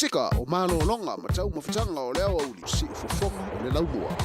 Pasefika o malologa ma taumafataga o le aoauli, siufofoga o le laumua.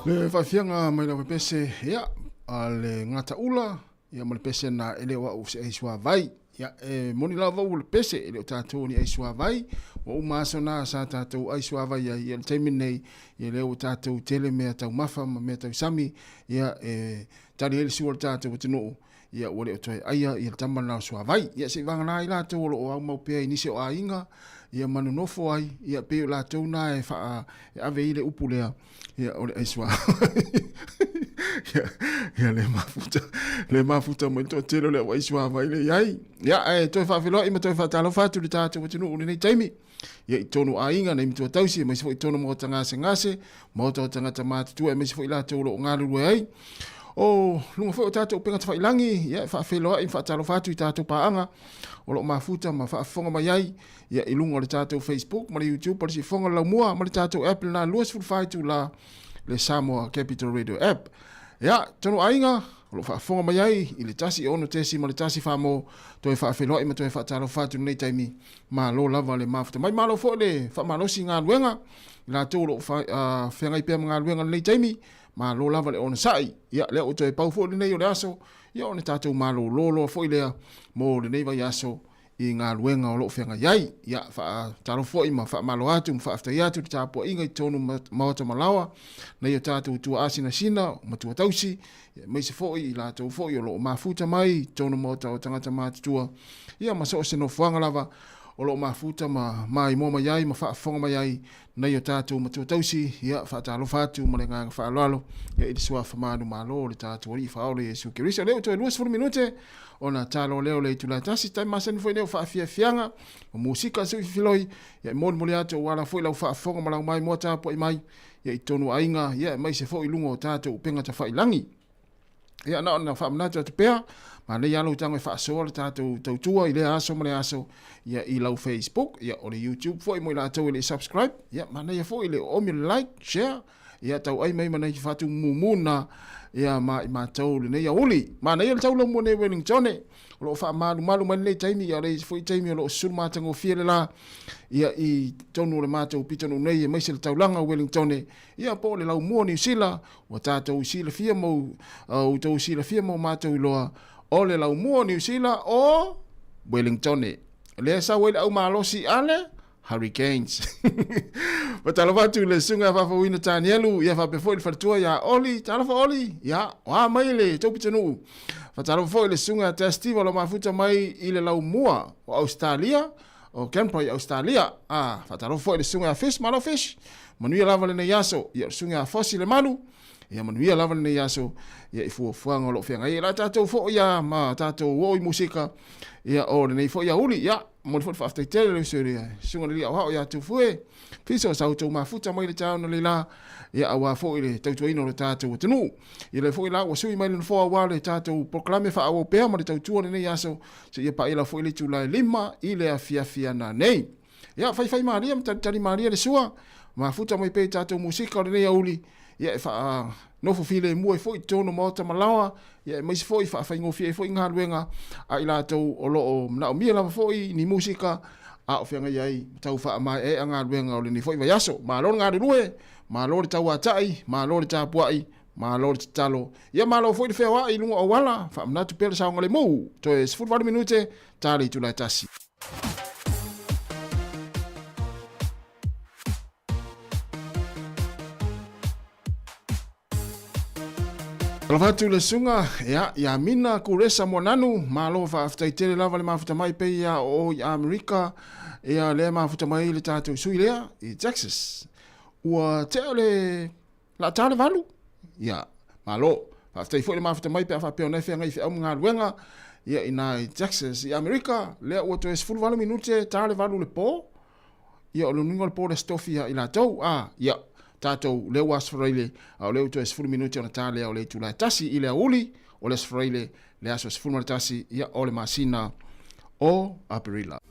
Le faafiaga mai lau pese ia a le gataula ia ma le pese na e le o au se ai suavai ia e moni lava ua le pese e le o tatou ni ai suavai ua uma aso na sa tatou ai suavai ai ia le taimi nei ia lea ua tatou tele mea taumafa ma mea tausami ia e tali ai le sua o le tatou atunuu ia ua le o toe aia ia le tama lena o Suavai. Ia se i vagana ai latou o lo o aumau pea i nisi o aiga, ia ma nonofo ai, ia pei o latou na e faa, e ave i le upu lea, ia o le ai suavai. ia, ia le mafuta, le mafuta mai le toatele o le au ai suavai le iai. Ia, ae toe faafeiloai ma toe faatalofa atu i le tatou atunuu i lenei taimi. Ia i tonu aiga nei matua tausi, aemaise foi i tonu maota gasegase, maota o tagata matutua, aemaise foi latou o lo o galulue ai. O luga foi o tatou upega tafailangi, ia e faafeiloai ma faatalofa atu i tatou paaga o lo o mafuta ma faafofoga mai ai, ia i luga o le tatou Facebook ma le YouTube o le Siufofoga o le Laumua ma le tatou app lena 24 itula le Samoa Capital Radio App. Ia, tonu aiga, o lo o faafofoga mai ai i le 1 6.1 famo toe faafeiloai ma toe faatalofa atu i lenei taimi. Malo lava le mafuta mai. Malo foi le faamalosi i galuega, i latou o lo o feagai pea ma galuega i lenei taimi. Malo lava le onosai. Ia, lea ua toe pau foi lenei o le aso, ia ona tatou malolo loa foi lea mo lenei vaiaso i galuega o lo o feagai ai. Ia, faatalofa foi ma faamalo atu ma faafetai atu i le tapuaiga i totonu maota malaoa, nai o tatou tuaasinasina ma tuatausi, aemaise foi i latou foi o lo o mafuta mai i totonu maota o tagata matutua, ia ma so o se nofoaga lava. o lo o mafuta ma maimoa mai ai ma faafofoga mai ai nai o tatou matua tausi, ia, faatalofa atu ma le agaga faaaloalo, ia, i le suafa manumalo o le tatou Alii Faaola Iesu Keriso. O lea ua toe 20 minute ona talo lea o le itula e tasi, taimi masani foi lea o faafiafiaga ma musika sui fifiloi, ia, e molimoli atu aua la foi lau faafofoga ma lau maimoa tapuai mai, ia, i totonu o aiga, ia, aemaise foi i luga o tatou upega tafailagi. Ia, na ona faamanatu atu pea, manaia lava lou tago e faasoa le tatou tautua i lea aso ma lea aso, ia, i lau Facebook, ia, o le YouTube foi mo i latou e le i subscribe, ia, manaia foi le oomi o le like, share, ia, tauai mai ma nai faatumumu na, ia, ma i matou lenei aoauli. Manaia le taula mua nei Wellingtone, o lo o faamalumalu mai lenei taimi, ia, o le isi foi taimi o lo o susulu matagofie le la, ia, i totonu o le matou pitonuu nei, aemaise le taulaga o Wellingtone, ia, po o le laumua o Niu Sila, Ua tatou silafia ma outou silafia ma o matou iloa, o le laumua o Niu Sila o Wellingtone, lea e sau ai le au malosi a le Hurricanes. Faatalofa atu i le susuga ia Faafouina Tanielu, ia faapea foi le faletua ia Oli. Talofa Oli, ia, o a mai le tou pitonuu. Faatalofa foi i le susuga ia Tess Steve o lo o mafuta mai i le laumua o Ausetalia, o Canberra i Ausetalia. A, faatalofa foi i le susuga ia Fish, malo Fish, manuia lava lenei aso. Ia, o le susuga ia Fosi Lemalu, ia manuia lava lenei aso, ia i fuafuaga o lo o feagai ai. La tatou foi ia ma tatou oo i musika, ia o lenei foi aoauli, ia, momoli foi le faafetai tele le uso i le susuga i le alii aoao ia Tufue, Fiso sa outou mafuta mai le taeao analeila, ia aua foi le tautuaina o le tatou atunuu. Ia lea foi la ua sui mai le nofoa aua le tatou polokalame faaauau pea ma le tautua lenei aso, seia paia lava foi le itula e 5 i le afiafi ana nei. Ia, faifai malie ma talitali malie le sua, mafuta mai pea i tatou musika o lenei aoauli, ia e faanofo filemu ai foi i totonu o maota ma laoa, ia aemaise foi faafaigofie ai foi galuega a i latou o lo o manaomia lava foi ni musika a o feagai ai ma tau faamaeaea galuega o lenei foi vaiaso. Malo le galulue, malo le tauatai, malo le tapuai, malo le tatalo. Ia malo foi le feoai i luga o auala, faamanatu pea le saogalemu. Toe 18 minute, ta le itula e tasi. Alofa atu le susuga ia, ia Mina Kuresa Moananu, malo faafetai tele lava le mafuta mai pei ia o i Amerika, ia lea mafuta mai le tatou sui lea i Texas. Ua tea le laa le valu, ia, malo, faafetai foi le mafuta mai pe a faapea ona e feagai feau ma galuega, ia ina i Texas i Amerika, lea ua toe 18 minute ta le valu le po, Ia, o le uiga o le po le Aso Tofi ia i latou, a, ia, tatou, lea ua Aso Faraile, a o lea ua toe 10 minute ona ta lea o le itula e tasi i le aoauli o le Aso Faraile, le aso 11, ia, o le masina o Aperila.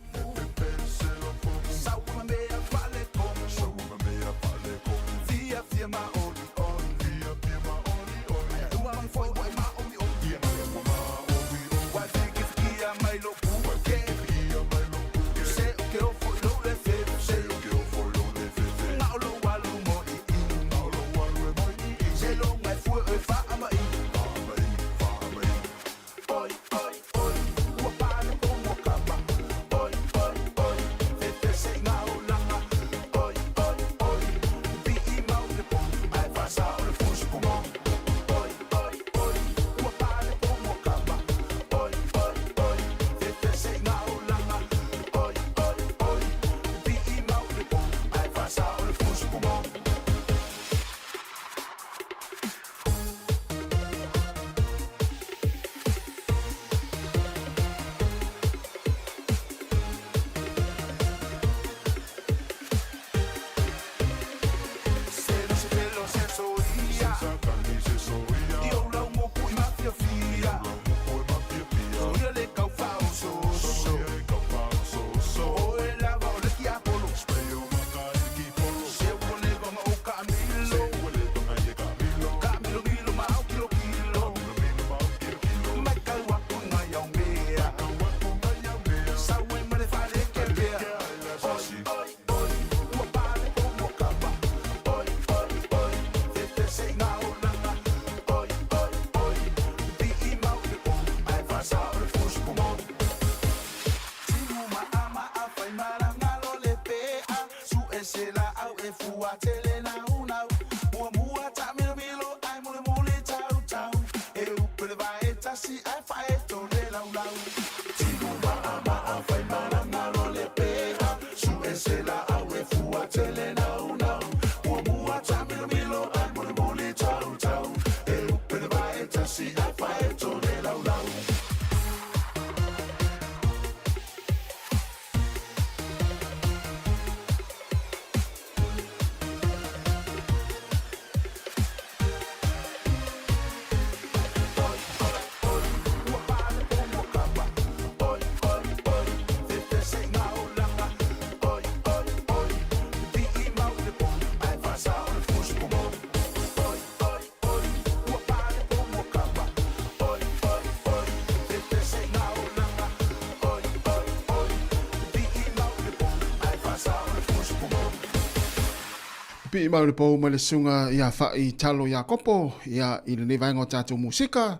Pipii mai o le pou mai le susuga ia Fa'i Talo Iakopo, ia, i lenei vaega o tatou musika,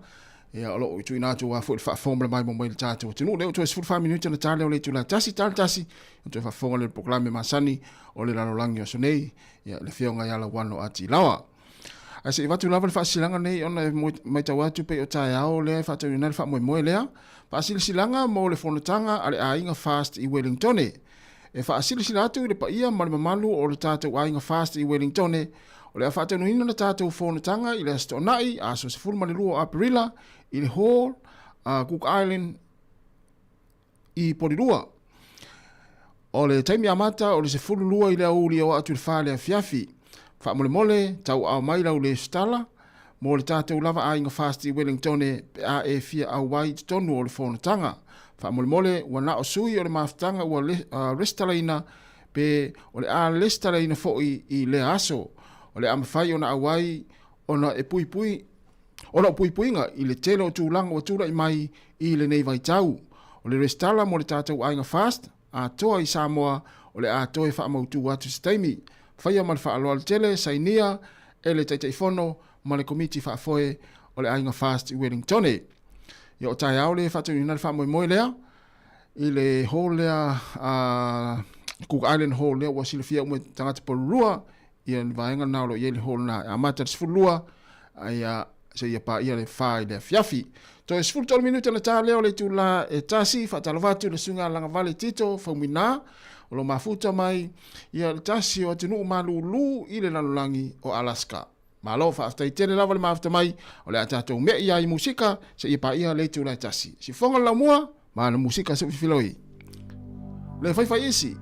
ia, o lo o tuuina atu aua foi le faafofoga ma le maimoa mai i le tatou atunuu. Lea ua toe 14 minute ona ta lea o le itula e tasi, ta le tasi, ona toe faafofoga lea i le polokalame masani o le lalolagi o aso nei, ia, le Afioga ia Lauano A. Tilaoa. Ae se i avatu lava le faasilasilaga nei ona e matau atu pei o taeao lea e faataunuuina ai le faamoemoe lea. Faasilasilaga mo le fonotaga a le aiga FAST i Welingtone. E faasilasila atu i le paia ma le mamalu o le tatou aiga FAST i Welingtone, o le a faataunuuina le tatou fonotaga i le Aso Toonai, aso 12 o Aperila, i le Hall, Cook Island, i Polilua. O le taimi amata o le 12 i le aoauli e oo atu i le 4 i le afiafi. Faamolemole, tauaao mai lau lesitala mo le tatou lava aiga FAST i Wellingtone pe a e fia auai i totonu o le fonotaga. Faamolemole, ua na o sui o le mafutaga ua resitalaina pe o le a lesitalaina foi i lea aso. O le a mafai ona auai ona e puipui Ona o puipuiga i le tele o tulaga ua tulai mai i lenei vaitau, o le resitala mo le tatou aiga FAST atoa i Samoa o le a toe faamautu atu se taimi. Faia ma le faaaloalo tele, sainia e le Taitaifono ma le Komiti Faafoe o le Aiga FAST i Wellingtone. Ia o taeao le faataunuuina le faamoemoe lea i le hall lea a Cook Island Hall lea ua silafia uma e tagata polulua ia le vaega lena o lo o i ai le hall lena e amata i le 12 aia seia paia le 4 i le afiafi. Toe 13 minute ona ta lea o le itula e tasi, faatalofa atu i le susuga Lagavale Tito Faumuina o lo mafuta mai ia le tasi o atunuu malulu i le lalolagi o Alaska. Malo, faafetai tele lava le mafuta mai, o le a tatou me'i ai i musika seia paia le itula e tasi. Sifofoga le laumua, ma le musika se filoi. Le faifai isi.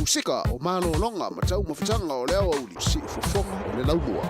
Musika o malologa ma taumafataga o le aoauli, siufofoga o le laumua.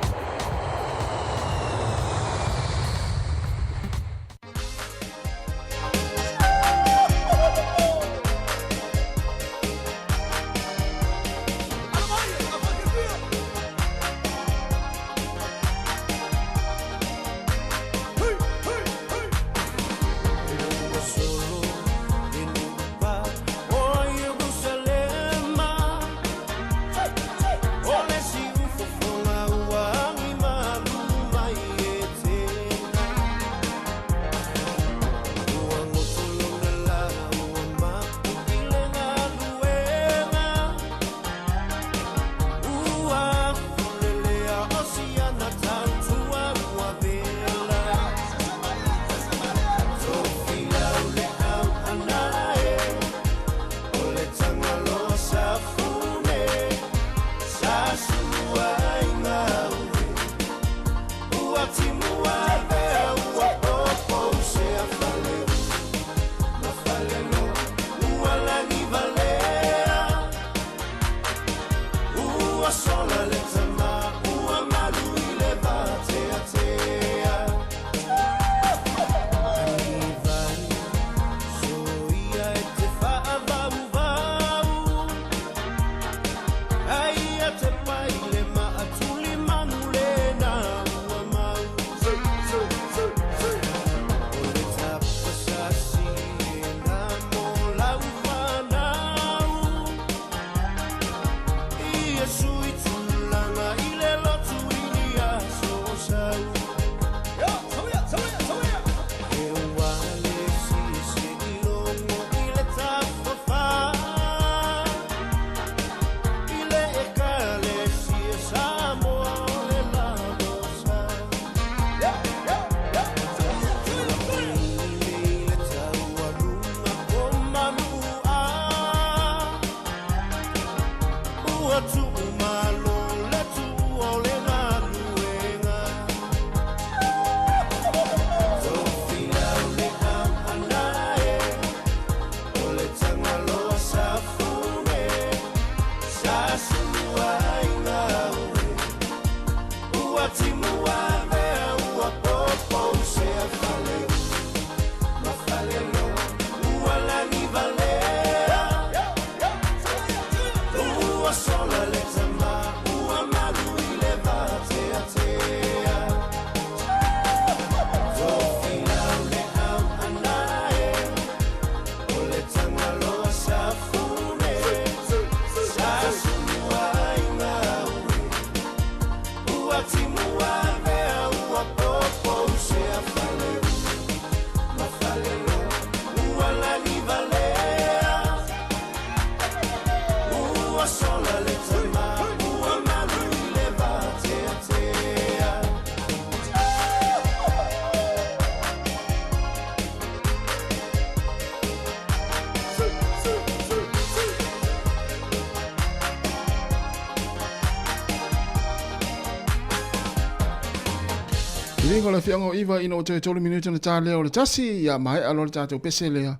Iliga o le afiaga o ʻIva ina ua toe tolu minute ona ta lea o le tasi, ia maea loa le tatou pese lea,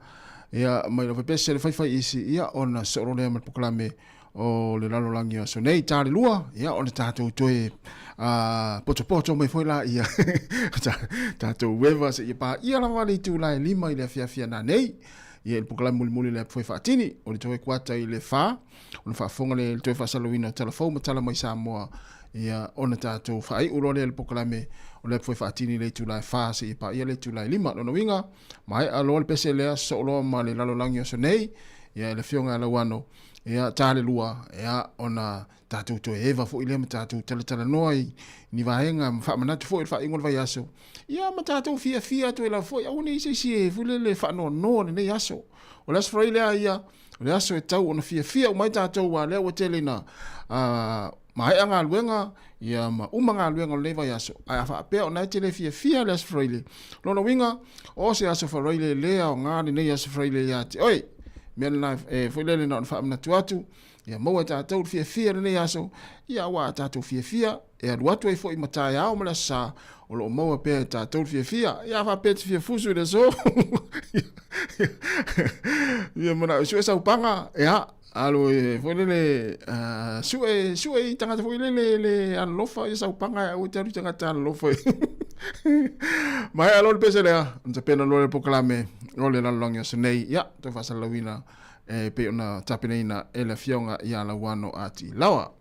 ia mai lava pese le faifai isi, ia ona soo loa lea ma le polokalame o le lalolagi o aso nei. Ta le lua, ia ona tatou toe potopoto mai foi la ia tatou eva seia paia lava le itula e 5 i le afiafi a nanei. Ia i le polokalame mulimuli lea foi faatini o le toe kuata i le 4, ona faafofoga lea i le toe faasalalauina o tala fou ma tala mai Samoa, ia ona tatou faaiu loa lea i le polokalame o lea foi faatini i le itula e 4 seia paia le itula e 5. Lona uiga, maea loa le pese lea, soo loa ma le lalolagi o aso nei, ia i le afioga ia Lauano, ia ta le lua, ia ona tatou toe eva foi lea ma tatou talatalanoa i ni vaega ma faamanatu foi i le faaiuga o le vaiaso, ia ma tatou fiafia atu ai lava foi, aua ne i se isi e foi lele faanoanoa lenei aso. O le Aso Faraile lea ia, o le aso e tau ona fiafia uma ai tatou, aua o lea ua tele ina maea galuega, ia ma uma galuega o lenei vaiaso, ae a faapea o lena e te le fiafia le Aso Faraile, lona uiga, o se Aso Faraile le aoga lenei Aso Faraile ia te oe. Mea lena e foi lele na ona faamanatu atu, ia maua e tatou le fiafia i lenei aso, ia aua a tatou fiafia, e alu atu ai foi ma taeao ma le aso sa, o lo o maua pea e tatou le fiafia. Ia a faapea e te fia fusu i le aso, ia manao e sue sau paga, ia. Alu e foi lele sue sue i tagata foi lele le alolofa ia saupaga e aua e te alu i tagata alolofa. Maea loa le pese lea, ona tapena loa le polokalame o le lalolagi o aso nei, ia toe faasalalauina e pei ona tapenaina e le Afioga ia Lauano Ati Laoa.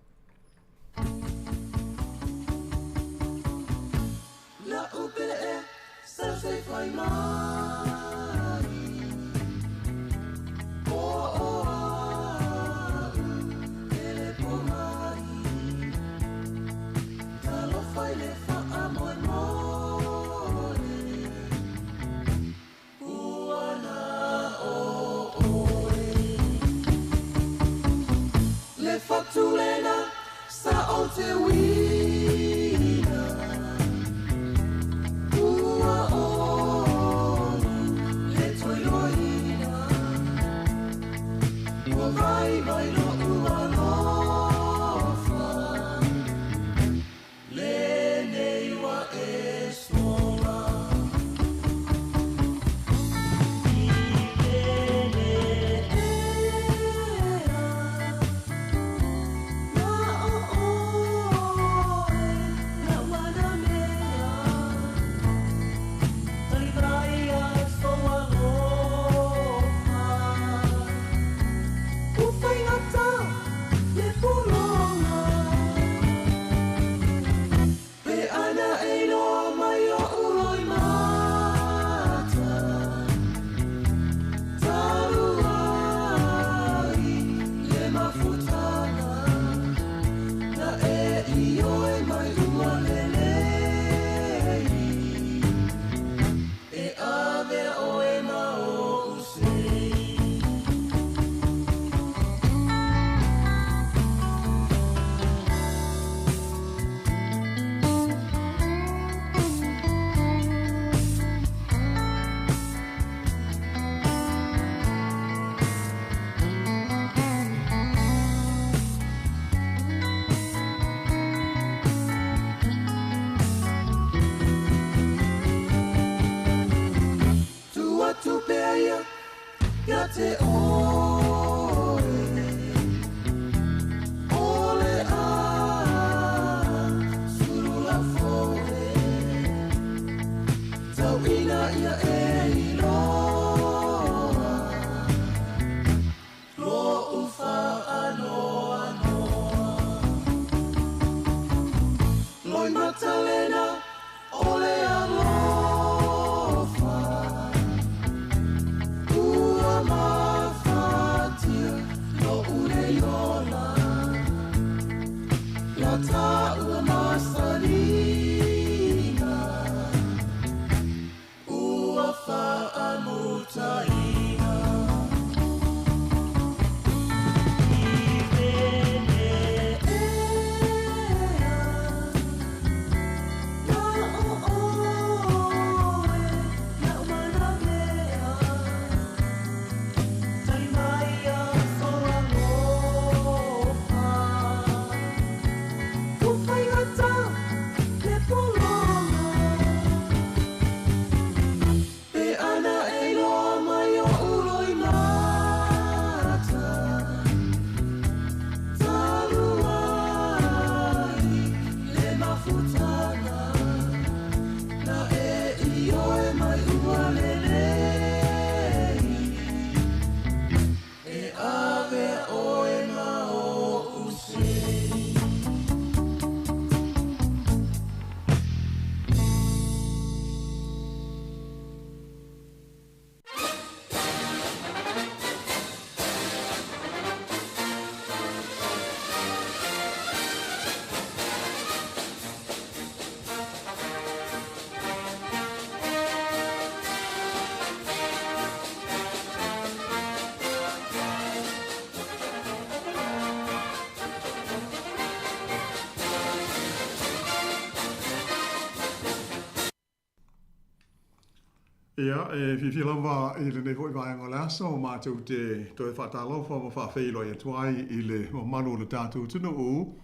Ia, e fiafia lava i lenei foi vaega o le aso, matou te toe faatalofa ma faafeiloai atu ai i le mamalu o le tatou atunuu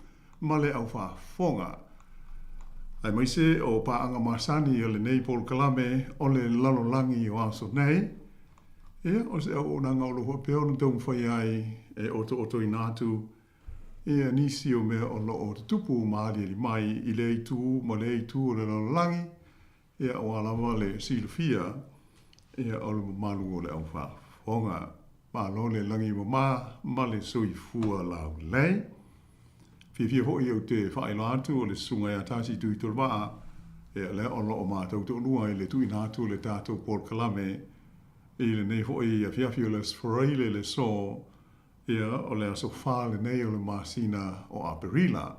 ma le aufaafofoga, aemaise o paaga masani o lenei polokalame o le lalolagi o aso nei. Ia, o se auaunaga o lo o faapea ona taumafai ai e otootoina atu ia nisi o mea o lo o tutupu ma aliali mai i lea itu ma lea itu o le lalolagi, ia aua lava le silafia ia o le mamalu o le aufaafofoga. Malo le lagi mama ma le soifua laulelei. Fiafia foi ou te faailoa atu o le Susuga ia Tasi Tuitolevaa, ia lea o lo o matou toalua i le tuuina atu o le tatou polokalame i lenei foi afiafi o le Aso Faraile le aso, ia o le aso 4 lenei o le masina o Aperila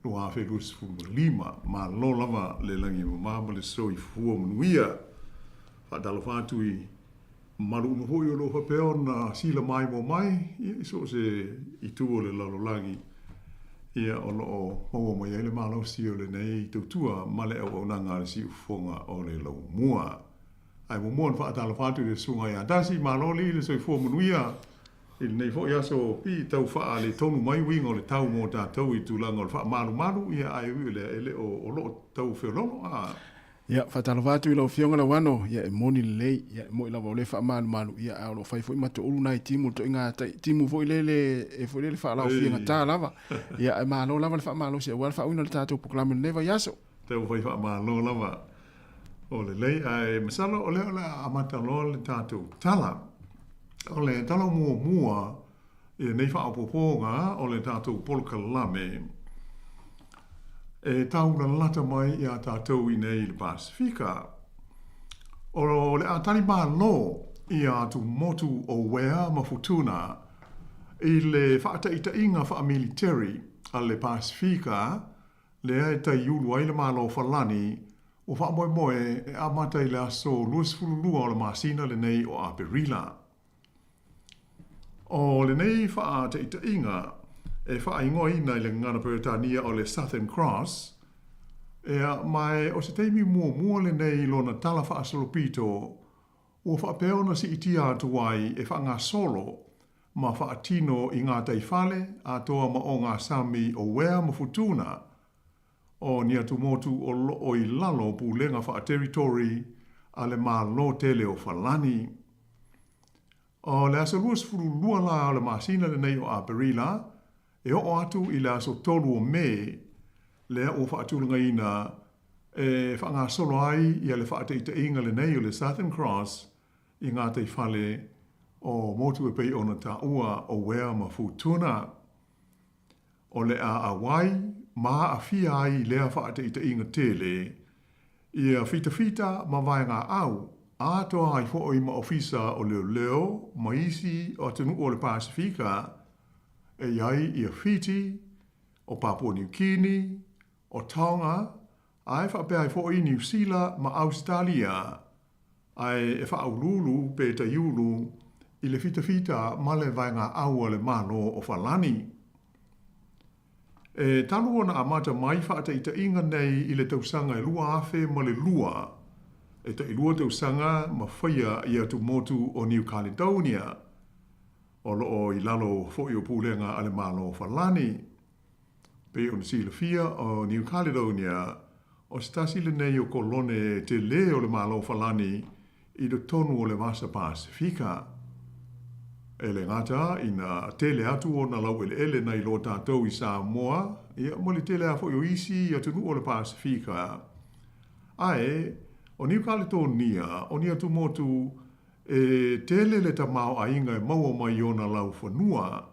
2025. Malo lava le lagi e mama ma le soifua manuia. Faatalofa atu i mamalu uma foi o lo o faapea ona silamaimoa mai i so o se itu o le lalolagi, ia o lo o maua mai ai le malosi o lenei tautua ma le auaunaga a le Siufofoga o le Laumua. Ae muamua ona faatalofa atu i le Susuga ia Tasi, malo alii le soifua manuia i lenei foi aso pi tau faaletonu mai uiga o le tau mo tatou i tulaga o le faamalumalu, ia ae ui o lea e le o o lo o tau feoloolo a. Ia, faatalofa atu i lau Afioga Lauano, ia e moni lelei, ia e moi lava o lea e faamalumalu, ia ae o lo o fai foi ma toulu nai timu, le toiga tai, timu foi lele, e foi lele faalaofiagata lava. Ia, ae malo lava le faamalosi aua le faauiina o le tatou polokalame i lenei vaiaso. Taumafai faamalo lava. O lelei, ae masalo o lea o le a amata loa le tatou tala. O le tala muamua i lenei faaopoopoga o le tatou polokalame e taulalata mai iā tatou i nei i le Pasefika. O le a tali malo ia atumotu o Uea ma Futuna i le faataitaiga faamiliteri a le Pasefika lea e taiulu ai le Malo o Falani, ua faamoemoe e amata i le aso 22 o le masina lenei o Aperila. O lenei faataitaiga e faaigoaina i le gagana Peretania o le Southern Cross, ea, ma o se taimi muamua lenei i lona tala faasolopito ua faapea ona siitia atu ai e faagasolo ma faatino i gataifale atoa ma ogasami o Uea ma Futuna, o ni atumotu o lo o i lalo o pulega faateritori a le Malo tele o Falani. O le aso 22 la o le masina lenei o Aperila, e oo atu i le aso 3 o Me, lea ua faatulagaina e faagasolo ai ia le faataitaiga lenei o le Southern Cross i gataifale o motu e pei ona taua o Uea ma Futuna. O le a auai ma aafia ai i lea faataitaiga tele ia fitafita ma vaegaau atoa ai foi ma Ofisa o Leoleo ma isi atunuu o le Pasefika e i ai ia Fiti, o Papua Niu Kini, o Tonga, ae faapea ai foi Niu Sila ma Ausetalia, ae e faauluulu pe taiulu i le fitafita ma le vaegaau a le Malo o Falani. E talu ona amata mai faataitaiga nei i le tausaga e 2002, e tailua tausaga ma faia i atumotu o New Caledonia, o lo o i lalo foi o pulega a le Malo o Falani. Pei ona silafia, o New Caledonia, o se tasi lenei o kolone tele o le Malo o Falani i totonu o le Vasa Pasefika. E le gata ina tele atu ona laueleele nai lo tatou i Samoa, ia ma le tele lava foi o isi atunuu o le Pasefika. Ae, o New Caledonia, o ni atumotu e tele le tamaoaiga e maua mai i ona laufanua.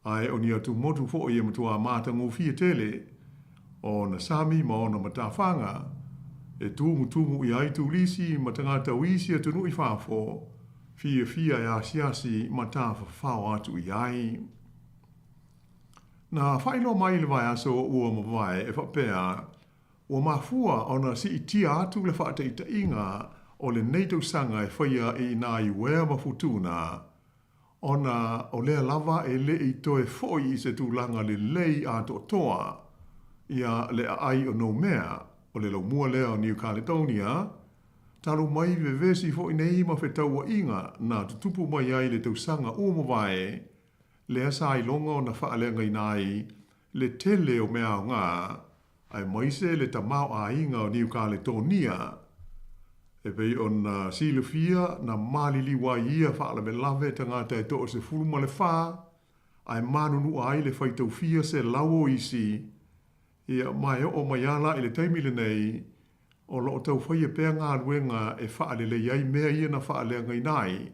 Ae o ni atumotu foi e matua matagofie tele ona sami ma ona matafaga e tumutumu i ai turisi ma tagata o isi atunuu i fafo, fiafia e asiasi ma tafafao atu i ai. Na faailoa mai i le vaiaso ua mavae e faapea, ua mafua ona siitia atu le faataitaiga o lenei tausaga e faia i ina i Uea ma Futuna, ona o lea lava e le i toe foi i se tulaga lelei atoatoa ia le aai o Noumea, o le laumua lea o New Caledonia, talu mai vevesi foi nei ma fetauaiga na tutupu mai ai le tausaga ua mavae, lea sa iloga ona faaleagaina ai le tele o mea aoga aemaise le tamaoaiga o Niu Kaletonia. E pei ona silafia, na maliliu ai ia faalavelave tagata e 14, ae manunua ai le faitaufia 100 o isi, ia, ma e oo mai lava la i le taimi lenei, o lo o tau faia pea galuega e faalelei ai mea ia na faaleagaina ai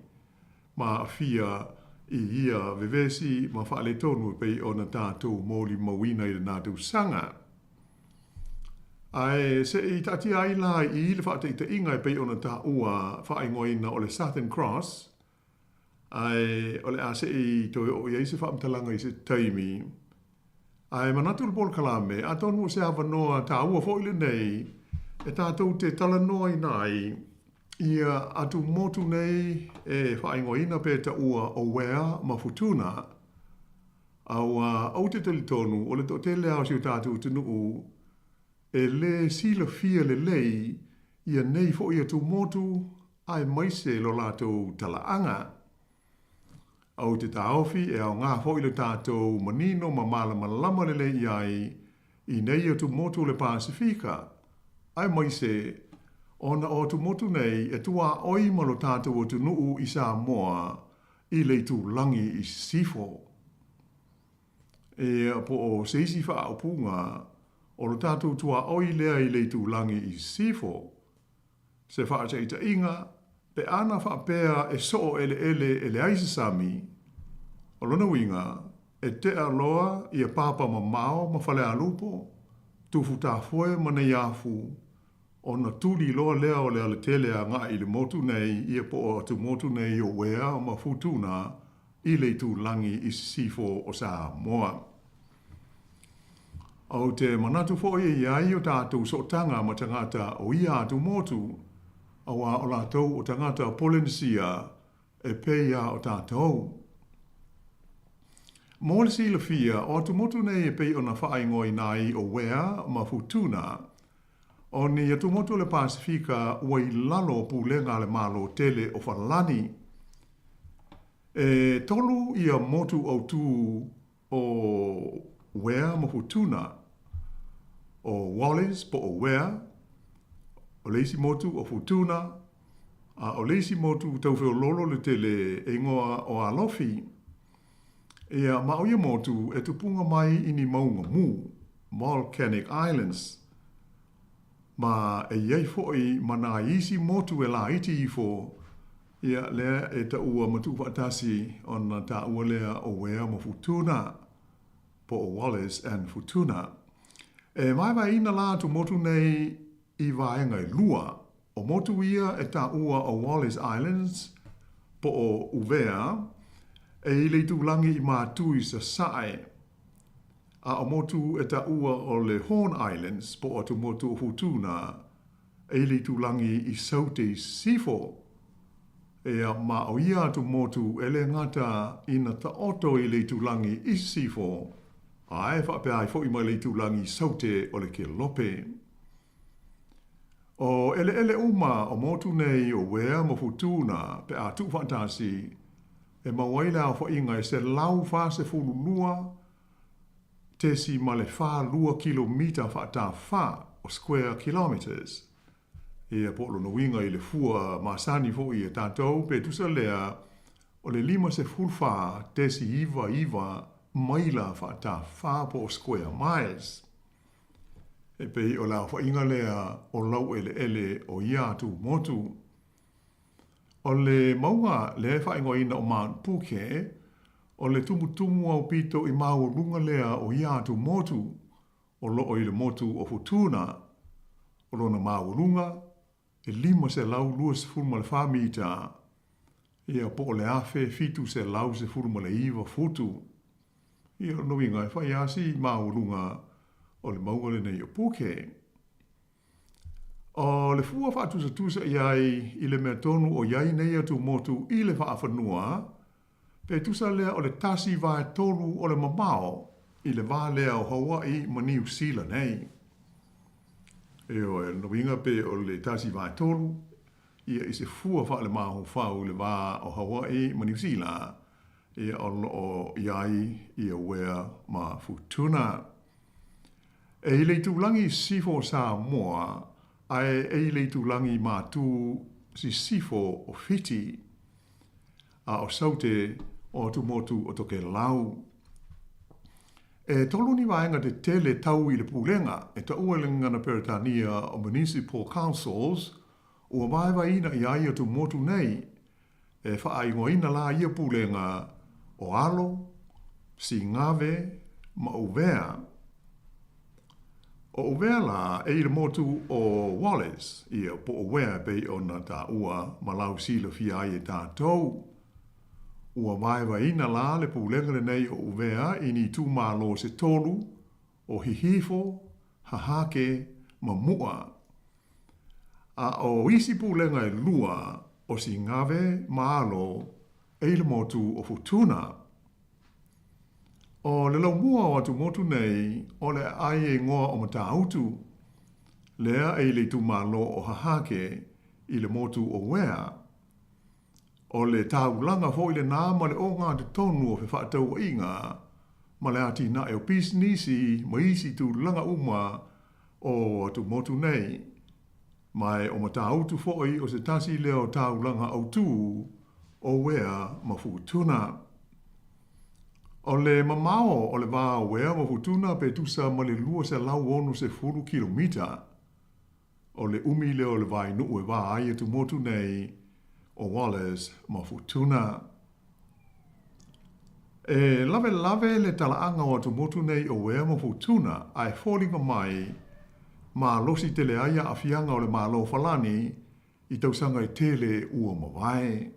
ma aafia i ia vevesi ma faaletonu e pei ona tatou molimauina i lena tausaga. Ae se i taatia ai la i i le faataitaiga e pei ona taua faaigoaina o le Southern Cross, ae o le a se i toe oo i ai se faamatalaga i se taimi. Ae manatu le polokalame, atonu o se avanoa taua foi lenei e tatou te talanoaina ai ia atumotu nei e faaigoaina pe taua o Wea ma Futuna, Aua ou te talitonu o le toatele lava o si o tatou atunuu e le silafia lelei ia nei foi atumotu aemaise lo latou talaaga. Ou te taofi e aoga foi lo tatou manino ma malamalama lelei i ai i nei atumotu o le Pasefika, aemaise ona o atumotu nei e tuaoi ma lo tatou atunuu i Samoa i le itulagi i sisifo. Ia, po o se isi faaupuga, o lo tatou tuaoi lea i le itulagi i sisifo. Se faataitaiga, pe ana faapea e soo eleele e leai se sami, o lona uiga, e tea loa ia papa mamao ma Falealupo, Tufutafoe ma Neiafu, Ona tuli loa lea o le alatele agai i le motu nei, ia po o atumotu nei o Uea ma Futuna i le itulagi i sisifo o Samoa. Ou te manatu foi e i ai o tatou sootaga ma tagata o ia atumotu, auā o latou o tagata Polenesia e pei a o tatou. Mo le silafia, o atumotu nei e pei ona faaigoaina ai o Uea ma Futuna, O ni atumotu o le Pasefika ua i lalo o pulega a le Malo tele o Falani. E tolu ia motu autū o Wea ma Futuna, o Wallis po o Wea, o le isi motu o Futuna, a o le isi motu tauwheololo le tele e ingoa o Alofi. Ia, ma o ia motu e tupunga mai i ni maunga mū, Volcanic Islands, ma e i ai foi ma nā isi motu e laiti ifo, ia, lea e taua ma tuufaatasi ona taua lea o Wea ma Futuna, po o Wallis and Futuna. E vaevaeina la atumotu nei i vaega e lua, O motu ia e taua o Wallis Islands, po o Uvea, e i le itulagi i Matū i Sasae, a o motu e taua o le Horn Islands, po o atumotu o Futuna, e i le itulagi i Saute i Sisifo. Ea, ma o ia atumotu e le gata ina taoto i le itulagi i Sisifo, ae faapea ai foi ma le itulagi i Saute o le Kelope. O eleele uma o motu nei o Wea ma Futuna pe a tuufaatasi, e mau ai le aofaiga e 142.42 kilomita faatafā, o square kilometres. Ia, po o lona uiga i le fua masani foi e tatou, pe tusa lea o le 54.99 maila faatafā po o square miles. E pei o le aofaiga lea o laueleele o ia atu motu. O le mauga lea e faaigoaina o Mount Puke, o le tumutumu aupito i maualuga lea o ia atu motu, o loo i le motu o Futuna. O lona maualuga, e 524 mita, ia po o le 1719 futu. Ia, o lona uiga, e fai lava si maualuga o le mauga lenei o Puke. O le fua faatusatusa i ai i le mea tonu o i ai nei atumotu i le faafanua, pe tusa lea o le 1/3 o le mamao i le va lea o Hawaii ma Niu Sila nei. Ioe, o lona uiga pe o le 1/3 ia i se fua faalemafaofao i le va o Hawaii ma Niu Sila, ia o lo o i ai ia Wea ma Futuna. E i le itulagi i sisifo o Samoa, Ae e i le itulagi ma tu sisifo o Fiti, a o Saute o atumotu o Tokelau. E tolu ni vaega tetele tau i le pulega e taua i le gagana Peretania o Municipal Councils ua vaevaeina i ai atumotu nei, e faaigoaina la ia pulega o Alo, Sigave ma Uvea. O Uvea la e i le motu o Wallis, ia po o Wea e pei ona taua ma lausilafia ai e tatou. Ua vaevaeina la le pulega lenei o Uvea i ni itumalo se tolu, o Hihifo, Hahake ma Muʻa. A o isi pulega e lua, o Sigave ma Alo e i le motu o Futuna. O le laumua o atumotu nei, o le aai e igoa o Matautu, lea e i le itumalo o Hahake i le motu o Wea. O le taulaga foi lenā ma le ogatotonu o fefaatauaiga ma le atinae o pisinisi ma isi tulaga uma o atumotu nei. Ma e o Matautu foi o se tasi lea o taulaga autū o Wea ma Futuna. O le mamao o le va o Wea ma Futuna pe tusa ma le 260 kilomita. O le umi lea o le vaenuʻu e va ai atumotu nei o Wallis ma Futuna. E lawelawe le talaaga o atumotu nei o Wea ma Futuna ae foliga mai malosi tele ai aafiaga o le Malo o Falani i tausaga e tele ua mavae.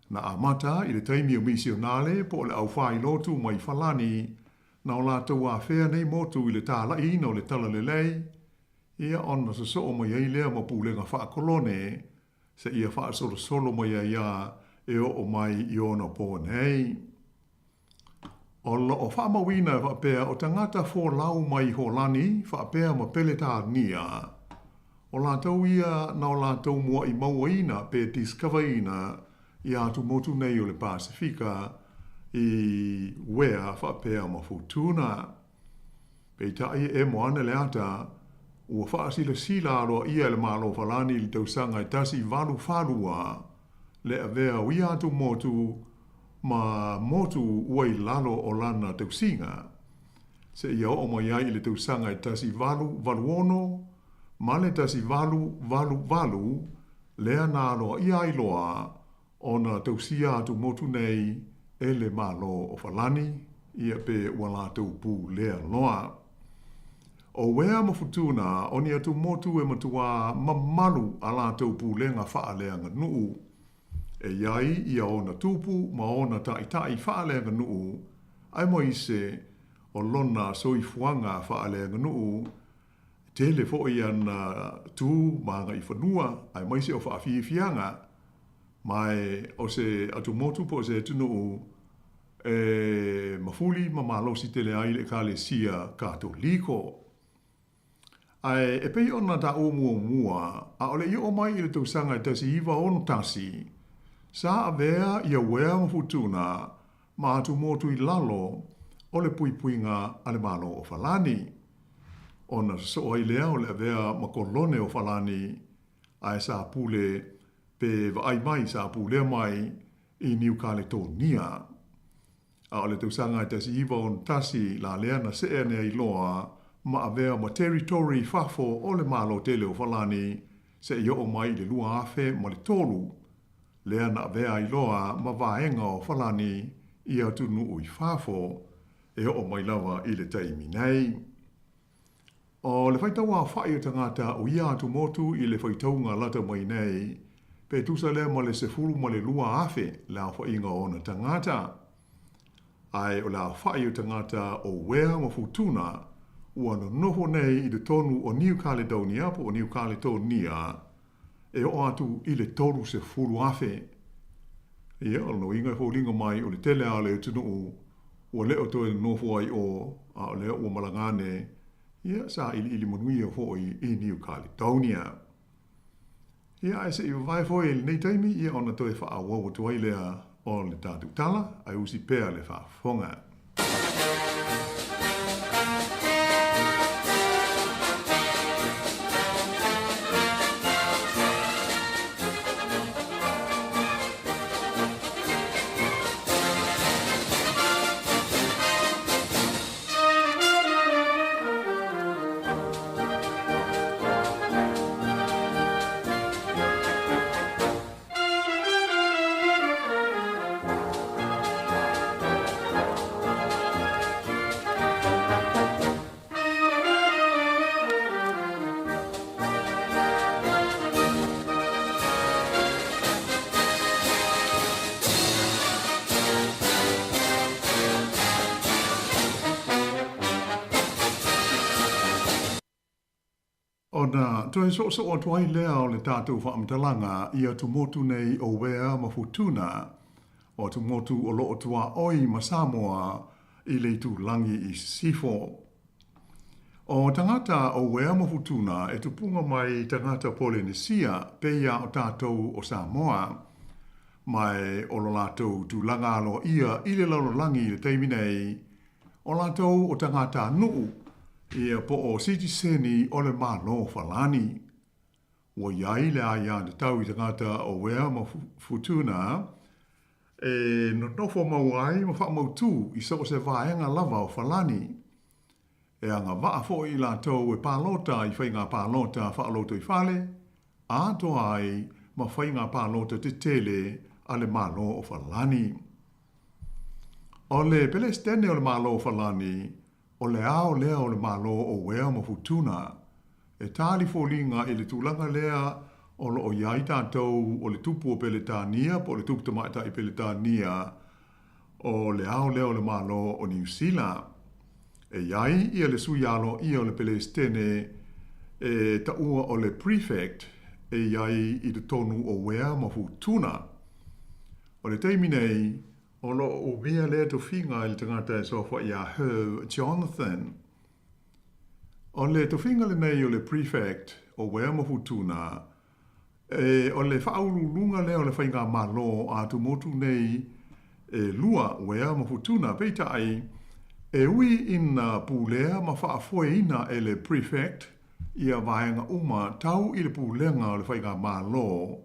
Na amata i le taimi o misionale po o le aufailotu mai Falani na o latou afea nei motu i le talaiina o le talalelei, ia ona sosoo mai ai lea ma pulega faakolone seia faasolosolo mai ai a e oo mai i ona po nei. O lo o faamauina e faapea o tagata folau mai Holani faapea ma Peletania, o latou ia na o latou muaʻi mauaina pe discover-ina ia atumotu nei o le Pasefika i Wea faapea ma Futuna. Peitai e emo ane le ata, ua faasilasila aloaia e le Malo Falani i le tausaga e 1842 le avea o ia atumotu ma motu ua i lalo o lana tausiga, seia oo mai ai i le tausaga e 1886 ma le 1888 lea na aloaia ai loa ona tausia atumotu nei e le Malo o Falani, ia pe ua latou pulea loa. O Wea ma Futuna o ni atumotu e matuā mamalu a latou pulega faaleaganuu. E i ai ia ona tupu ma ona ta'ita'i faaleaganuu, aemaise o lona soifuaga faaleaganuu, e tele foi ana tu ma agaifanua, aemaise o faafiafiaga, ma e o se atumotu po o se atunuu e mafuli ma malosi tele ai le Ekalesia Katoliko. Ae e pei ona taua muamua, ʻaʻole i oo mai i le tausaga e 1961, sa avea ia Uea ma Futuna ma atumotu i lalo o le puipuiga a le Malo o Falani. Ona sosoo ai lea o le avea ma kolone o Falani, ae sa pule pe vaai mai sa pulea mai i Niu Kaletonia. A o le tausaga e 1961 la lea na see ane ai loa ma avea ma territory i fafo o le Malo tele o Falani seia oo mai i le 2003, lea na avea ai loa ma vaega o Falani i atunuu i fafo e oo mai lava i le taimi nei. O le faitau aofaʻi o tagata o ia atumotu i le faitauga lata mai nei, pe tusa lea ma le 12,000 le aofaʻiga o ona tagata. Ae o le aofaʻi o tagata o Wea ma Futuna ua nonofo nei i totonu o New Caledonia po o Niu Kaletonia e oo atu i le 30,000. Ia, o lona uiga e foliga mai o le tele lava o le atunuu ua le o toe nonofo ai ʻo, a o lea ua malaga ane, ia, sailiili manuia foi i Niu Kaledonia. Ia, ae se i vavae foi i lenei taimi, ia, ona toe faaauau atu ai lea o le tatou tala, ae usi pea le faafofoga. Ona toe soosoo atu ai lea o le tatou faamatalaga i atumotu nei o Uea ma Futuna, o atumotu o lo o tuaoi ma Samoa i le itulagi i sisifo. O tagata o Uea ma Futuna e tupuga mai tagata Polenesia pei a o tatou o Samoa, ma e o lo latou tulaga aloaia i le lalolagi i le taimi nei, o latou o tagatanuu, ia po o sitiseni o le Malo Falani. Ua i ai le aiatatau i tagata o Uea ma Futuna e nonofo mau ai ma faamautū i so o se vaega lava o Falani. E agavaa foi i latou e palota i faiga palota faalotoifale, atoa ai ma faiga palota tetele a le Malo o Falani. O le Pelesitene o le Malo o Falani, o le ao lea o le Malo o Uea ma Futuna. E tali foliga i le tulaga lea o lo o i ai tatou o le Tupu o Peletania po o le Tupu Tamaitai Peletania o le ao lea o le Malo o Niu Sila. E i ai ia le sui aloaia o le Pelesitene e taua o le Prefect e i ai i totonu o Uea ma Futuna. O le taimi nei, o lo o umia lea tofiga i le tagata e suafa ia Herve Jonathan. O le tofiga lenei o le Prefect o Uea ma Futuna, e, o le faauluuluga lea o le faigamalo a atumotu nei e lua, Uea ma Futuna, peitai, e ui ina pulea ma faafoeina e le Prefect ia vaega uma tau i le pulega o le faigamalo,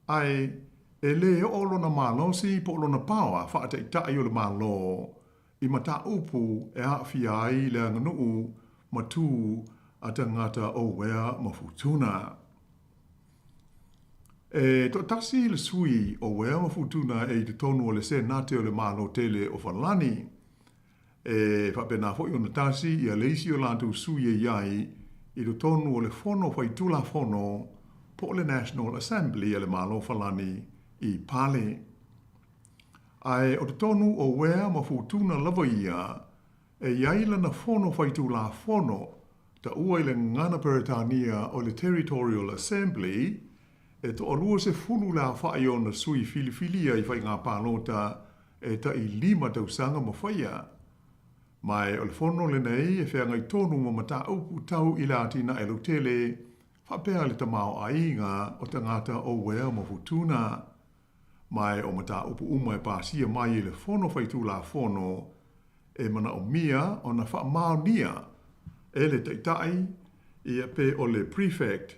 Ae e lē oo lona malosi po o lona paoa faataitai o le Malo i mataupu e aafia ai le aganuu ma tu a tagata o Uea ma Futuna. E toatasi le sui o Uea ma Futuna e i totonu o le Senate o le Malo tele o Falani. E faapena foi ona tasi ia le isi o latou sui e i ai i totonu o le Fono Faitulafono po o le National Assembly a le Malo Falani i Pale. Ae o totonu o Uea ma Futuna lava ia e i ai lana Fono Faitulafono taua i le gagana Peretania o le Territorial Assembly, e toalua sefulu le aofai ona sui filifilia i faiga palota e tai lima tausaga ma faia. Ma e o le fono lenei e feagai tonu ma mataupu tau i le atinae lautele, faapea le tamaoaiga o tagata o Uea ma Futuna. Ma e o mataupu uma e pasia mai i le Fono Faitulafono e manaomia ona faamaonia e le Taitai ia pe o le Prefect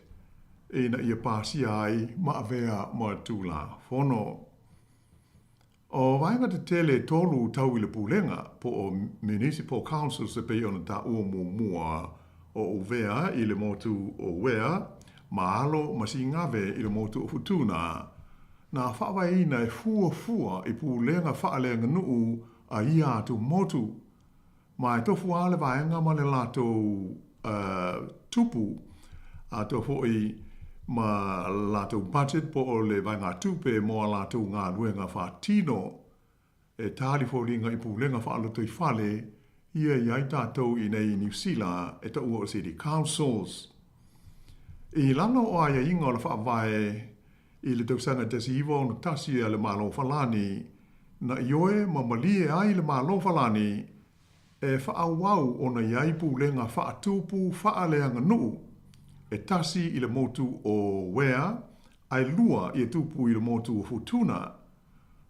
ina ia pasia ai ma avea ma Tulafono. O vaega tetele e tolu tau i le pulega, po o Municipal Councils e pei ona taua muamua, o Uvea i le motu o Uea, ma Alo ma Sigave i le motu o Futuna, na faavaeina e fuafua i pulega faaleaganuu a ia atu motu. Ma e tofu lava le vaega ma le latou tupu, atoa foi ma latou budget po o le vaegatupe mo a latou galuega faatino e tali foliga i pulega faalotoifale ia i ai tatou i inei i Niu Sila e taua o City Councils. I lalo o aiaiga o le Faavae i le tausaga 1961 a le Malo Falani, na ioe ma malie ai le Malo Falani e faaauau ona i ai pulega faatupu faaleaganuu, e tasi i le motu o Uea ae lua ia tupu i le motu o Futuna.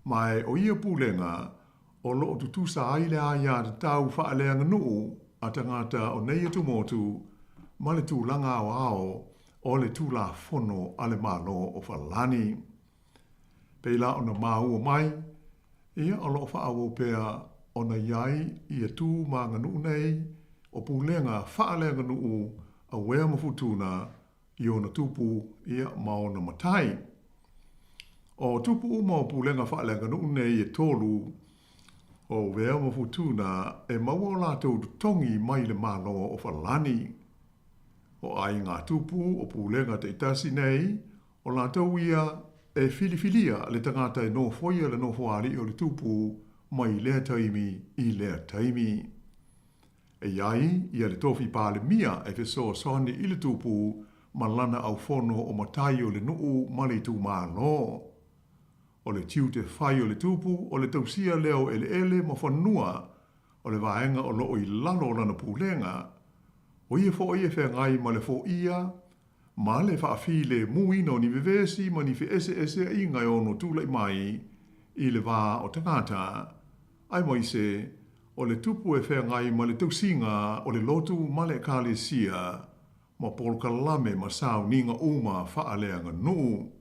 Ma e o ia pulega o lo o tutusa ai le aiatatau faaleaganuu a tagata o nei atumotu ma le tulaga aoao o le Tulafono a le Malo o Falani. Pei la ona māua mai, ia o lo o faaauau pea ona i ai ia tu ma aganuu nei o pulega faaleaganuu a Uea ma Futuna i ona tupu ia ma ona matai. O tupu uma o pulega faaleaganuu nei e tolu o Uea ma Futuna e maua o latou totogi mai le Malo o Falani. O aiga tupu o pulega taitasi nei, o latou ia e filifilia le tagata e nofoia le nofoalii o le tupu mai lea taimi i lea taimi. E i ai ia le tofi Palemia e fesoasoani i le Tupu ma lana aufono o matai o le nuu ma le itumalo. O le tiute fai o le Tupu o le tausia lea o eleele ma fanua o le vaega o lo o i lalo o lana pulega. O ia foi e feagai ma le foia ma le faafilemuina o ni vevesi ma ni feeseeseaiga e ono tulai mai i le va o tagata, aemaise o le tupu e feagai ma le tausiga o le lotu ma le Ekalesia ma polokalame ma sauniga uma faaleaganuu.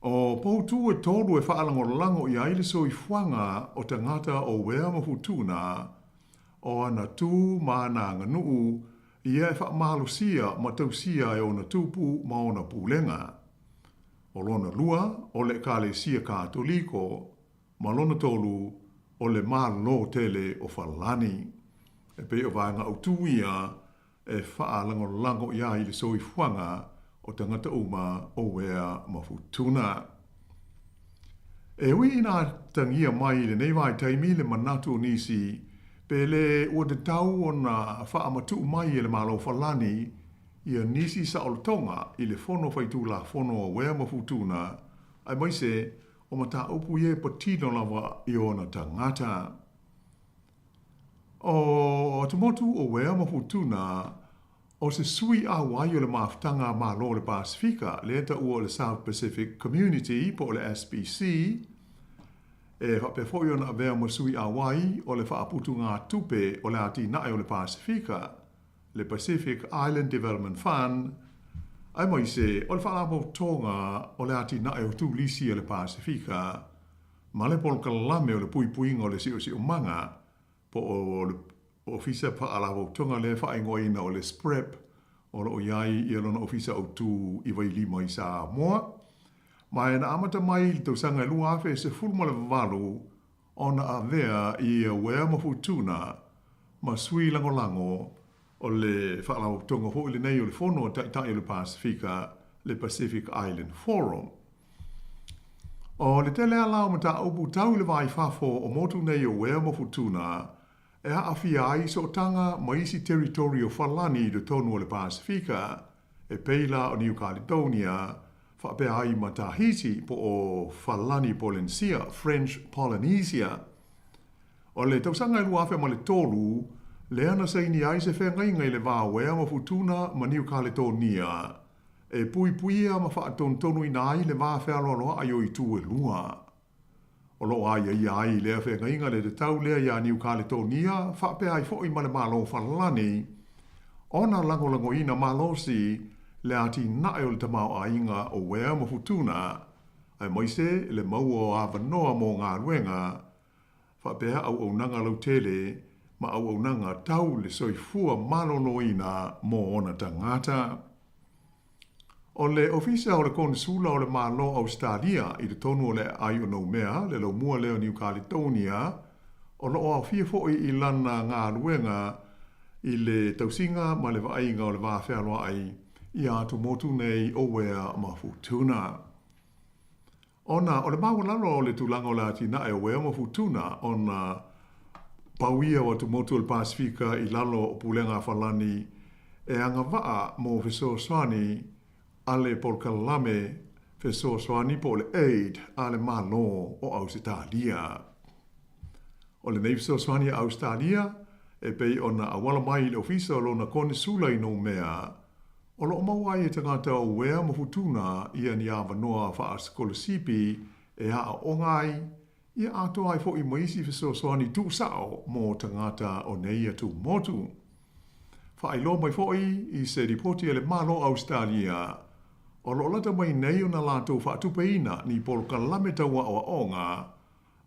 O poutū e tolu e faalagolago i ai le soifuaga o tagata o Uea ma Futuna, o ana tu ma ana aganuu, ia e faamalosia ma tausia e ona tupu ma ona pulega. O lona lua, o le Ekalesia Katoliko, ma lona tolu, o le Malo tele o Falani. E pei o vaega autū ia e faalagolago i ai le soifuaga o tagata uma o Uea ma Futuna. E ui ina atagia mai i lenei vaitaimi le manatu o nisi pe le ua tatau ona faamatuu mai e le Malo Falani ia nisi saolotoga i le Fono Faitulafono a Uea ma Futuna, aemaise o mataupu ia e patino lava i ona tagata. O atumotu o Uea ma Futuna, o se sui auai o le Mafutaga a Malo o le Pasefika, lea e taua o le South Pacific Community po o le SPC, e faapea foi ona avea ma sui auai o le Faaputugatupe o le Atinae o le Pasefika, le Pacific Island Development Fund, aemaise o le Faalapotopotoga o le Atinae o Turisi a le Pasefika, ma le polokalame o le puipuiga o le siosiomaga, po o le Ofisa Faalapotopotoga lea e faaigoaina o le SPREP, o lo o i ai ia lona ofisa autu i Vailima i Samoa. Ma e na amata mai i le tausaga e 2018 ona avea ia Uea ma Futuna ma sui lagolago o le Faalapotopotoga foi lenei o le Fono a Taitai o le Pasefika, le Pacific Island Forum. O le tele ala o mataupu tau i le va i fafo o motu nei o Uea ma Futuna e aafia ai sootaga ma isi territory o Falani i totonu o le Pasefika, e pei la o Niu Kaledonia, faapea ai ma Tahiti po o Falani Polenisia, French Polynesia. O le tausaga e 2003, lea na saini ai se feagaiga i le va o Uea ma Futuna ma Niu Kaletonia, e puipuia ma faatonutonuina ai le va fealoaloai o itu e lua. O lo o aiaia ai i lea feagaiga le tatau lea iā Niu Kaletonia faapea ai foi ma le Malo Falani ona lagolagoina malosi le atinae o le tamaoaiga o Uea ma Futuna, aemaise le maua o avanoa mo galuega faapea auaunaga lautele ma auaunaga tau le soifua maloloina mo ona tagata. O le Ofisa o le Konesula o le Malo o Ausetalia i totonu o le aai o Noumea, le laumua lea o Niu Kaletonia, o lo o aofia foi i lana galuega i le tausiga ma le vaaiga o le va fealoai i atumotu nei o Uea ma Futuna. Ona o le maualalo o le tulaga o le atinae o Uea ma Futuna, ona pau ia o atumotu o le Pasefika i lalo o pulega a Falani e agavaa mo fesoasoani a le polokalame fesoasoani po o le aid a le Malo o Ausetalia. O lenei fesoasoani a Ausetalia e pei ona auala mai i le ofisa o lona konesula i Noumea, O lo o maua ai e tagata o Uea ma Futuna ia ni avanoa faasikolasipi e aoaoga ai, ia atoa ai foi ma isi fesoasoani tuusao mo tagata o nei atumotu. Faailoa mai foi i se lipoti a le Malo o Ausetalia, o lo o lata mai nei ona latou faatupeina ni polokalame tau aoaoga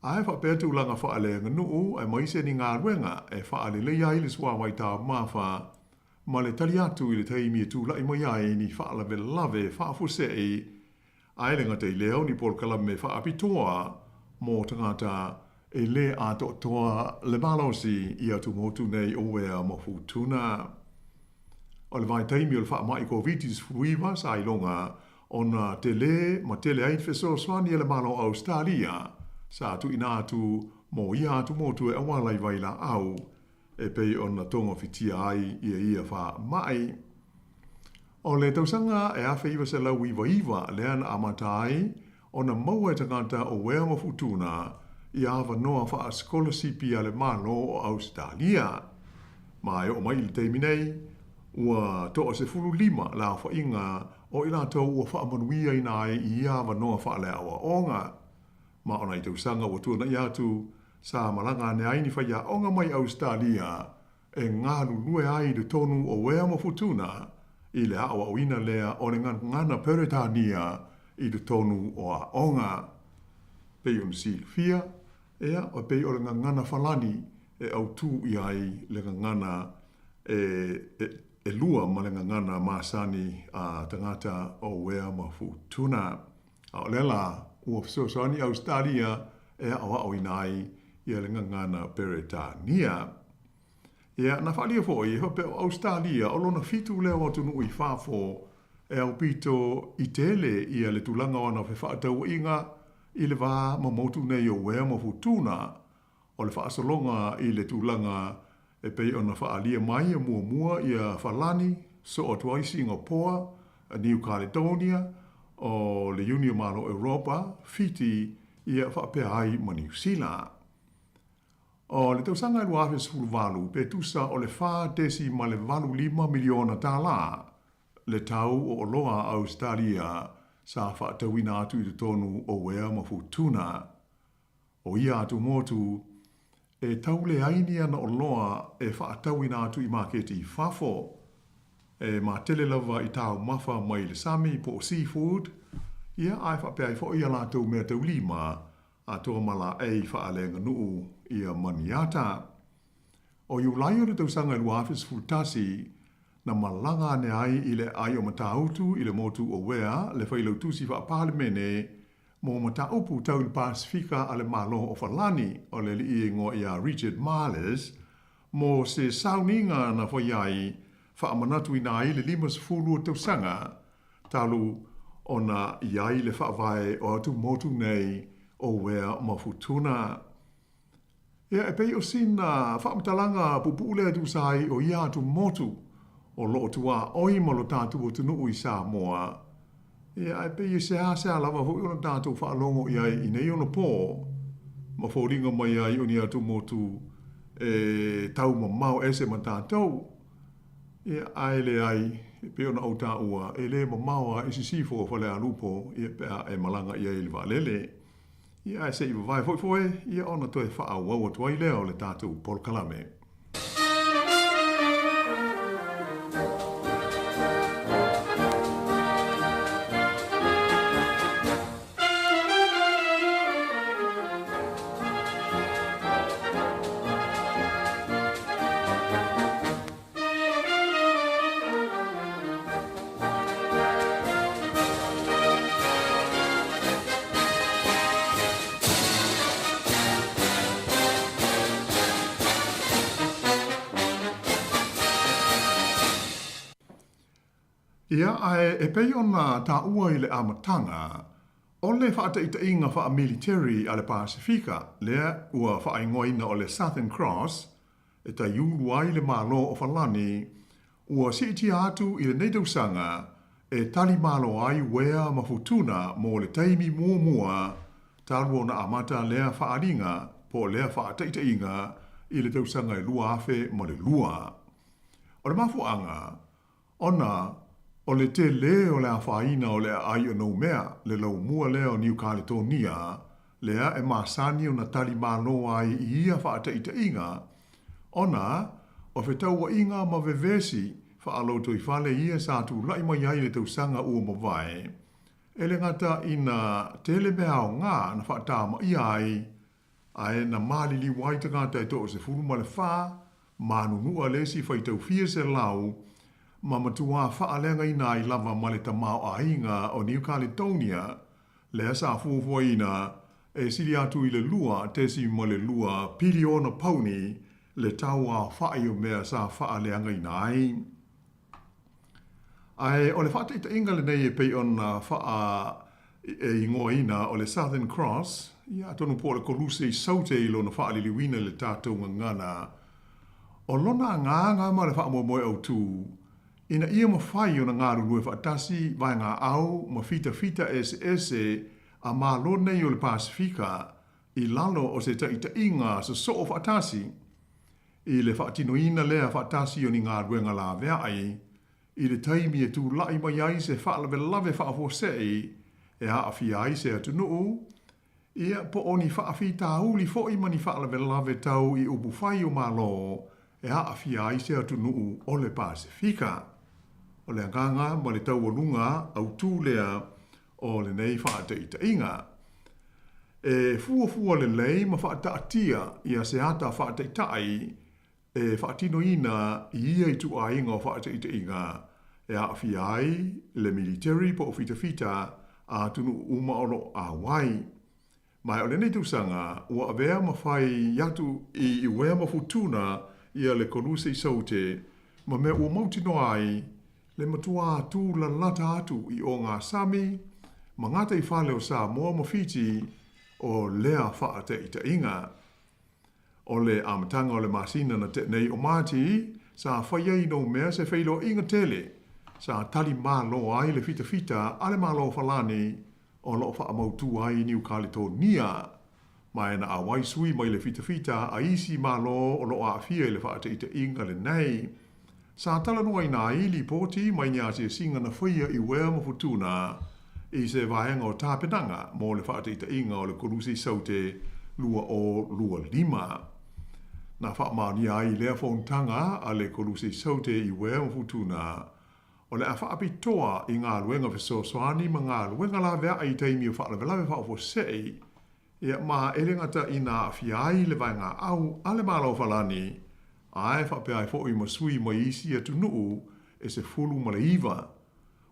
ae faapea tulaga faaleaganuu aemaise ni galuega e faaleleia ai le suavai taumafa ma le tali atu i le taimi e tulai mai ai ni faalavelave faafuasei, ae le gata i lea o ni polokalame faapitoa mo tagata e lē atoatoa le malosi i atumotu nei o Uea ma Futuna. O le vaitaimi o le faamai Koviti-19 sa iloga ona tele ma tele ai le fesoasoani a le Malo o Ausetalia sa tuuina atu mo ia atumotu e auala i vailaau. e pei ona togafitia ai ia ia faamai. O le tausaga e 1999 lea na amata ai ona maua e tagata o Uea ma Futuna ia avanoa faasikolasipi a le Malo o Ausetalia. Ma e oo mai i le taimi nei, ua toa 15 le aofaiga o i latou ua faamanuiaina ai i ia avanoa faaleaoaoga. Ma o nai tausaga ua tuanai atu, sa malaga ane ai ni faiaoga mai Ausetalia e galulue ai i totonu o Uea ma Futuna i le aʻoaʻoina lea o le gagana Peretania i totonu o aoga. Pei ona silafia, ea, e pei o le gagana Falani e autū i ai le gagana e, e, e lua ma le gagana masani a tagata o Uea ma Futuna. A o lea lā, ua fesoasoani Ausetalia e aʻoaʻoina ai ia le gagana Peretania. Ia, na faaalia foi, e faapea o Ausetalia o lona fitu lea o atunuu i fafo e aupito i tele ia le tulaga o ana fefaatauaiga i le va ma motu nei o Uea ma Futuna. O le faasologa i le tulaga e pei ona faaalia mai e muamua ia Falani, soo atu ai Singapoa, Niu Kaledonia, o le Iuni o Malo Europa, Fiti, ia faapea ai ma Niu Sila. O le tausaga e 2018, pe tusa o le 4.85 miliona tālā le tau o oloa a Ausetalia sa faatauina atu i totonu o Uea ma Futuna. O ia atumotu, e tau leai ni ana oloa e faatauina atu i maketi i fafo. E matele lava i taumafa mai le sami po o seafood, ia ae faapea ai foi a latou mea taulima, atoa ma laei faaleaganuu ia Maniata. O Iulai o le tausaga e 2011, na malaga ane ai i le aai o Matautu i le motu o Uea le Failautusi Faa-Palemene mo mataupu tau i le Pasefika a le Malo o Falani, o le alii e igoa iā Richard Marles, mo se sauniga na fai ai, faamanatuina ai le 50 o tausaga talu ona i ai le faavae o atumotu nei o Uea ma Futuna. Ia, e pei o sina faamatalaga puupuu lea e tusa ai o ia atumotu o lo o tuaoi ma lo tatou atunuu i Samoa. Ia, ae pei e seasea lava foi ona tatou faalogo i ai i nei ona pō, ma foliga mai ai o ni atumotu e taumamao ese ma tatou. Ia, ae leai, e pei ona ou taua, e le mamao lava i sisifo o Falealupo, ia, pe a e malaga i ai i le vaalele. Ia, ae se i vavae foi foe, ia ona toe faaauau atu ai lea o le tatou polokalame. Ia, ae e pei ona taua i le amataga, o le faataitaiga faa-military a le Pasefika, lea ua faaigoaina o le Southern Cross, e taiulu ai le Malo o Falani, ua siitia atu i lenei tausaga e tali malo ai uea ma futuna mo le taimi muamua talu ona amata lea faaaliga po o lea faataitaiga i le tausaga e 2002. O le mafuaaga, Ona o le tele o le afaina o le aai o Noumea, le laumua lea o Niu Kaletonia, lea e masani ona tali malo ai i ia faataitaiga, ona o fetauaiga ma vevesi faalotoifale ia sa tulai mai ai i le tausaga ua mavae, e le gata ina tele mea aoga na faatamaia ai Ae na maliliu ai tagata e 14, ma nunua le isi faitau fia selau, ma matuā faaleagaina ai lava ma le tamaoaiga o Niu Kaletonia, lea sa fuafuaina e sili atu i le 2.2 piliona pauni le tau aofai o mea sa faaleagaina ai. Ae o le faataitaiga lenei e pei ona faa e igoaina o le Southern Cross, ia atonu po o le koluse i Saute i lona faaliliuina i le tatou gagana. O lona agaga ma le faamoemoe autu, ina ia mafai ona galulue faatasi vaegaau ma fitafita eseese a Malo nei o le Pasefika i lalo o se taitaiga sosoo faatasi, i le faatinoina lea faatasi o ni galuega laveai i le taimi e tulai mai ai se faalavelave faafuasei e aafia ai se atunuu, ia, po o ni faafitauli foi ma ni faalavelave tau i upufai o Malo e aafia ai se atunuu o le Pasefika. O le agaga ma le taualuga autu lea o lenei faataitaiga. E fuafua lelei ma faataatia ia se ata faataitai e faatinoina i ia ituaiga o faataitaiga e aafia ai le militeri po o fitafita a atunuu uma o lo o auai. Ma o lenei tausaga ua avea ma fai atu i Uea ma Futuna ia le Koluse i Saute ma mea ua mautinoa ai le matuā tūlalata atu i ogasami ma gataifale o Samoa ma Fiti o lea faataitaiga. O le amataga o le masina na tea nei o Mati, sa fai ai i Noumea se feiloaiga tele sa tali malo ai le fitafita a le Malo o Falani o lo o faamautu ai i Niu Kaletonia, ma e na auai sui mai le fitafita a isi Malo o lo o aafia i le faataitaiga lenei. Sa talanoaina ai lipoti mai ni asiasiga na faia i Uea ma Futuna i se vaega o tapenaga mo le faataitaiga o le Koluse Saute 2025. Na faamaonia ai lea fonotaga a le Koluse Saute i Uea ma Futuna o le a faapitoa i galuega fesoasoani ma galuega laveai i taimi o faalavelave faafuasei. Ia, ma e le gata ina aafia ai le vaegaau a le Malo o Falani, ae faapea ai foi ma sui mai isi atunuu e 19.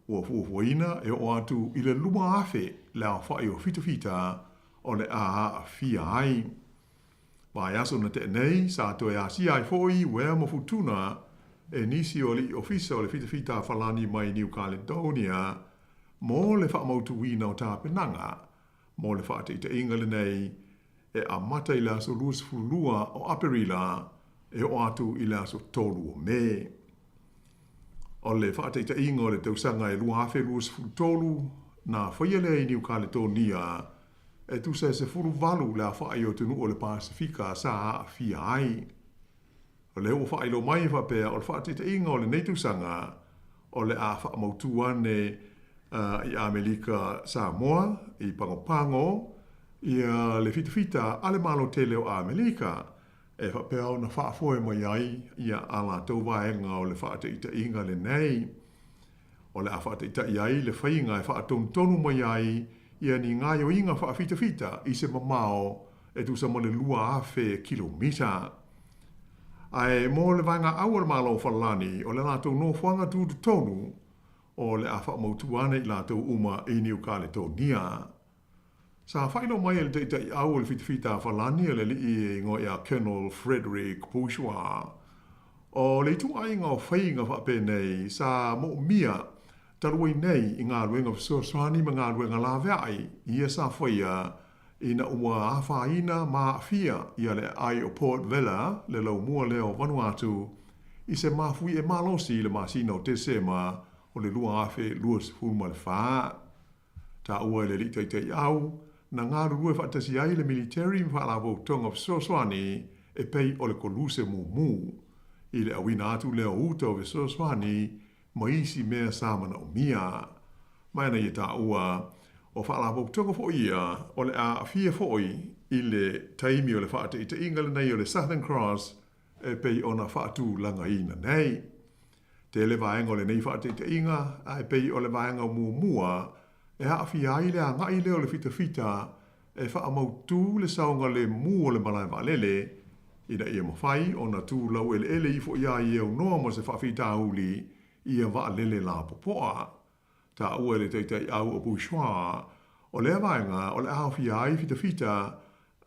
Ua fuafuaina e oo atu i le 2,000 le aofai o fitafita o le a aafia ai. Vaiaso na tea nei, sa toe asia ai foi Uea ma Futuna e nisi o alii ofisa o le fitafita a Falani mai Niu Kaledonia mo le faamautuina o tapenaga Mo le faataitaiga lenei, e amata i le aso 22 o Aperila e oo atu i le aso 3 o Me. O le faataitaiga o le tausaga e 2023, na faia lea i Niu Kaletonia, e tusa e 18 le aofai o atunuu o le Pasefika sa aafia ai. O lea ua faailoa mai e faapea o le faataitaiga o lenei tausaga o le a faamautu ane i Amelika Samoa i Pagopago ia le fitafita a le Malo tele o Amelika e faapea ona faafoe mai ai ia a latou vaega o le faataitaiga lenei. O le a faataitai ai le faiga e faatonutonu mai ai ia ni gaioiga faafitafita i se mamao e tusa ma le 2,000 kilomita. Ae mo le vaegaau a le Malo o Falelani, o le latou nofoaga tutotonu o le a faamautu ane i latou uma i Niu Kaletonia. Sa faailoa mai e le taitaiau o le fitafita a Falani, o le alii e igoa ia Colonel Frederick Bourgeois, o le ituaiga o faiga faapenei sa moomia talu ai nei i galuega fesoasoani ma galuega laveai ia sa faia ina ua afaina ma aafia ia le aai o Port Vila, le laumua lea o Vanuatu, i se mafuie malosi i le masina o Tesema o le 2024. Taua e le Alii Taitaiau, na galulue faatasi ai le militeri ma Faalapotopotoga Fesoasoani e pei o le Koluse Mumu, i le auina atu lea o uta o fesoasoani ma isi mea sa manaomia. Ma ana ia taua, o Faalapotopotoga foi ia o le a aafia foi i le taimi o le faataitaiga lenei o le Southern Cross e pei ona faatulagaina nei. Tele vaega o lenei faataitaiga, ae pei o le vaega muamua e aafia ai le agai lea o le fitafita e faamautū le saogalemu o le malae vaalele ina ia mafai ona tu laueleele ifo iā ia aunoa ma se faafitauli ia vaalele lapopoa. Taua e le taitaiau o Bourgeois, o lea vaega o le a aofia ai fitafita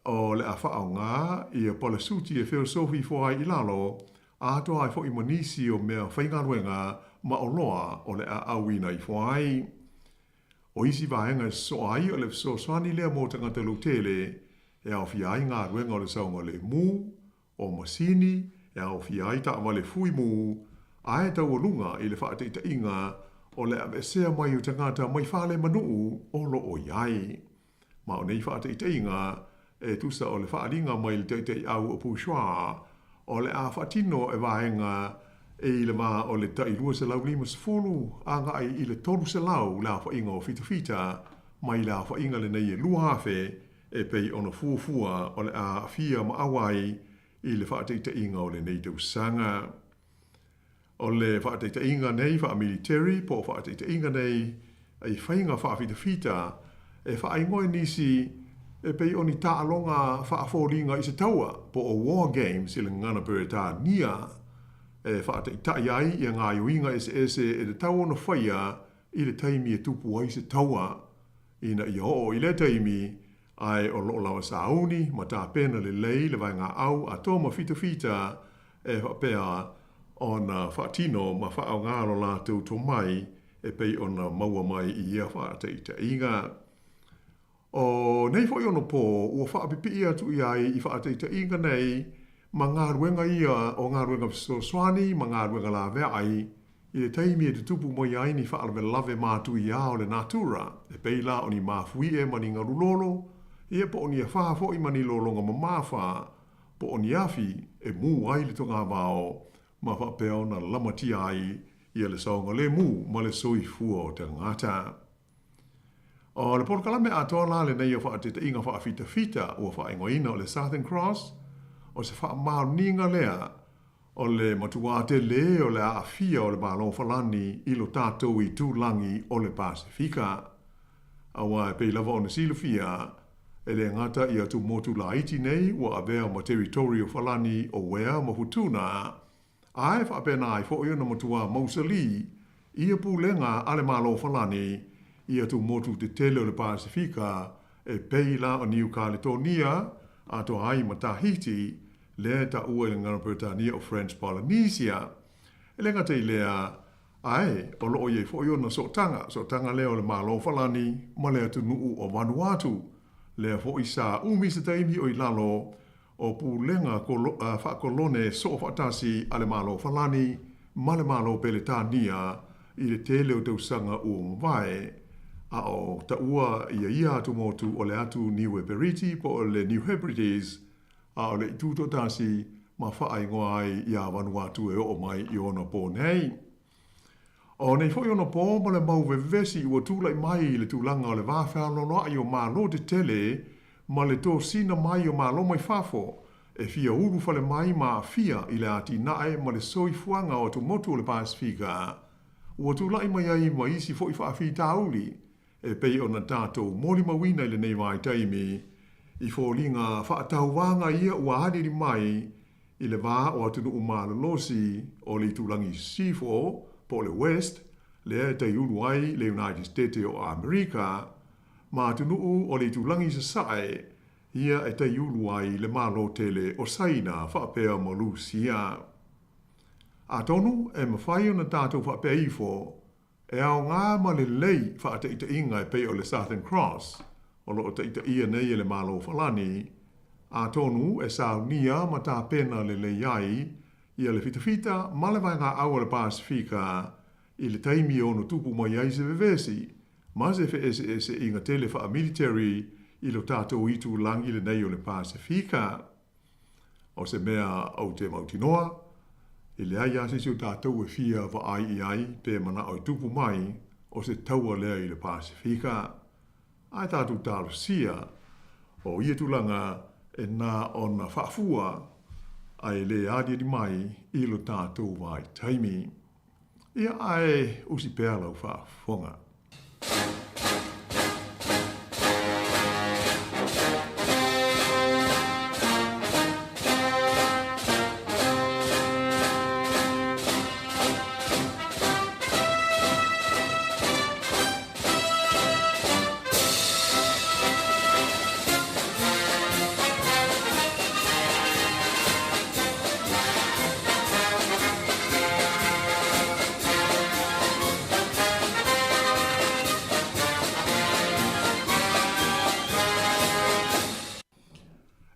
o le a faaaoga ia palasuti e feosofi ifo ai i lalo, atoa ai foi ma nisi o mea faigaluega ma oloa o le a auina ifo ai. O isi vaega e sosoa ai o le fesoasoani lea mo tagata lautele e aofia ai galuega o le saogalemu, o masini e aofia ai taavale fuimu ae taualuga i le faataitaiga o le aveesea mai o tagata mai fale ma nuu o lo o i ai. Ma o nei faataitaiga e tusa o le faaaliga mai le taitaiau o Bourgeois o le a faatino e vaega e i le va o le tai 250 agai i le 300 le aofaiga o fitafita mai le aofaiga lenei e 2,000 e pei ona fuafua o le a aafia ma auai i le faataitaiga o lenei tausaga. O le faataitaiga nei faamiliteri po o faataitaiga nei i faiga faafitafita e faaigoa e nisi e pei o ni taaloga faafoliga i se taua po o war games i le gagana Peretania e faataitai ai ia gaoioiga eseese e tatau ona faia i le taimi e tupu ai se taua ina ia oo i lea taimi ae o lo o lava sauni ma tapena lelei le vaegaau atoa ma fitafita e faapea ona faatino ma faaaoga lo latou tomai e pei ona maua mai i ia faataitaiga. O nei foi onopo ua faapipii atu i ai i faataitaiga nei ma galuega ia o galuega fesoasoani ma galuega laveai i le taimi e tutupu mai ai ni faalavelave matuia o le natura, e pei la o ni mafuie ma ni galu lolo, ia po o ni afā foi ma ni lologa mamafa, po o ni afi e mū ai le togavao ma faapea ona lamatia ai ia le saogalemu ma le soifua o tagata. O le polokalame atoa la lenei o faataitaiga faafitafita ua faaigoaina o le Southern Cross, o se faamaoniga lea o le matuā tele o le aafia o le Malo Falani i lo tatou itulagi o le Pasefika. Aua e pei lava ona silafia, e le gata i atumotu laiti nei ua avea ma teritori o Falani o Uea ma Futuna, ae faapena ai foi ona matuā mausali ia pulega a le Malo Falani i atumotu tetele o le Pasefika e pei la o Niu Kaletonia atoa ai ma Tahiti, lea e taua i le gagana Peretania o French Polynesia. E le gata i lea, ae o lo o i ai foi ona sootaga, sootaga lea o le Malo Falani ma le atunuu o Vanuatu, lea foi sa umi se taimi o i lalo o pulega faakolone soofaatasi a le Malo Falani ma le Malo Peretania i le tele o tausaga ua mavae, a o taua ia ia atumotu o le atu Niue Periti po o le New Hebrides, a o le itu toatasi ma faaigoa ai iā Vanuatu e oo mai i ona pō nei. O nei foi ona pō ma le mau vevesi ua tulai mai i le tulaga o le va fealoaloaʻi o Malo tetele ma le tosina mai o Malo mai fafo e fia ulufale mai ma aafia i le atinae ma le soifuaga o atumotu o le Pasefika ua tulai mai ai ma isi foi faafitauli E pei ona tatou molimauina i lenei vaitaimi, i foliga faatauvaga ia ua aliali mai i le va o atunuu malolosi o le itulagi sisifo, po o le West, lea e taiulu ai le United State o Amerika, ma atunuu o le itulagi sasae, ia e taiulu ai le Malo tele o Saina faapea ma Lusia. Atonu e mafai ona tatou faapea ifo, E aoga ma lelei faataitaiga e pei o le Southern Cross, o lo o taitaia nei e le Malo Falani, atonu e saunia ma tapena lelei ai ia le fitafita ma le vaegaau o le Pasefika i le taimi e ono tupu mai ai se vevesi ma se feeseeseaiga tele faamiliteri i lo tatou itulagi lenei o le Pasefika. O se mea ou te mautinoa, e leai lava se isi o tatou e fia vaai i ai pe manao e tupu mai o se taua lea i le Pasefika. Ae tatou talosia, o ia tulaga e na ona faafua ae le aliali mai i lo tatou vaitaimi. Ia ae usi pea lau faafofoga.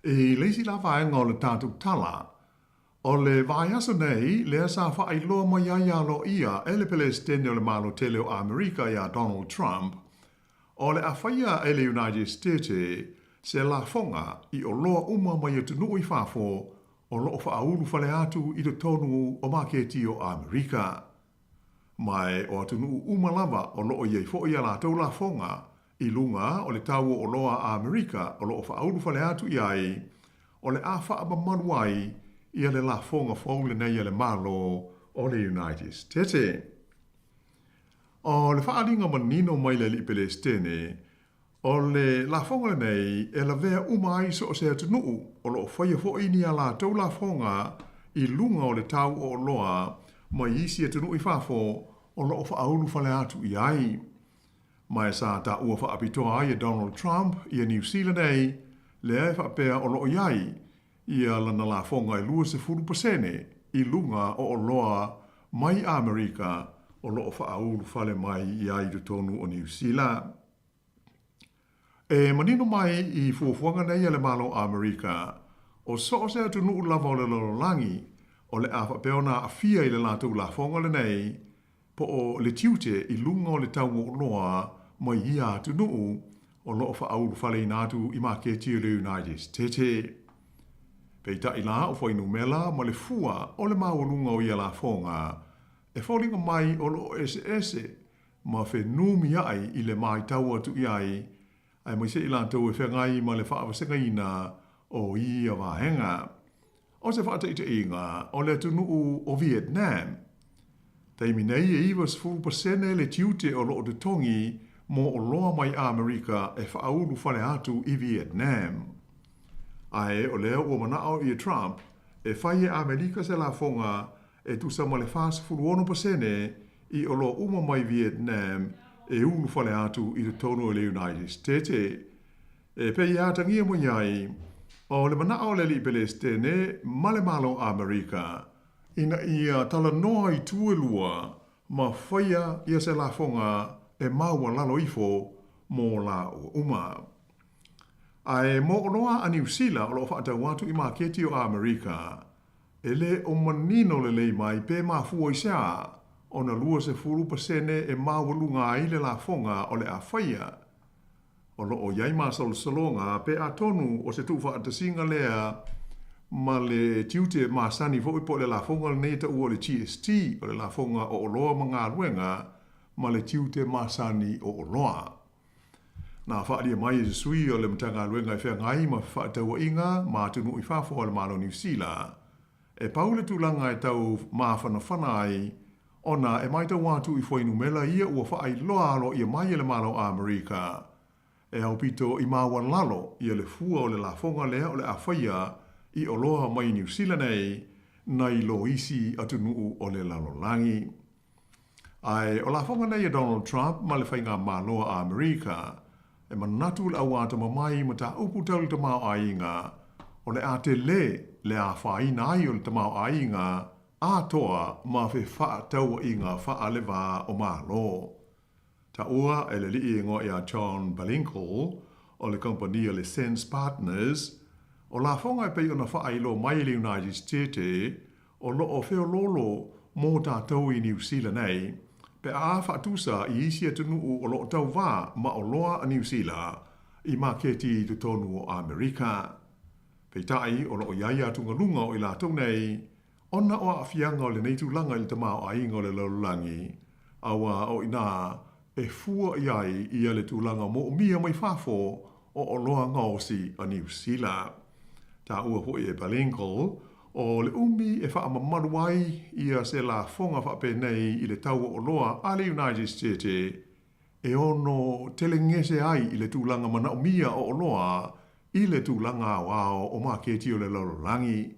I le isi la vaega o le tatou tala, O le vaiaso nei lea sa faailoa mai ai aloaia e le Peresetene o le Malo Tele o Amerika iā Donald Trump, o le a faia e le United States se lafoga i oloa uma mai atunuu i fafo o lo o faaulu fale atu i totonu o maketi o Amerika. Ma o atunuu uma lava o lo o i ai foi a latou lafoga i luga o le tau o oloa a Amerika o lo o faaulu fale atu i ai, o le a faamamalu ai ia le lafoga fou lenei a le Malo o le United States. O le faaaliga manino mai le Alii Peresetene, o le lafoga lenei e lavea uma ai so o se atunuu o lo o faia foi ni a latou lafoga i luga o le tau o oloa mai isi atunuu i fafo o lo o faaulu fale atu i ai. Ma e sa taua faapitoa ai e Donald Trump ia Niu Sila nei, lea e faapea o lo o i ai ia lana lafoga e 20% i luga o oloa mai Amerika o lo o faaulu fale mai i ai i totonu o Niu Sila. E manino mai i fuafuaga nei a le Malo o Amerika, o so o se atunuu lava o le lalolagi o le a faapea ona aafia i le latou lafoga lenei, po o le tiute i luga o le tau o oloa mai ia atunuu o lo o faaulufaleina atu i maketi o le United States. Peitai la o fuainumera ma le fua o le maualuga o ia lafoga e foliga mai o lo o eseese ma fenumiai i le matau atu i ai, aemaise i latou e feagai ma le faavasegaina o ia vaega. O se faataitaiga, o le atunuu o Vietnam. Taimi nei e 90% le tiute o lo o totogi mo oloa mai Amerika e faaulu fale atu i Vietnam. Ae o lea ua manao ia Trump e fai e Amerika se lafoga e tusa ma le 46% i oloa uma mai Vietnam e ulu fale atu i totonu o le United States. E pei e atagia mai ai, o le manao o le Alii Peresetene ma le Malo o Amerika, ina ia talanoa i tu e lua ma faia ia se lafoga e maualalo ifo mo lāua uma. Ae mo oloa a Niu Sila o lo o faatau atu i maketi o Amerika, e le o manino lelei mai pe mafua i se a ona 20% e maualuga ai le lafoga o le a faia. O lo o i ai masalosaloga pe atonu o se tuufaatasiga lea ma le tiute masani foi po o le lafoga lenei e taua o le GST, o le lafoga o oloa ma galuega ma le tiute masani o oloa. Na faaalia mai e se sui o le Matagaluega e feagai ma fefaatauaiga ma atunuu i fafo a le Malo o Niu Sila, e pau le tulaga e tau mafanafana ai ona e matau atu i fuainumera ia ua faailoa aloaia mai e le Malo o Amerika e aupito i maualalo ia le fua o le lafoga lea o le a faia i oloa mai Niu Sila nei nai lo isi atunuu o le lalolagi. Ae o lafoga nei a Donald Trump ma le Faigamalo a Amerika, e manatu le auatamamai i mataupu tau le tamaoaiga, o le a tele le afaina ai o le tamaoaiga atoa ma fefaatauaiga faaleva o Malo. Taua e le alii igoa ia John Balinkle o le kamupani a le Sense Partners, o lafoga e pei ona faailoa mai e le United States o lo o feoloolo mō tātou i Niu Sila nei, pe a faatusa i isi atunuu o lo o tauvā ma oloa a Niu Sila i maketi i totonu o Amerika. Peitai, o lo o i ai atugaluga o i latou nei, ona o aafiaga o lenei tulaga i le tamaoaiga o le lalolagi, auā o inā e fua i ai ia le tulaga moomia mai fafo o oloa gaosi a Niu Sila. Taua foi e Balinkle, o le umi e faamamalu ai ia se lafoga faapenei i le tau o oloa a le United States e ono telegese ai i le tulaga manaomia o oloa i le tulaga aoao o maketi o le lalolagi.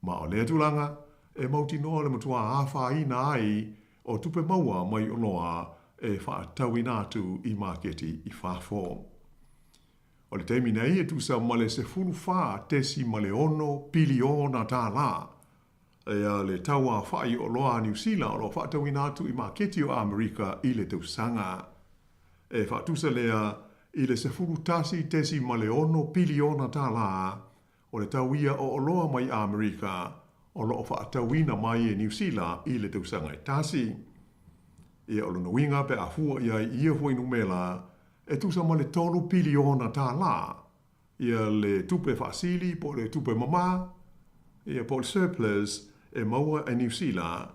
Ma o lea tulaga, e mautinoa le matua afaina ai o tupe maua mai oloa e faatauina atu i maketi i fafo. O le taimi nei e tusa ma le 14.6 piliona tālā ea le tau aofai o oloa a Niu Sila o lo o faatauina atu i maketi o Amerika i le tausaga. E faatusa lea i le 11.6 piliona tālā o le tau ia o oloa mai Amerika o lo o faatauina mai e Niu Sila i le tausaga e tasi. Ia o lona uiga pe a fua i ai i ia fuainumera e tusa ma le $3 piliona ia le tupe faasili po o le tupe mamā ia po o le surplus e maua e Niu Sila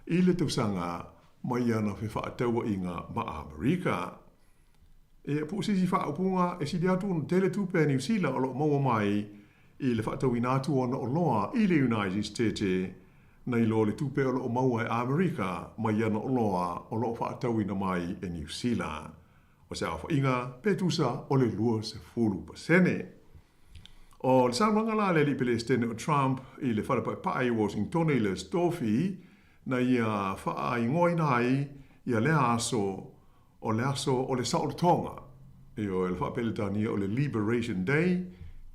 i le tausaga mai ana fefaatauaiga ma Amerika. Ia po o se isi faaupuga e sili atu ona tele tupe a Niu Sila o lo o maua mai i le faatauina atu o ana oloa i le United States nai lo le tupe o lo o maua e Amerika mai ana oloa o lo o faatauina mai e Niu Sila. O se aofaiga pe tusa o le 20%. O le saunoaga la a le Alii Peresetene o Trump i le Fale Paepae i Washingtone i le Aso Tofi na ia faaigoaina ai ia lea aso o le aso o le saolotoga, ioe, o le faa-Peretania o le Liberation Day,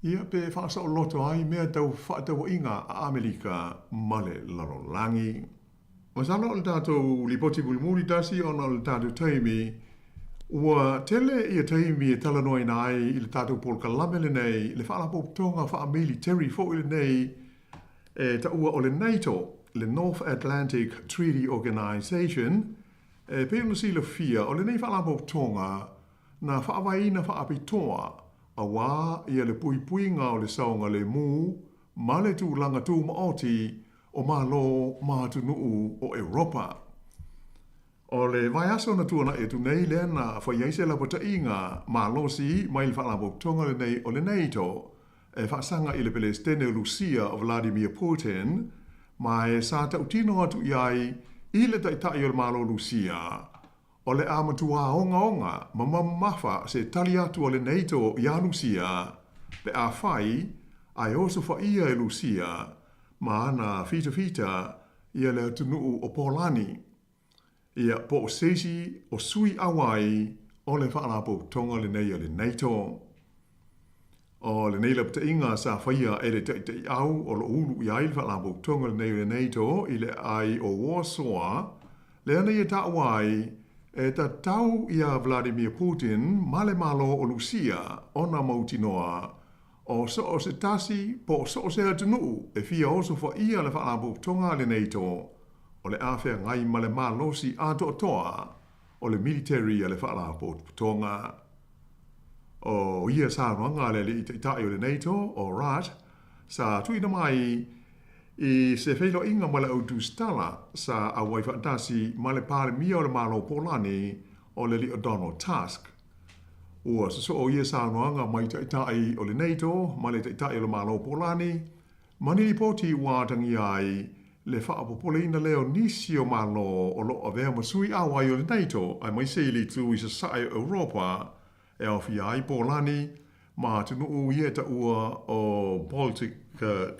ia pe faasaoloto ai mea tau fefaatauaiga a Amerika ma le lalolagi. Masalo o le tatou lipoti mulimuli tasi ona o le tatou taimi, ua tele ia taimi e talanoaina ai i le tatou polokalame lenei le faalapotopotoga faa-military foi lenei e taua o le NATO, le North Atlantic Treaty Organization. E pei ona silafia, o lenei faalapotopotoga na faavaeina faapitoa auā ia le puipuiga o le saogalemu ma le tulaga tumaoti o Malo ma atunuu o Europa. O le vaiaso na tuanai atu nei lea na fai ai se lapataiga malosi mai le faalapotopotoga lenei o le NATO e faasaga i le Peresetene o Lusia o Vladimir Putin, ma e sa tautino atu i ai i le Taitai o le Malo Lusia, o le a matuā ogaoga ma mamafa se tali atu a le NATO iā Lusia pe afai ae osofaia e Lusia ma ana fitafita ia le atunuu o Polani. Ia, po o se isi o sui auai o le Faalapotopotoga lenei a le NATO. O lenei lapataiga sa faia e le taitaiau o lo o ulu i ai le Faalapotopotoga lenei o le NATO i le aai o Warsaw, lea na ia taua ai e tatau iā Vladimir Putin ma le Malo o Lusia ona mautinoa o so o se tasi po o so o se atunuu e fia osofaia le Faalapotopotoga a le NATO o le a feagai ma le malosi atoatoa o le military a le Faalapotopotoga. O ia saunoaga a le Alii Taitai o le NATO, o Rudd, sa tuuina mai i se feiloaiga ma le au tusitala sa auai faatasi ma le Palemia o le Malo Polani o le Alii o Donald Tusk. Ua sosoo ia saunoaga mai Taitai o le NATO ma le Taitai o le Malo Polani ma ni lipoti ua atagia ai le faapopoleina lea o nisi o Malo o lo o avea ma sui auai o le NATO aemaise i le itu i sasae o Europa e aofia ai Polani ma atunuu ia e taua o Baltic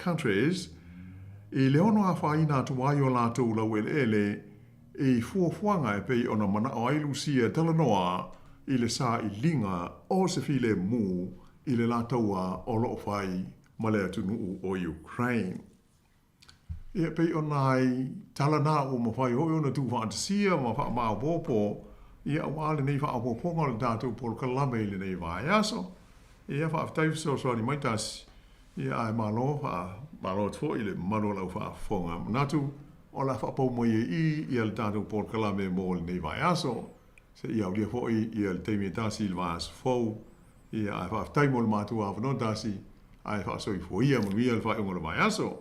Countries i le ono afaina atu ai o latou laueleele i fuafuaga e pei ona manao ai Lusia e talanoa i le sailiga o se filemu i le la taua o lo o fai ma le atunuu o Ukraine. Ia, pei o nai tala na ua mafai hoʻi ona tuufaatasia ma faamaopoopo, ia, auā lenei faaopoopoga o le tatou polokalame i lenei vaiaso. Ia, faafetai fesoasoani mai tasi, ia, ae malo, faamalo atu foi i le mamalu o lau faafofoga. Manatu o le a faapau mai ai i i ia le tatou polokalame mo lenei vaiaso, seia aulia foi ia le taimi e tasi i le vaiaso fou. Ia, ae faafetai mo le matou avanoa tasi, ae faasoifua ia manuia le faaiuga o le vaiaso.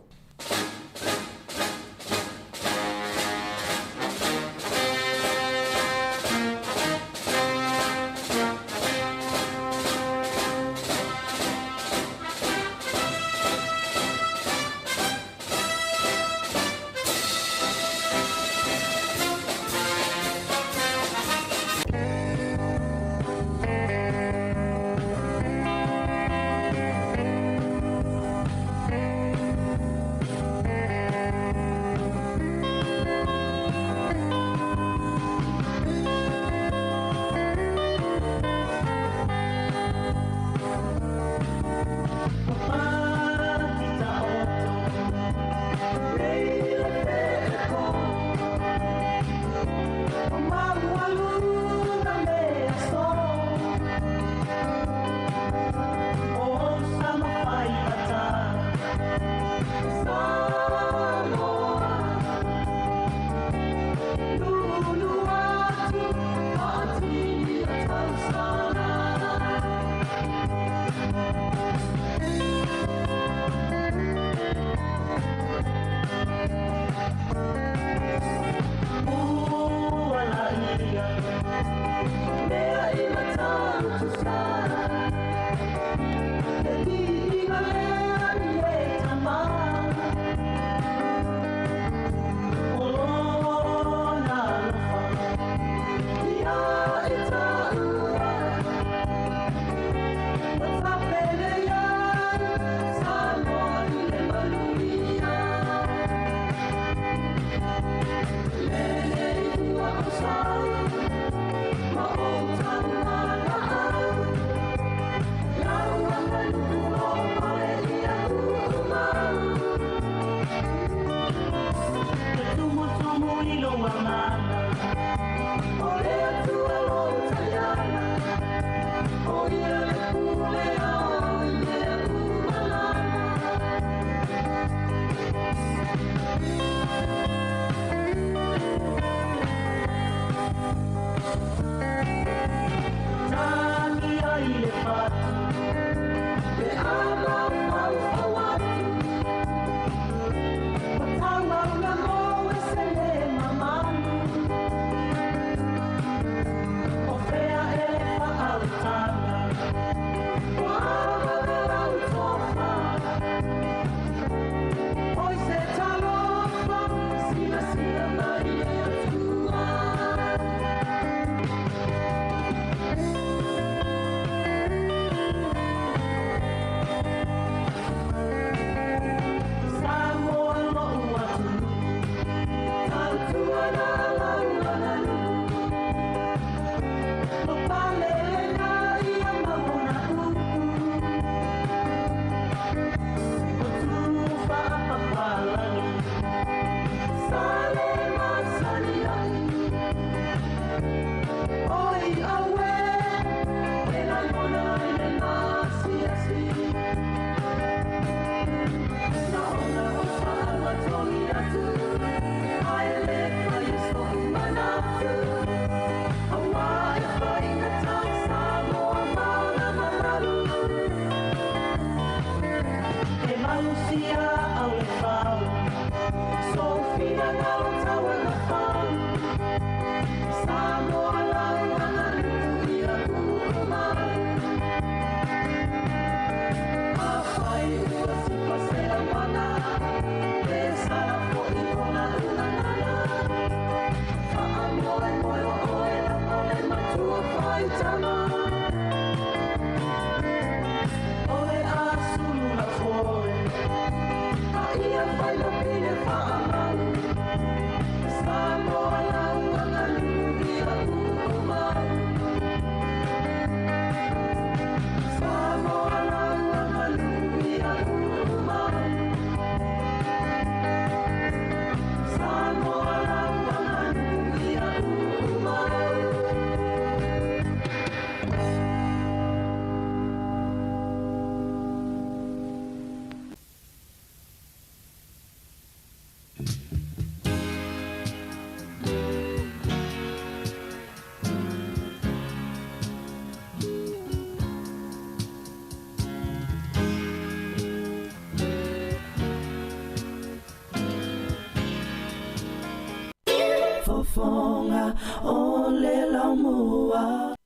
Faafofoga o le laumua.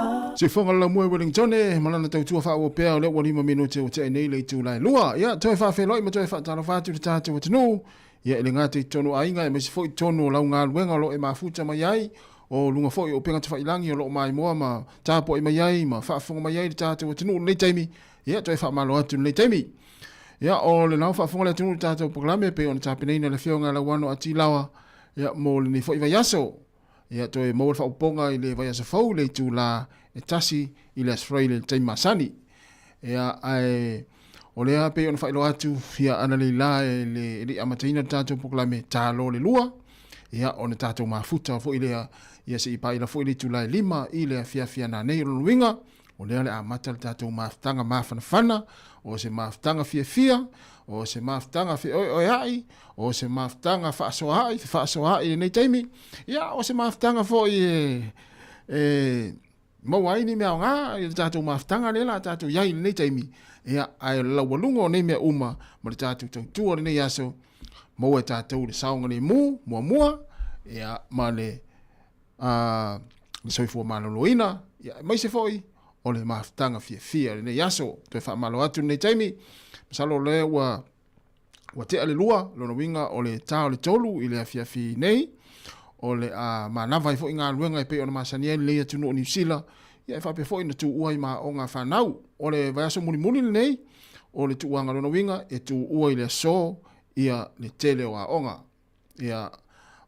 Laumua. Sifoga le Laumua i Wellingtone ma lana tautua faaauau pea o lea ua 5 minute ua tea nei le itula e 2. Ia, toe faafeiloai ma toe faatalofa atu i le tatou atunuu, ia e le gata i totonu o aiga aemaise foi i totonu o lau galuega o lo o e mafuta mai ai, o luga foi o upega tafailagi o lo o maimoa ma tapuai mai ai ma faafofoga mai ai le tatou atunuu i lenei taimi. Ia, toe faamalo atu i lenei taimi. Ia, o le lau faafofoga le atunuu i le tatou polokalame e pei ona tapenaina e le Afioga ia Lauano A. T. Laoa, ia, mo lenei foi vaiaso. Ia, toe maua le faaopoopoga i le vaiaso fou i le itula e 1 i le Aso Faraile i le taimi masani. Ia, ae o lea pei ona faailoa atu, ia, analeila e le e le i amataina le tatou polokalame, talo le 2, ia, ona tatou mafuta foi lea, ia, se i paila foi le itula e 5 i le afiafi a nanei. O lona uiga, O lea o le a amata le tatou mafutaga mafanafana, o se mafutaga fiafia, o se mafutaga feoeoeaʻi, o se mafutaga faasoaai, fefaasoaai i lenei taimi, ia, o se mafutaga foi e, e maua ai ni mea aoga i le tatou mafutaga lea la tatou i ai i lenei taimi, ia, ae o le laualuga o nei mea uma ma le tatou tautua o lenei aso, maua e tatou le saogalemu muamua, ia, ma le a le soifua maloloina, ia, aemaise foi o le mafutaga fiafia i lenei aso. Toe faamalo atu i lenei taimi, masalo o lea ua ua tea le 2, lona uiga o le ta o le 3 i le afiafi nei, o le a manava ai foi galuega e pei ona masani ai lenei atunuu o Niu Sila, ia e faapea foi ona tuua ai ma aoga a fanau. O le vaiaso mulimuli lenei o le tuuaga, lona uiga e tuua i le aso ia le tele o aoga. ia,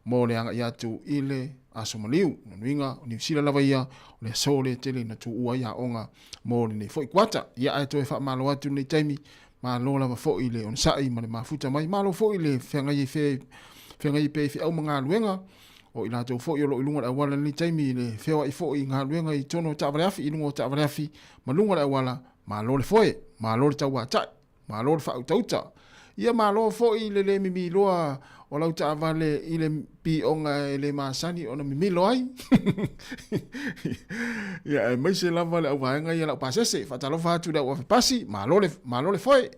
mo le agai atu i le aso maliu. Lona uiga, o Niu Sila lava ia, o le aso lea tele ina tuua ai aoga mo lenei foi kuata. Ia, ae toe faamalo atu i lenei taimi, malo lava foi le onosai ma le mafuta mai, malo foi le feagai ai feagai ai pea i feau ma galuega, o i latou foi o lo o i luga o le auala i lenei taimi i le feoai foi i galuega i totonu o taavale afi, i luga o taavale afi ma luga o le auala, malo le foe, malo le tauatai. Malo le faautauta. Ia malo foi le le mimiloa o lau taavale i le pioga e le masani ona mimilo ai. Ia aemaise lava le auvaega ia laupasese. Faatalofa atu i le au ave pasi, malo le, malo le foe.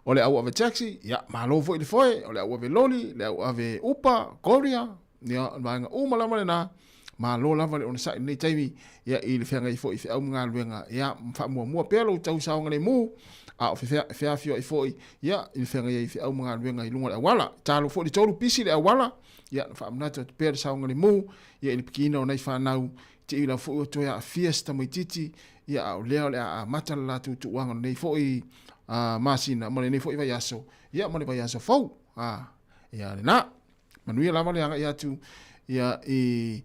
O le au ave taxi, ia malo foi le foe. O le au ave loli, le au ave upa, courier, Ia, o le vaega uma lava lena, malo lava le onosai i lenei taimi, ia, i le feagai foi i feau ma galuega, ia, faamuamua pea lou tau saogalemu, a o feafioai foi, ia, i le feagai ai i feau ma galuega i luga o le auala. Talo foi le tolu pisi le auala, ia, na faamanatu atu pea le saogalemu, ia, i le pikiina o nai fanau, te i lau foi ua toe aafia se tamaitiiti, ia, a o lea o le a amata le latou tuuaga o lenei foi masina ma lenei foi vaiaso, ia, ma le vaiaso fou, a, ia, lena. Manuia lava le agai atu ia i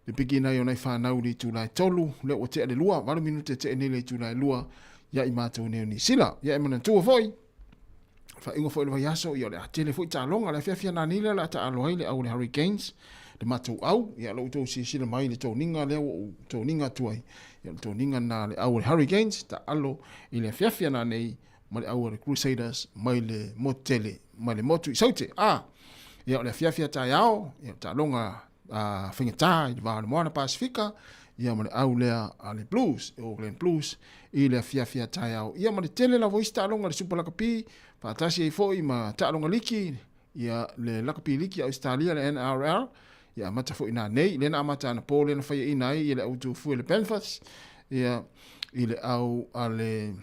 le pikina ai o nai fanau i le itula e 3, lea ua tea le 2, 8 minute e tea nei le itula e 2 ia i matou nei o Niu Sila. Ia e manatua foi, faaiuga foi o le vaiaso, ia o le a tele foi taaloga, le afiafi anani lea o le a taalo ai le au o le Hurricanes, le matou au, ia o lea ua outou silasila mai i le toniga lea ua ou toniga atu ai, ia o le toniga lena a le au o le Hurricanes, taalo i le afiafi ananei ma le au a le Crusaders mai le motu tele, mai le motu i Saute. A, ia o le afiafi a taeao, ia o taaloga a faigata i le va o le Moana Pasifika, ia ma le au lea a le Blues, e Auckland Blues, i le afiafi a taeao. Ia ma le tele lava o isi taaloga, le Super Lakapi, faatasi ai foi ma taaloga liki, ia le lakapi liki a Ausetalia, le NRL, ia amata foi nanei, lea na amata anapo lea na faiaina ai ia le au tuafue le Panthers, ia i le au a le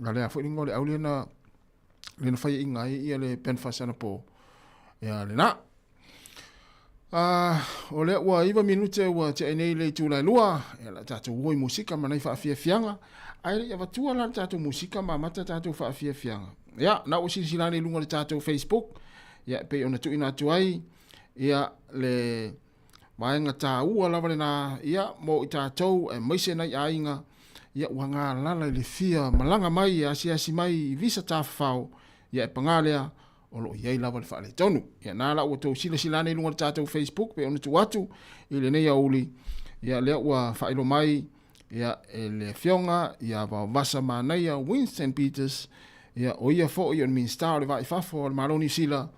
A lea foi le au lea na lea na faiaina ai ia le Penfast anapo. Ia lena. O lea ua 9 minute ua tea nei le itula e 2, ia la tatou o i musika ma nai faafiafiaga. Ae le i avatua la le tatou musika ma amata tatou faafiafiaga. Ia, na ua silasila ane i luga o le tatou Facebook, ia e pei ona tuuina atu ai ia le vaega taua lava lena, ia, mo i tatou aemaise nai aiga, ia, ua galala i le fia malaga mai e asiasi mai i visa tafafao, ia, e paga lea, o lo o i ai lava le faaletonu. Ia, na la ua outou silasila ane i luga o le tatou Facebook pei ona tuu atu i lenei aoauli, ia, lea ua faailoa mai, ia, e le Afioga ia Vaovasa Manaia Winston Peters, ia, o ia foi o le Minisita o le Va i Fafo o le Malo o Niu Sila,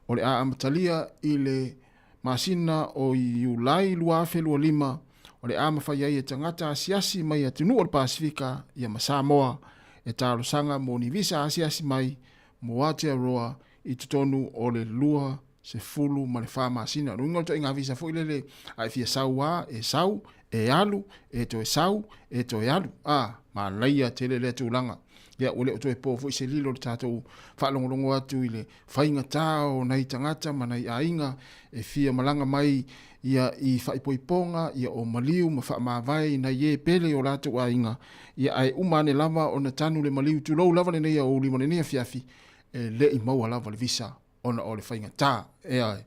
o le a amatalia i le masina o Iulai 2025, o le a mafai ai e tagata asiasi mai atunuu o le Pasefika ia ma Samoa e talosaga mo ni visa asiasi mai mo Aotearoa i totonu o le 24 masina. O le uiga o le ituaiga visa foi lele, a e fia sau lava, e sau, E alu, e toe sau, e toe alu. A, manaia tele lea tulaga. Ia, ua le o toe po foi se lilo i le tatou faalogologo atu i le faigata o nai tagata ma nai aiga e fia malaga mai ia i faaipoipoga ia o maliu ma faamavae i nai e pele i o latou aiga, ia ae uma ane lava ona tanu le maliu tulou lava lenei aoauli ma lenei afiafi, e le i maua lava le visa ona o le faigata. Ioe.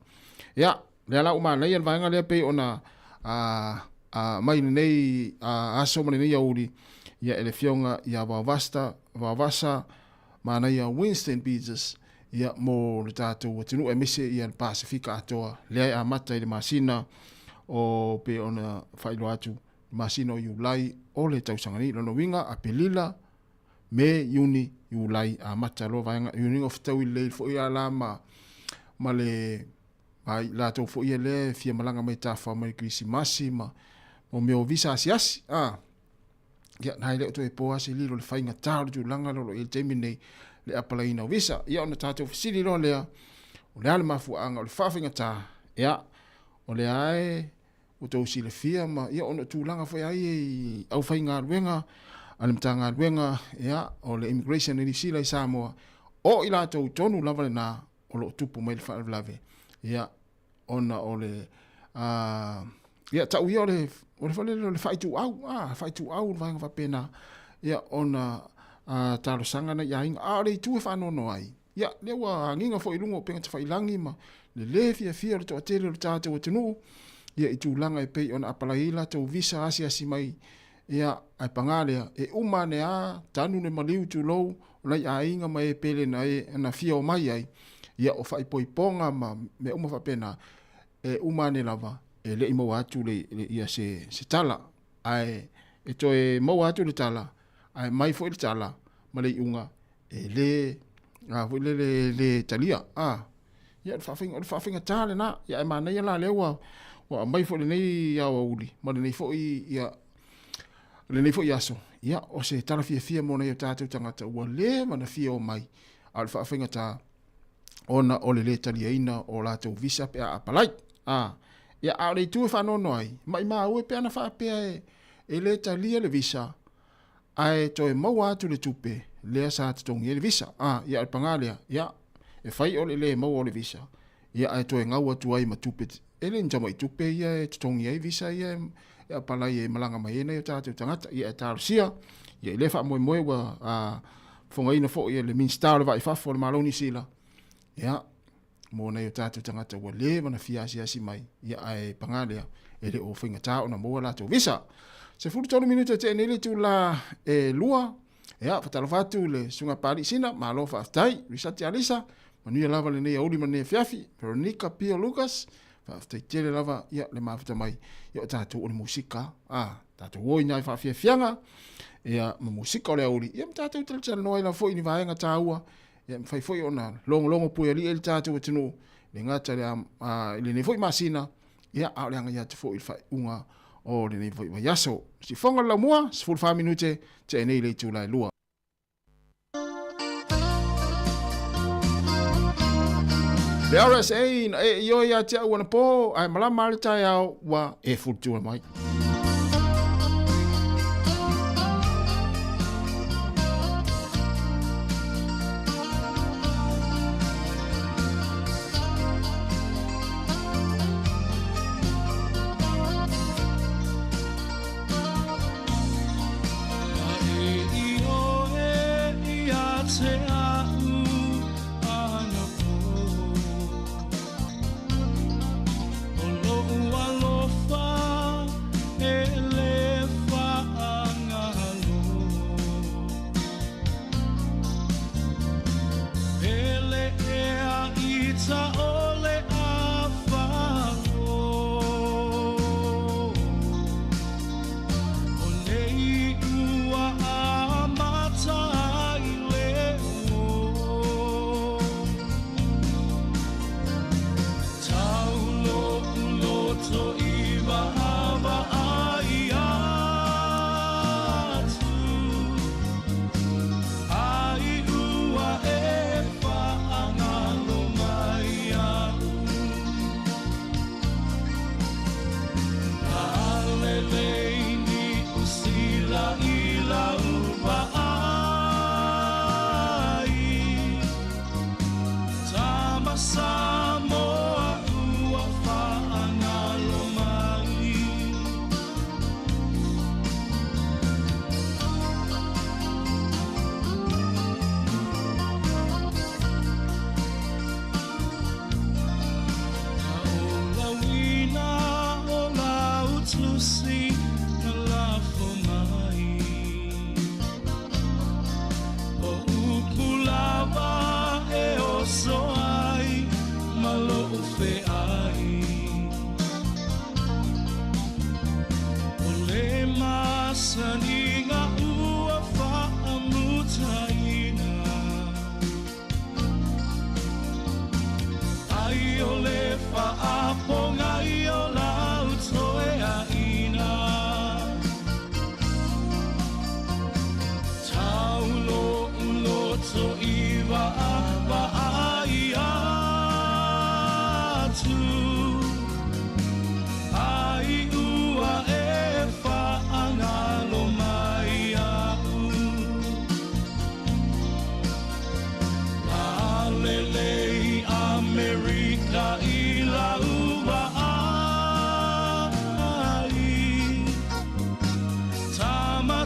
Ia, lea la ua manaia le vaega lea pei ona aumai i lenei aso ma lenei aoauli, ia e le Afioga ia Vaovasta, Vaovasa Manaia Winston Peters, ia mo le tatou atunuu aemaise ia le Pasefika atoa, lea e amata i le masina o pei ona faailoa atu, le masina o Iulai o le tausaga nei. Lona uiga, Aperila, Me, Iuni, Iulai, amata loa vaega, Iuni o fetaui lelei foi a la ma, ma le ma i latou foi ia lea e fia malaga mai tafao mai Kerisimasi ma mo mea o visa asiasi. A, ia, na e le o toe po lava se lilo i le faigata o le tulaga lea o lo o i ai i le taimi lenei le apalaiina o visa. Ia ona tatou fesili loa lea, o le a le mafuaaga o le faafaigata? Ia, o lea e ua outou silafia ma ia ona o tulaga foi a ia i aufaigaluega a le Matagaluega ia, o le Immigration i Niu Sila i Samoa, o i latou tonu lava lena o lo o tupu mai le faalavelave ia ona o le ia tau ia o le o le foi lele o le faaituau a faaituau le vaega faapena ia ona talosaga nai aiga a o le itu e faanoanoa ai ia lea ua agiga foi i luga o upega tafailagi ma le lē fiafia o le toatele o le tatou atunuu ia i tulaga e pei ona apalai ai latou visa asiasi mai Ia, ae paga lea, e uma ane a, tanu le maliu tulou, o nai aiga ma e pele na e na fia omai ai, ia o faaipoipoga ma mea uma faapena, e uma ane lava, e le i maua atu le, le, ia se, se tala. Ae e toe maua atu le tala, ae mai foi le tala ma le iuga, e le, a foi lele, e le talia, a. Ia, o le faafaigata, o le faafaigata lena. Ia, ae manaia la lea ua, ua aumai foi lenei aoauli ma lenei foi, ia, lenei foi aso, ia, o se tala fiafia mo nai o tatou tagata ua leva ona fia omai, a o le faafaigata ona o le lē taliaina o latou visa pe a apalai. A, ia, a o le itu e faanoanoa ai, maimau e pe ana faapea e, e lē talia le visa, ae toe maua atu le tupe lea sa totogi ai le visa. A, ia o le paga lea, ia, e fai o le le maua o le visa, ia ae toe gau atu ai ma tupe, e le ni tamai tupe ia e totogi ai visa ia e apalai e malaga mai ai nai o tatou tagata. Ia e talosia, ia i lea faamoemoe ua a, fofogaina foi e le Minisita o le Vaa i Fafo o le Malo o Niu Sila, ia, mo nai o tatou tagata ua leva ona fia asiasi mai, ia ae paga lea, e le o faigata ona maua latou visa. 13 minute e tea nei le itula e 2, ia, faatalofa atu i le Susuga Papalii Sina, malo faafetai, Risati Alisa, manuia lava lenei aoauli ma lenei afiafi, Veronica Pio Lucas, faafetai tele lava ia le mafuta mai, ia o tatou o le musika, a, tatou o i nai faafiafiaga, ia, ma musika o le aoauli, ia ma tatou talatalanoa ai lava foi i ni vaega taua, Ia mafai foi ona logologo puealii ai le tatou atunuu, e le gata i le, i lenei foi masina, ia, a o le agai atu foi i le faaiuga o lenei foi vaiaso. Sifoga le laumua, 14 minute, tea nei le itula e 2. Le RSA na e ioe ia te au anapo, ae malama le taeao ua e fulitua mai. O loʻu alofa e le faagalo. Hele ea i Taole a Falo. O nei ua amata ai le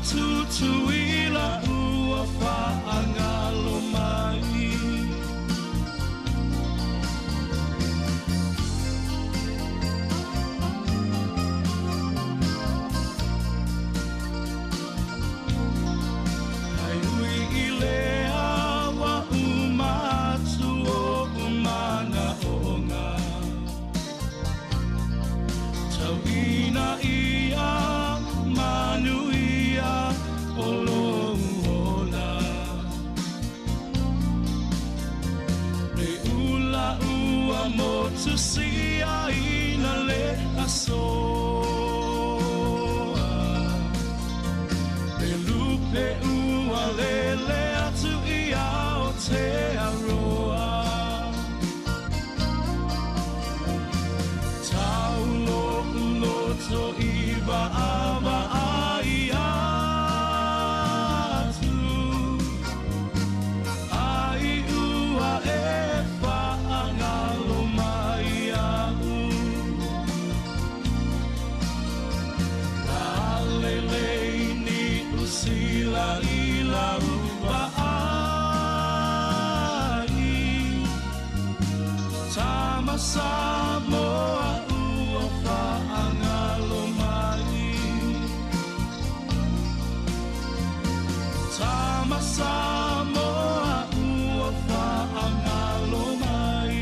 Tutuila ua faagalo mai. Ai ui i lea ua uma atu oʻu manaʻoga, Tau ina ia manuia o lou ola. Le ula ua motu siaina le aso. Le lupe ua lele atu i Aotearoa. Tau loʻu loto i vaavaai atu, Ai ua e faagalo mai iaʻu. Lalelei Niu Sila i lau vaai, Tama Samoa ua faagalo mai. Tama Samoa ua faagalo mai.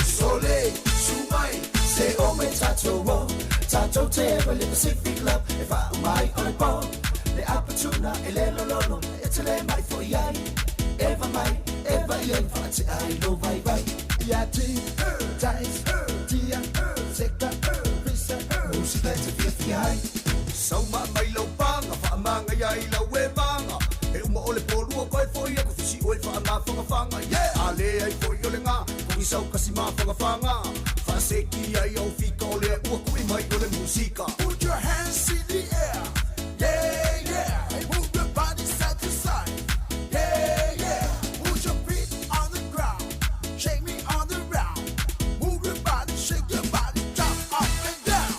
Sole, su mai, se o mai tatou o Tatou te ewa le Pacific Love E wha mai o le pō Le apatuna e le lololo E te le mai fo i ai Eva mai, eva i ai Wha te ai lo vai vai Ia ti, tais, tia, seka, pisa Musika e te fia fia ai. Sauma mai lau paga, faamaga ai lau e maga. E uma o le polua koe foi aku fisi oe faamafagafaga. Yeah! A le ai foi o le gā, kogisau kasi mafagafaga. Faaseki ai au fika o lea ua kuʻi mai o le musika. Put your hands in the air. Yeah, yeah. And move your body side to side. Yeah, yeah. Put your feet on the ground. Shake me on the round. Move your body, shake your body, jump up and down.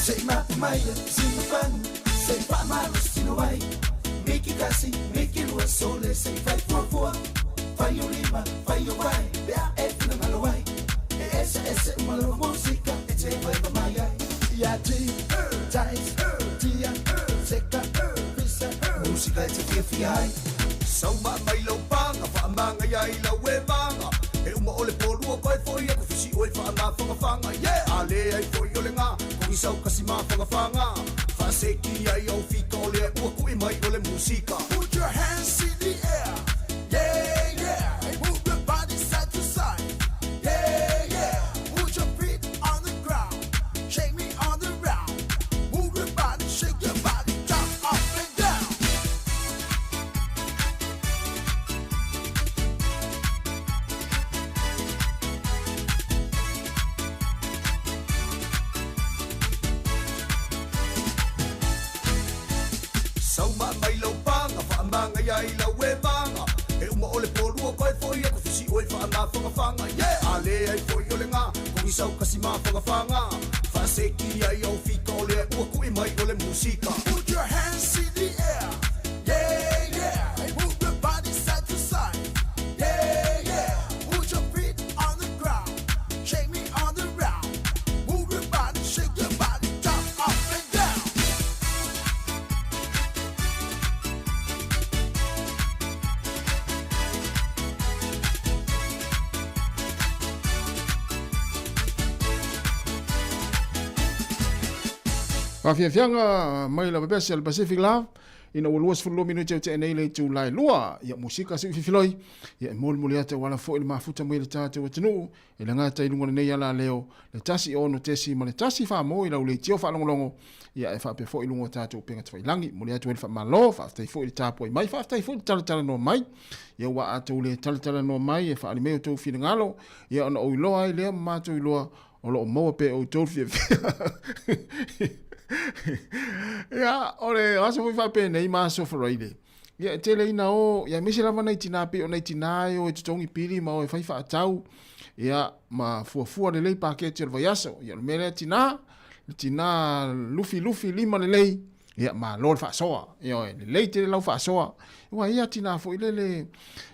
Sei ma maia, sino fan, sei fa malo sino ai. Miki kasi, miki lua sole, sei fai fua fua. Fai o lima, fai o vai, be a e fina malo ai. E ese ese uma lova música, e te vai pa mai ai. Ia ti, tais, tia, seka, pisa, música e te fia fia ai. Sauma mai lau paga, faamaga ai lau e maga. E uma o le polua koe foi aku fisi oe faamafagafaga. Yeah! A le ai foi o le gā, kogisau kasi mafagafaga. Faaseki ai au fika o lea ua kuʻi mai o le musika. Put your hands in the air. Yeah, yeah. And move your body side to side. Yeah, yeah. Put your feet on the ground. Shake me on the round. Move your body, shake your body, jump up and down. Sauma mai lau paga, faamaga ai lau e maga. E uma o le polua koe foi aku fisi oe faamafagafaga. Yeah! A le ai foi o le gā, kogisau kasi mafagafaga. Faaseki ai au fika o lea ua kuʻi mai o le musika. Put your hands in the air. Yeah, yeah. And move your body side to side. Yeah, yeah. Put your feet on the ground. Shake me on the round. Move your body, shake your body, jump up and down. Faafiafiaga mai lava pese a le Pacific Love ina ua 22 minute o tea nei le itula e lua. Ia musika siu fifiloi, ia e molimoli atu auala foi le mafuta mai le tatou atunuu e le gata i luga o lenei ala leo le 1 6 ma le 1 4 mo i lau leitio faalogologo, ia e faapea foi i luga o tatou upega tafailagi. Momoli atu ai le faamalo, faafetai foi le tapuai mai, faafetai foi le talatalanoa mai. Ia ua a outou le talatalanoa mai e faaali mai outou finagalo, ia ona ou iloa ai lea ma matou iloa o lo o maua pea e outou le fiafia. Ia, o le aso foi faapenei ma aso Friday. Ia, e tele ina o, ia aemaise lava nai tinā, pei o nai tinā e o e totogi pili ma o e fai faatau, ia, ma fuafua lelei paketi o le vaiaso. Ia, o le mea lea tinā, le tinā lufilufi lima lelei, ia, malo le faasoa. Ioe, lelei tele lau faasoa. Aua e i ai lava tinā foi lele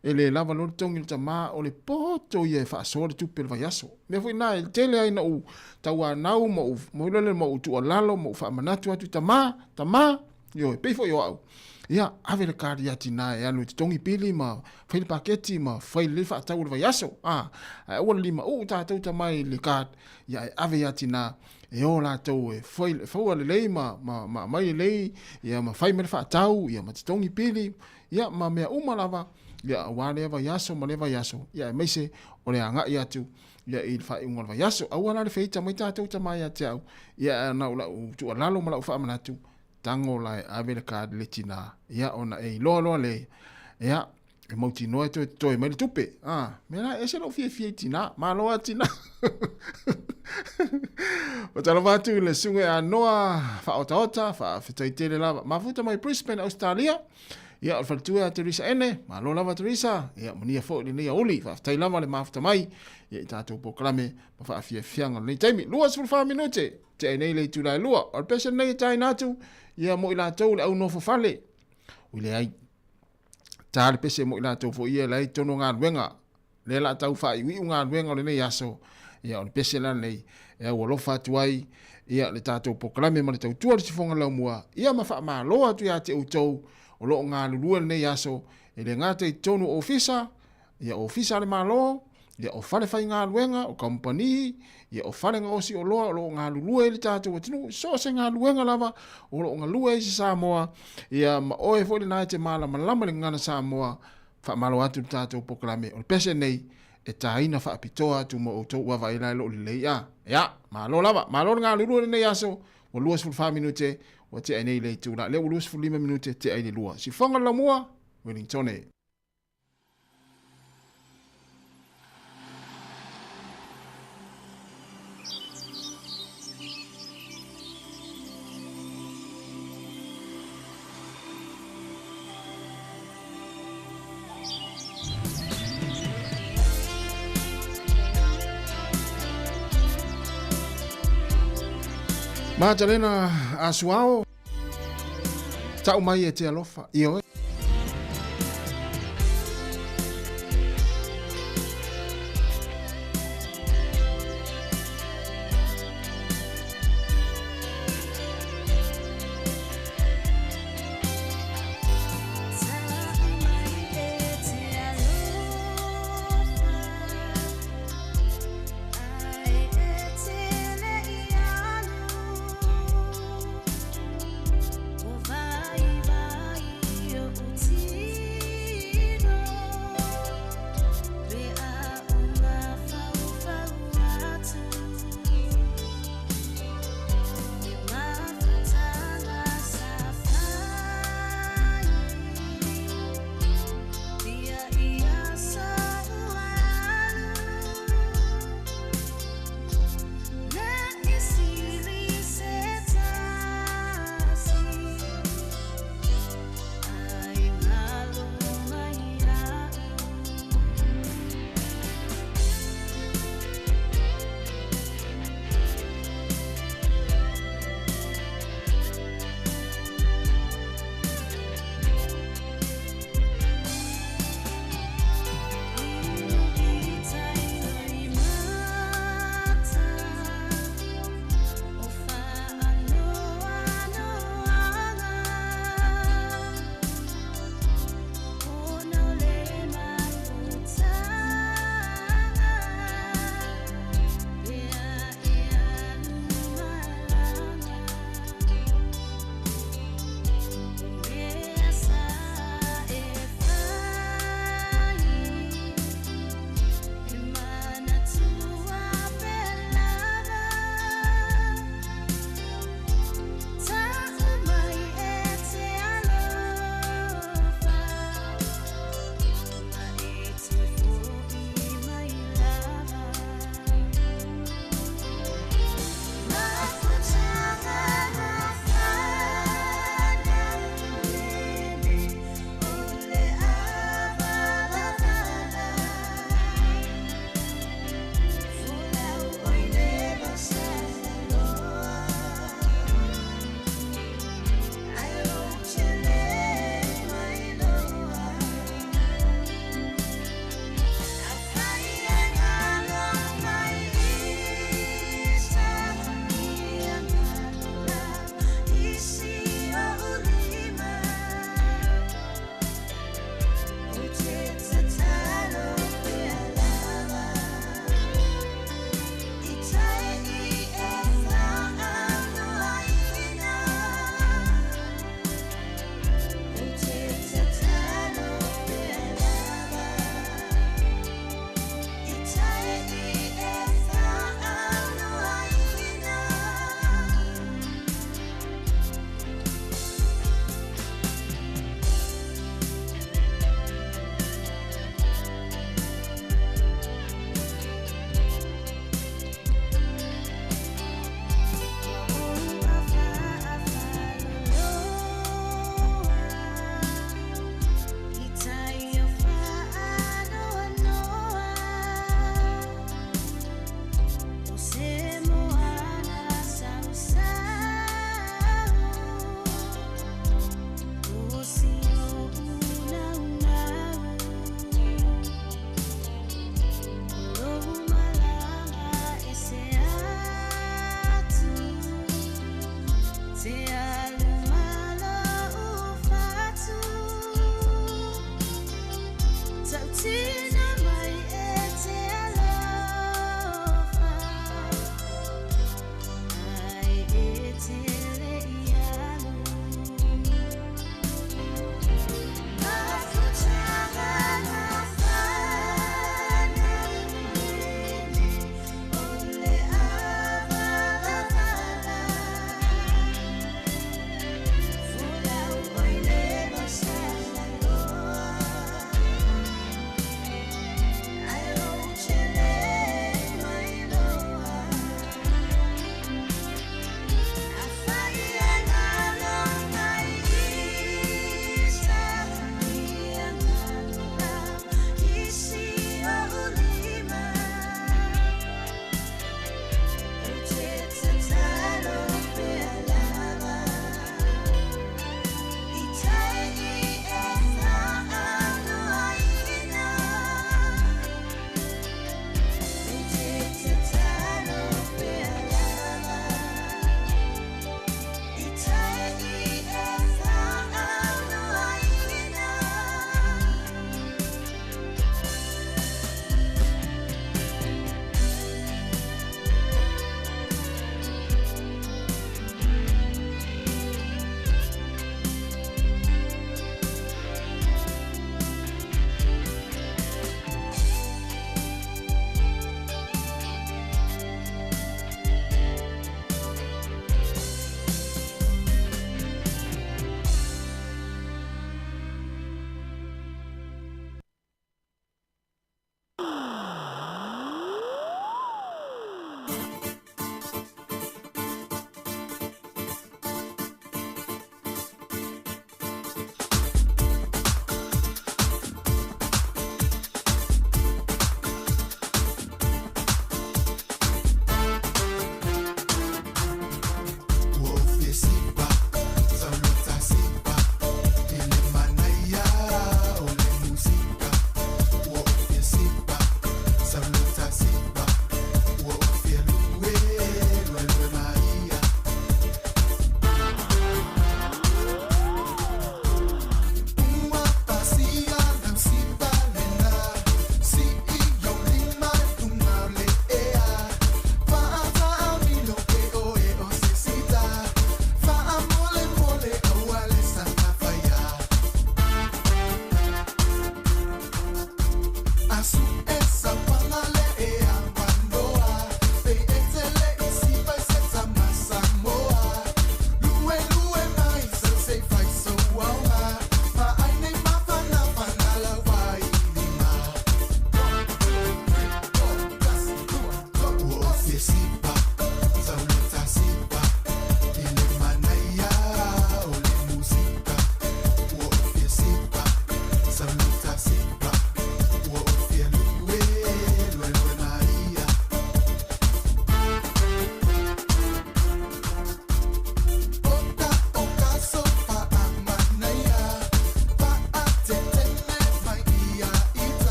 e le lava loa le totogi o le tama, o le poto ia e faasoa le tupe o le vaiaso. O le mea foi lena e tele ai ina ou tauanau ma ou, ma ou tuualalo ma ou faamanatu atu i tama, tama, Ioe, pei foi o au. Ia, ave le kari ia tinā e alu e totogi pili ma fai le paketi ma fai lelei faatau o le vaiaso. A, ae aua le limauu tatou tama i le card, ia ae ave ia tinā e o latou e fai, faua lelei ma, ma, ma aumai lelei, ia ma fai mai le faatau, ia ma totogi pili, ia ma mea uma lava, ia aua lea vaiaso ma lea vaiaso, ia aemaise o le agai atu ia i le faaiuga o le vaiaso. Aua la le feita mai tatou tama ia te au, ia ae na o lau tuualalo ma lau faamanatu, Tago la e ave le card i le tina, ia ona e iloa loa lea, ia, e mautinoa e toe totoe mai le tupe. A, mea la, ese lou fiafia i tina. Malo lava tina. Faatalofa atu i le susuga ia Noa Faaotaota, faafetai tele lava. Mafuta mai Brisbane, Ausetalia. Ia, o le faletua ia Teresa Ene, malo lava Teresa. Ia, manuia foi lenei aoauli. Faafetai lava le mafuta mai ia i tatou polokalame ma faafiafiaga o lenei taimi. 24 minute. Tea nei le itula e lua. O le pese lenei e taina atu, ia mo i latou le au nofo fale. Ui leai, ta le pese mo i latou foi ia la i tonu o galuega. Lea la tau faaiuiu galuega o lenei aso, ia o le pese la lenei e au alofa atu ai ia le tatou polokalame ma le tautua le sifoga laumua, ia ma faamalo atu ia te outou o lo o galulue lenei aso, e le gata i totonu o ofisa, ia ofisa a le Malo, ia o fale faigaluega, o kamupani, ia o fale gaosi oloa o lo o galulue ai le tatou atunuu, so o se galuega lava o lo o galue ai se Samoa, ia ma oe foi lena e te malamalama i le gagana Samoa, faamalo atu le tatou polokalame o le pese nei e taina faapitoa atu mo outou ua vaai la e loo lelei a. Ia, malo lava, malo le galulue lenei aso, ua 24 minute ua tea ai nei le itula, lea ua 25 minute tea i le lua. Sifoga le laumua, Wellingtone. Matalena Asuao, tau mai e te alofa. Ioe.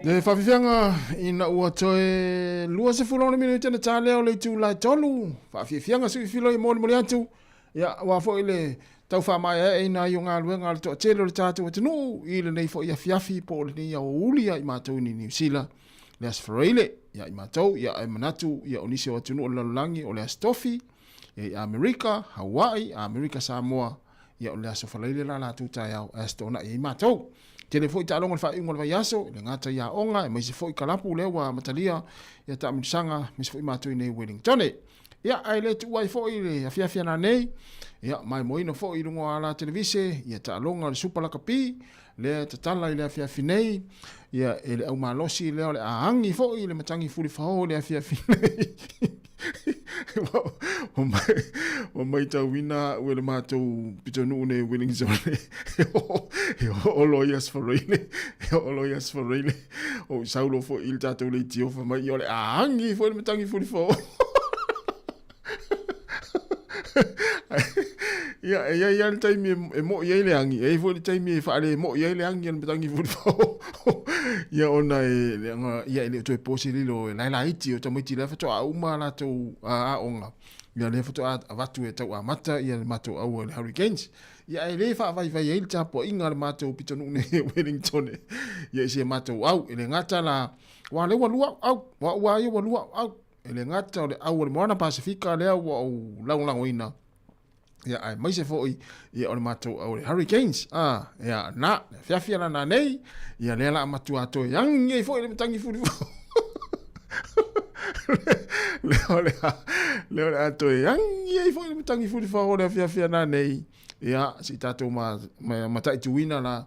Le faafiafiaga ina ua toe 26 minute na ta lea o le itula e 3. Faafiafiaga sui filo i molimoli atu. Ia, aua foi le tau faamaeaeaina ai o galuega a le toatele o le tatou atunuu i lenei foi afiafi po o lenei aoauli ia i matou i Niu Sila, le Aso Faraile ia i matou, ia ae manatu ia o nisi o atunuu o le lalolagi o le Aso Tofi, ia i Amerika, Hawaii, Amerika Samoa, ia o le Aso Faraile la latou taeao ae Aso Toonai ai matou. Tele foi taaloga i le faaiuga o le vaiaso, e le gata i aoga, aemaise foi kalapu lea ua amatalia ia taamilosaga, aemaise foi matou i nei Wellingtone. Ia, ae le tuua ai foi le afiafi ana nei, ia, maimoaina foi i luga o ala televise, ia taaloga o le Supa Lakapi, lea e tatala i le afiafi nei, ia, e le au malosi lea o le a agi foi le matagi fulifao i le afiafi nei. Ua maitauina au e le matou pitonuu nei Wellington, e oo loa i Aso Faraile, e oo loa i Aso Faraile, ou saulo foi i le tatou leitio fai mai, o le a agi foi le matagi fulifao. Ia, e i ai lava le taimi e mo'i ai le agi, e i ai foi le taimi e faale-mo'i ai le agi a le matagi fulifao. Ia, ona e, ia, e le o toe po se lilo, e laelaiti o tamaiti la e faatoa uma a latou aoga. Ia, lea faatoa avatu e tau amata ia le matou au a le Hurricanes. Ia, ae le faavaivai ai le tapuaiga a le matou pitonuu nei e Wellington ia i si a matou au. E le gata la, aua o lea ua lua au au, o au lava ia ua lua au au. E le gata o le au o le Moana Pasefika lea ua ou lagolagoina, ia aemaise foi ia o le matou au o le Hurricanes. A, ia na, le afiafi ala nanei, ia lea la a matua toe agi ai foi le matagi fulifo. Lea o le a, lea o le a toe agi ai foi le matagi fulifao o le afiafi ana nei. Ia, se i tatou ma, ma, mataituina la,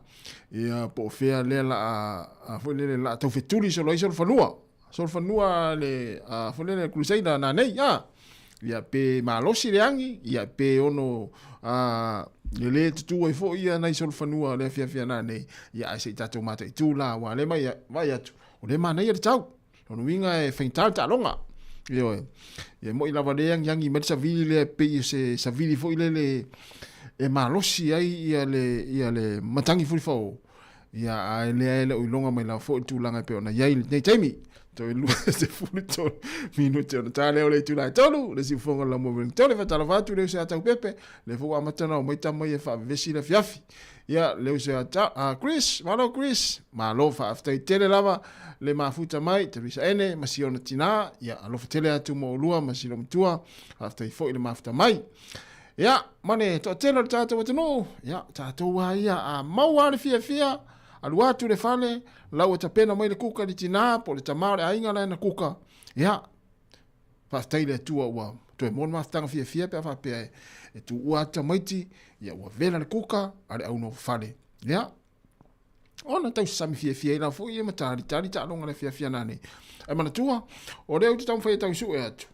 ia, po o fea lea la a, a foi lele la a taufetuli solo ai solofanua. Solofanua le, a, foi lele Crusader nanei, a. Ia, pe malosi le agi, ia, pe ono, a, le lē tutū ai foi ia nai solofanua o le afiafi ana nei, ia, ae se i tatou mataitu la, aua o lea mai, vaai atu, o lea e manaia le tau. Lona uiga e faigata le taaloga. Ioe. Ia mo'i lava le agiagi mai le savili lea e pei o se savili foi lele e malosi ai ia le, ia le matagi fulifao. Ia, ae lea e le o iloga mai lava foi le tulaga e pei ona i ai i lenei taimi. Toe 23 minute ona ta lea o le itula e 3, le siufofoga o le Laumua Wellington. E faatalofa atu i le uso ia Taupepe, lea foi ua amata ona omai tama ia e faavevesi le afiafi. Ia, le uso ia Chris, malo Chris, malo faafetai tele lava le mafuta mai, Teresa Ene ma si ona tinā, ia alofa tele atu mo oulua ma si loomatua, faafetai foi le mafuta mai. Ia, ma le toatele o le tatou atunuu, ia, tatou lava ia, a maua lava le fiafia, alu atu i le fale, la ua tapena mai le kuka i le tinā po o le tama o le aiga la e na kuka, ia, Faafetai i le Atua ua toe maua le mafutaga fiafia pe a faapea e tuua atu tamaiti, ia ua vela le kuka a le aunofofale. Ia, ona tausasami fiafia ai la foi ia ma talitali taaloga le fiafia nanei. Ae manatua, o lea ou te taumafai e tau sue atu,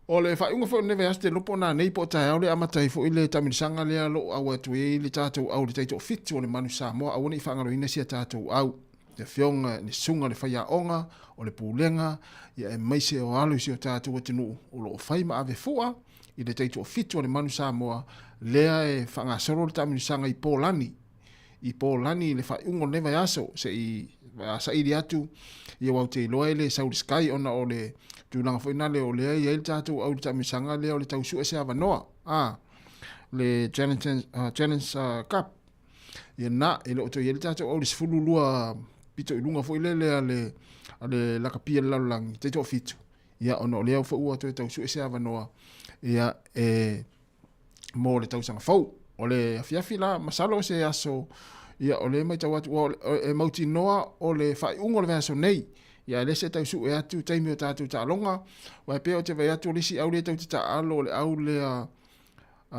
o le faaiuga foi o lenei vaiaso te iloa po o nanei po o taeao lea e amata ai foi le taamilosaga lea o lo o auai atu ai le tatou au i le taitoafitu o le Manu Samoa, aua ne i faagaloina si a tatou au. le Afioga i le Susuga i le Faiaoga o le Pulega, ia aemaise o alo i si o tatou atunuu o lo o fai ma ave fua i le taitoafitu a le Manu Samoa lea e faagasolo le taamilosaga i Polani, i Polani i le faaiuga o lenei vaiaso se i saili atu ia aua ou te iloa e le sau i le Sky ona o le tulaga foi nale o lea e i ai le tatou au i le taamilosaga lea o le tau sue se avanoa a le Challenge, Challenge Cup. Ia na, e le o toe i ai le tatou au i le 12 pito i luga foi lele a le, a le lakapi a le lalolagi, taitoafitu. Ia, ona o lea foi ua toe tau sue se avanoa, ia, e, mo le tausaga fou. O le afiafi la, masalo o se aso, ia, o lea e matau atu, ua, e mautinoa o le faaiuga o le vaiaso nei, ia, e le se tau sue atu taimi o tatou taaloga, aua e pei ou te vaai atu o le isi au lea tou te taaalo o le au lea, o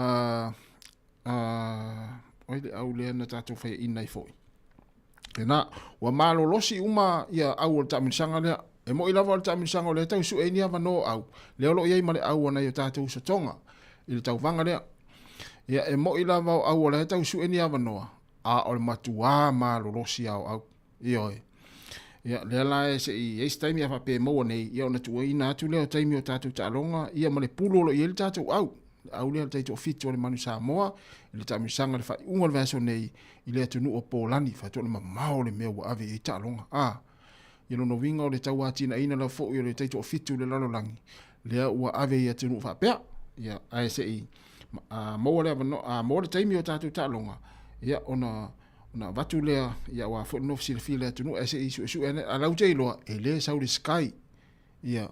ai le au lea na tatou faiaina ai foi. Lena, ua malolosi uma ia au o le taamilosaga lea. E moi lava o le taamilosaga o lea e tau sue ai ni avanoa o au, lea o lo o i ai ma le au a nai o tatou usotoga i le tauvaga lea. Ia, e moi lava o au o lea e tau sue ni avanoa, a o le matuā malolosi lava o au. Ioe. Ia, lea la e se i i ai se taimi a faapea e maua nei, ia ona tuuaiina atu lea o taimi o tatou taaloga, ia ma le pulu o lo o i ai le tatou au. Le au lea o le taitoafitu o le Manu Samoa, i le taamilosaga i le faaiuga o le vaiaso nei i le atunuu o Polani, faatoa le mamao le mea ua ave i ai taaloga. A. Ia lona uiga o le tauatinaeina lava foi o le taitoafitu i le lalolagi, lea ua ave i atunuu faapea. Ia, ae se i maua le avanoa, a maua le taimi o tatou taaloga, ia ona ona avatu lea, ia aua foi le nofo silafia i le atunuu, ae se i suesue ane, a lau te iloa, e le sau i le Sky, ia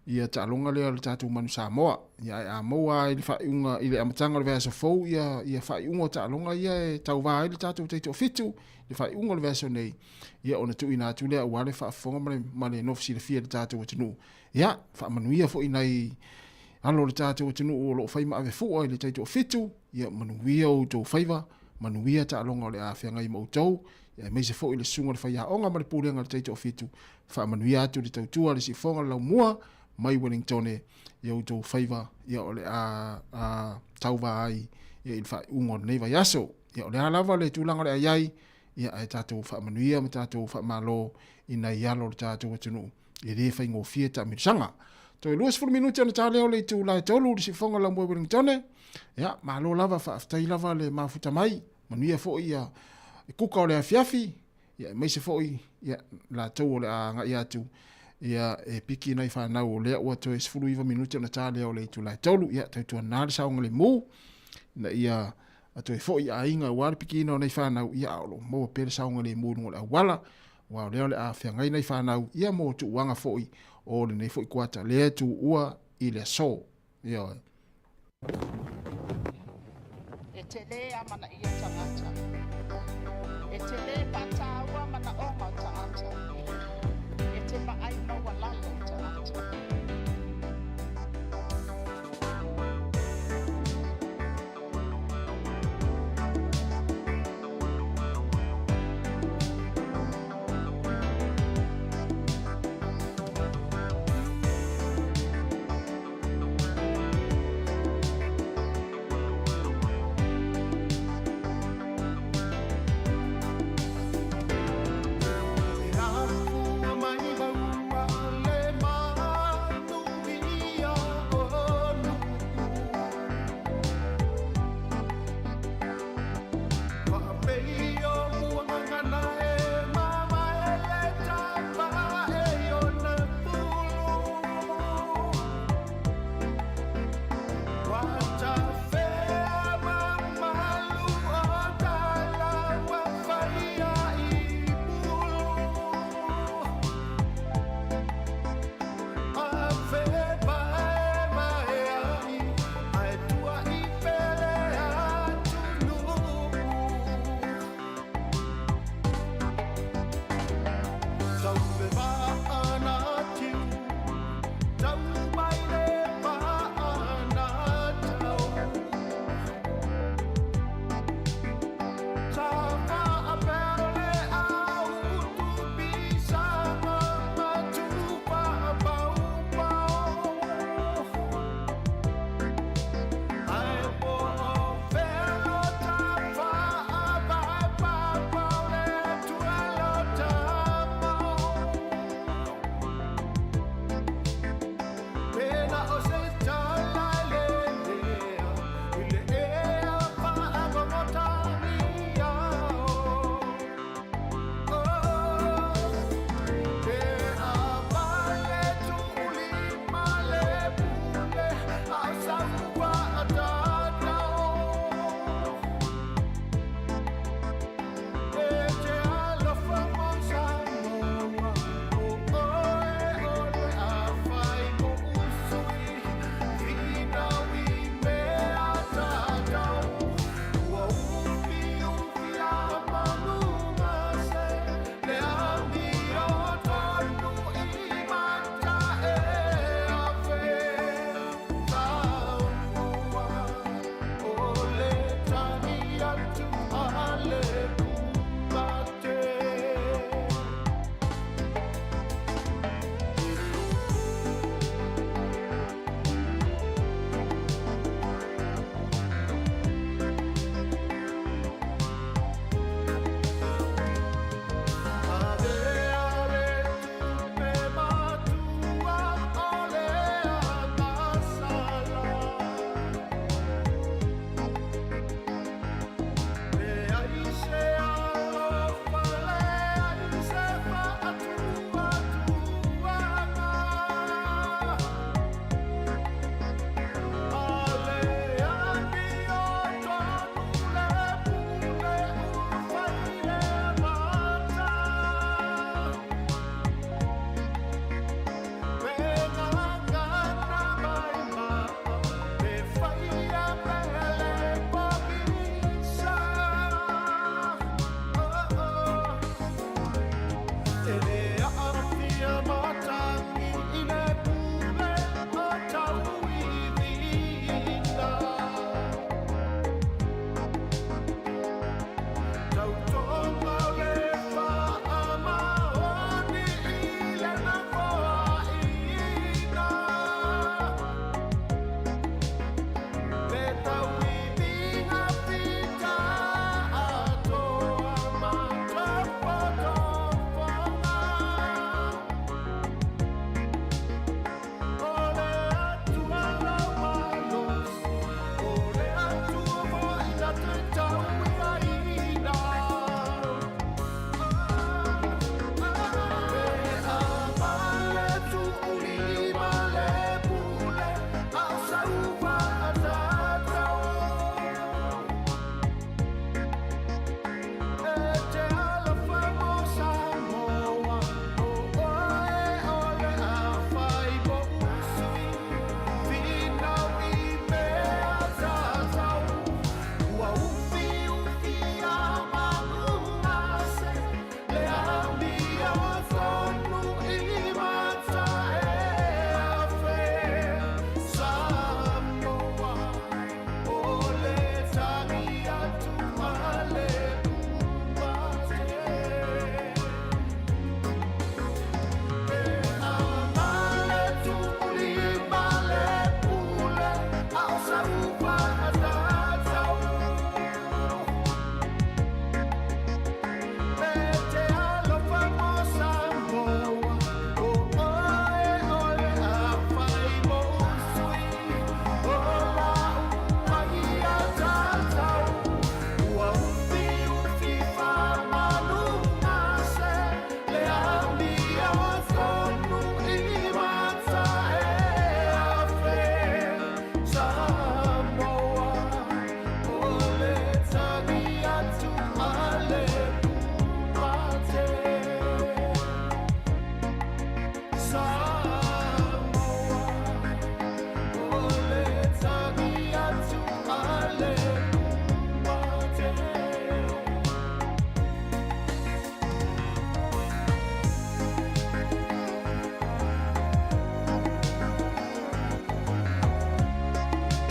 ia taaloga lea o le tatou Manu Samoa. Ia ae a maua i le faaiuga i le amataga o le vaiaso fou ia ia faaiuga o taaloga ia e tauva ai le tatou taitoafitu i le faaiuga o le vaiaso nei, ia ona tuuina atu lea aua le faafofoga ma le, ma le nofo silafia i le tatou atunuu. Ia, faamanuia foi nai alo o le tatou atunuu o lo o fai ma ave fua i le taitoafitu, ia manuia outou faiva, manuia taaloga o le a feagai ma outou, ia aemaise foi le susuga i le faiaoga ma le pulega a le taitoafitu, Faamanuia atu le tautua a le siufofoga o le laumua mai Wellingtone i outou faiva ia o le a, a tauva ai ia i le faaiuga o lenei vaiaso. Ia o le a lava le tulaga o le a i ai, ia ae tatou faamanuia ma tatou faamalo i nai alo o le tatou atunuu e le faigofie taamilosaga. Toe 20 minute ona ta lea o le itula e 3 i le siufofoga o le laumua i Wellingtone. Ia, malo lava, faafetai lava le mafuta mai. Manuia foi ia kuka o le afiafi, ia aemaise foi ia latou o le a agai atu ia e piki nai fanau o lea ua toe 19 minute ona ta lea o le itula e 3, ia tautuana le saogalemu ina ia toe foi i aiga aua le pikiina o nai fanau, ia a o lo o maua pea le saogalemu i luga o le auala, aua o lea o le a feagai nai fanau ia mo tuuaga foi o lenei foi kuata lea e tuua i le aso. Ioe. E te lē amanaia tagata. E te lē faataua manaoga o tagata. E te vaai maualalo i tagata.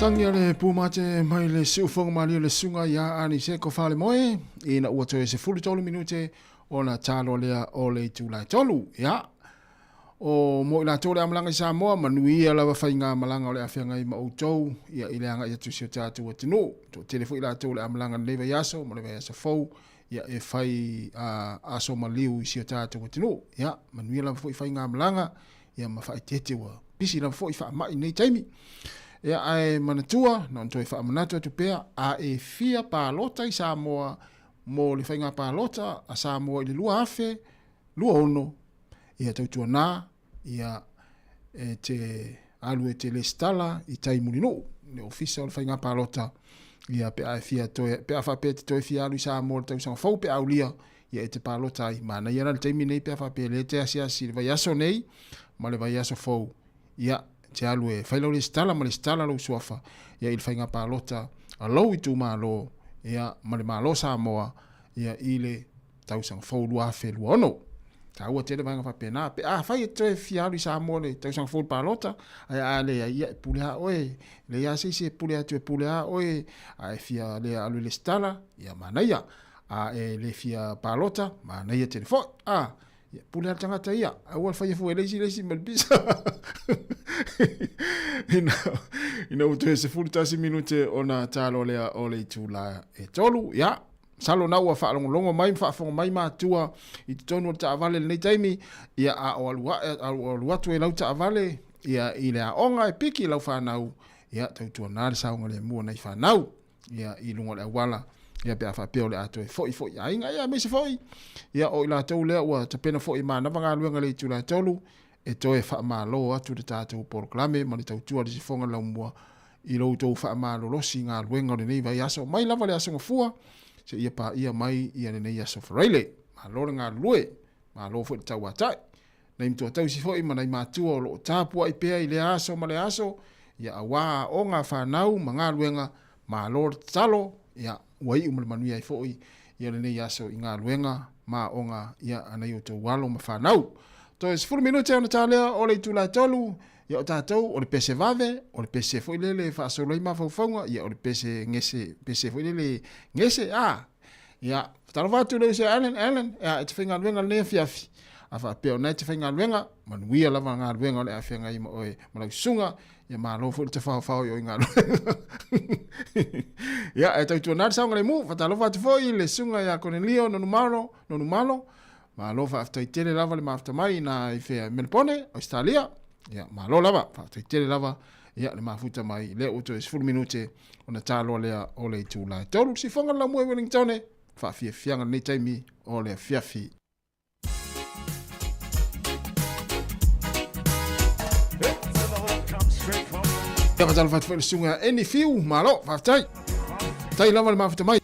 Tangi a le pumate mai le siufoga malie le suga ia Aniseko Falemoe ina ua toe 13 minute ona talo lea o le itula e 3. Ia, o mo i latou le amalaga i Samoa, manuia lava faiga malaga o le afeagai ma outou, ia i le agai atu i si o tatou atunuu. Toatele foi latou le amalaga lenei vaiaso ma le vaiaso fou, ia e fai aso maliu i si o tatou atunuu. Ia, manuia lava foi faigamalaga, ia ma faaeteete ua pisi lava foi faamai i nei taimi. Ia, ae manatua, na ona toe faamanatu atu pea, a e fia palota i Samoa mo le faiga palota a Samoa i le 2026, ia tautuana, ia e te alu e te lesitala i tai Mulinuu, le ofisa o le faiga palota, ia pe a e fia toe, pe a faapea e te toe fia alu i Samoa i le tausaga fou pe a aulia, ia e te palota ai. Manaia la le taimi nei pe a faapea lea e te asiasi i le vaiaso nei ma le vaiaso fou, ia te alu e fai lau lesitala ma lesitala lou suafa ia i le faiga palota a lou itumalo ia ma le Malo Samoa ia i le tausaga fou 2026. Taua tele vaega faapena. Pe afai e toe fia alu i Samoa le tausaga fou i le palota, ae a leai, ia e pule a oe. E leai lava se isi e pule atu e pule a oe. A e fia le alu i lesitala, ia manaia. A e le fia palota, manaia tele foi. A, ia pule a le tagata ia. Aua le faia fua e le isi le isi ma le pisa. Ina, ina ua toe 11 minute ona talo lea o le itula e 3. Ia, Masalo na ua faalogologo mai ma faafofoga mai matua i totonu o le taavale i lenei taimi, ia a o alu, alu atu e lau taavale ia i le aoga e piki lau fanau, ia tautuana le saogalemu o nai fanau ia i luga o le auala ia pe a faapea o le a toe foi foi i aiga ia aemaise foi ia o i latou lea ua tapena foi e manava galuega i le itula e 3 e toe faamalo atu le tatou polokalame ma le tautua a le Sifoga Laumua i lo outou faamalolosi i galuega o lenei vaiaso mai lava le Aso Gafua seia paia mai ia lenei Aso Faraile. Malo le galulue, malo foi le tauatai. Nai matuatausi foi ma nai matua o lo o tapuai pea i lea aso ma lea aso, ia aua aoga a fanau ma galuega, malo le tatalo, ia ua iu ma le manuia ai foi ia lenei aso i galuega ma aoga ia a nai outou alo ma fanau. Toe 10 minute ona ta lea o le itula e 3, ia o tatou o le pese vave, o le pese foi lele e faasolo ai mafaufauga, ia o le pese gese, pese foi lele gese, a. Ia, faatalofa atu i le uso ia Alan, Alan, ia, e te faigaluega lenei afiafi. A faapea o na e te faigaluega, manuia lava galuega o le a feagai ma oe ma lau susuga, ia malo foi le tafaofao i o i galuega. Ia, e tautuana le saogalemu, faatalofa atu foi i le susuga ia Konelio Nonumalo, Nonumalo, malo faafetai tele lava le mafuta mai na i fea Melbourne, Australia. Ia, malo lava, faafetai tele lava ia le mafuta mai lea ua toe 10 minute ona taloa lea o le itula e 3. Sifoga le laumua i Wellington, faafiafiaga lenei taimi o le afiafi. Ia faatalofa atu foi le susuga ia Eni Fiu, malo, faafetai. Tai lava le mafuta mai.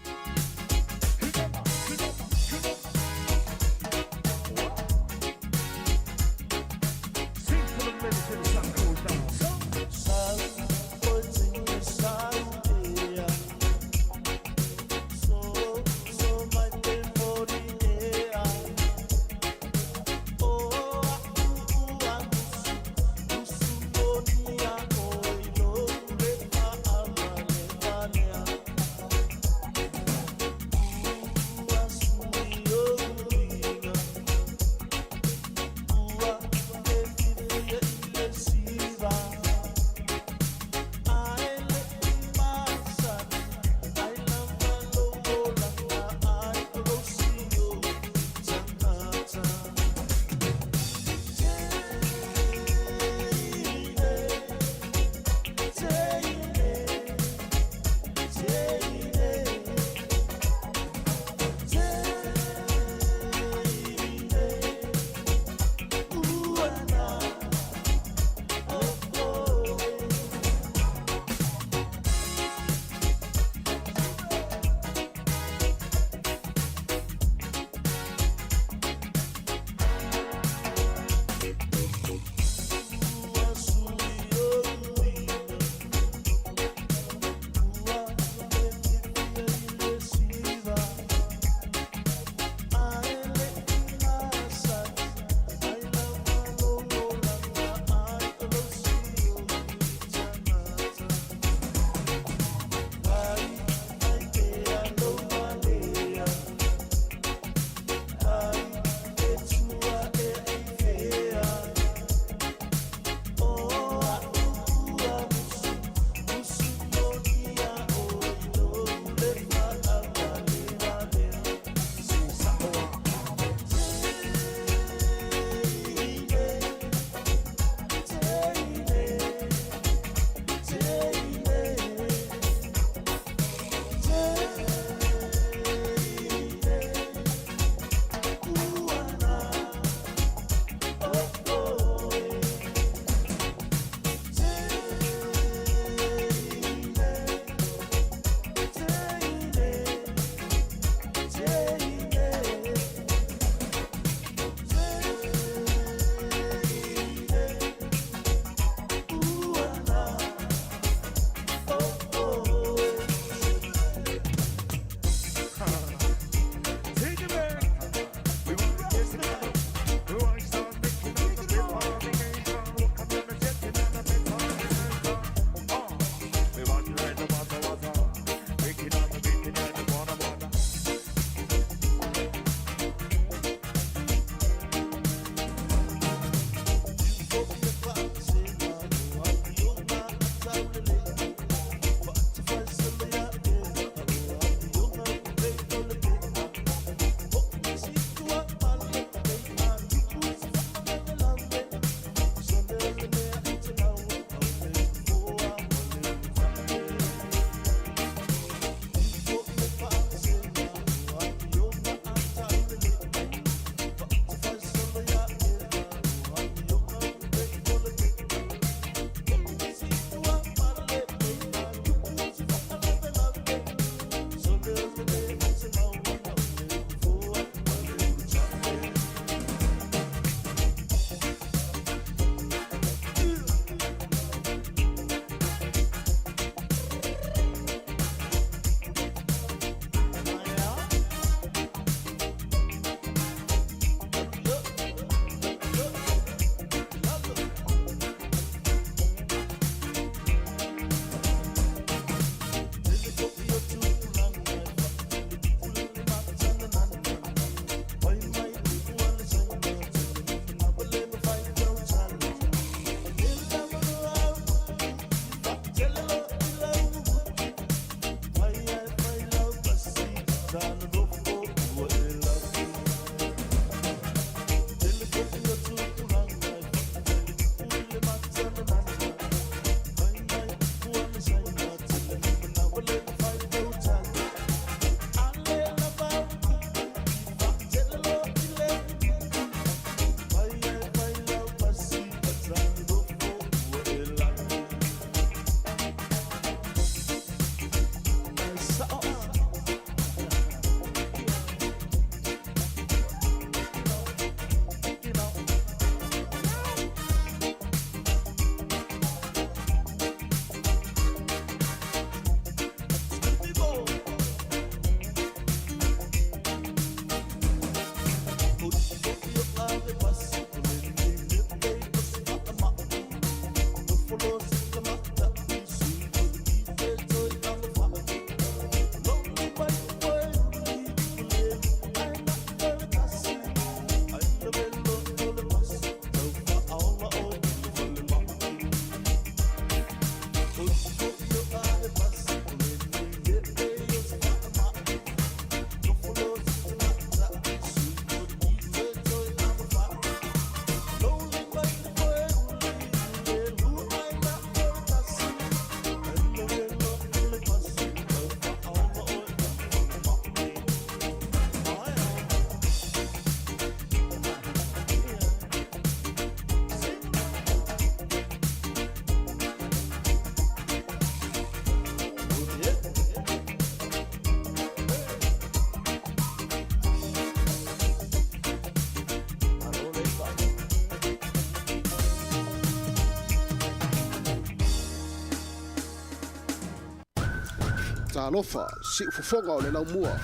Talofa, siufofoga o le laumua.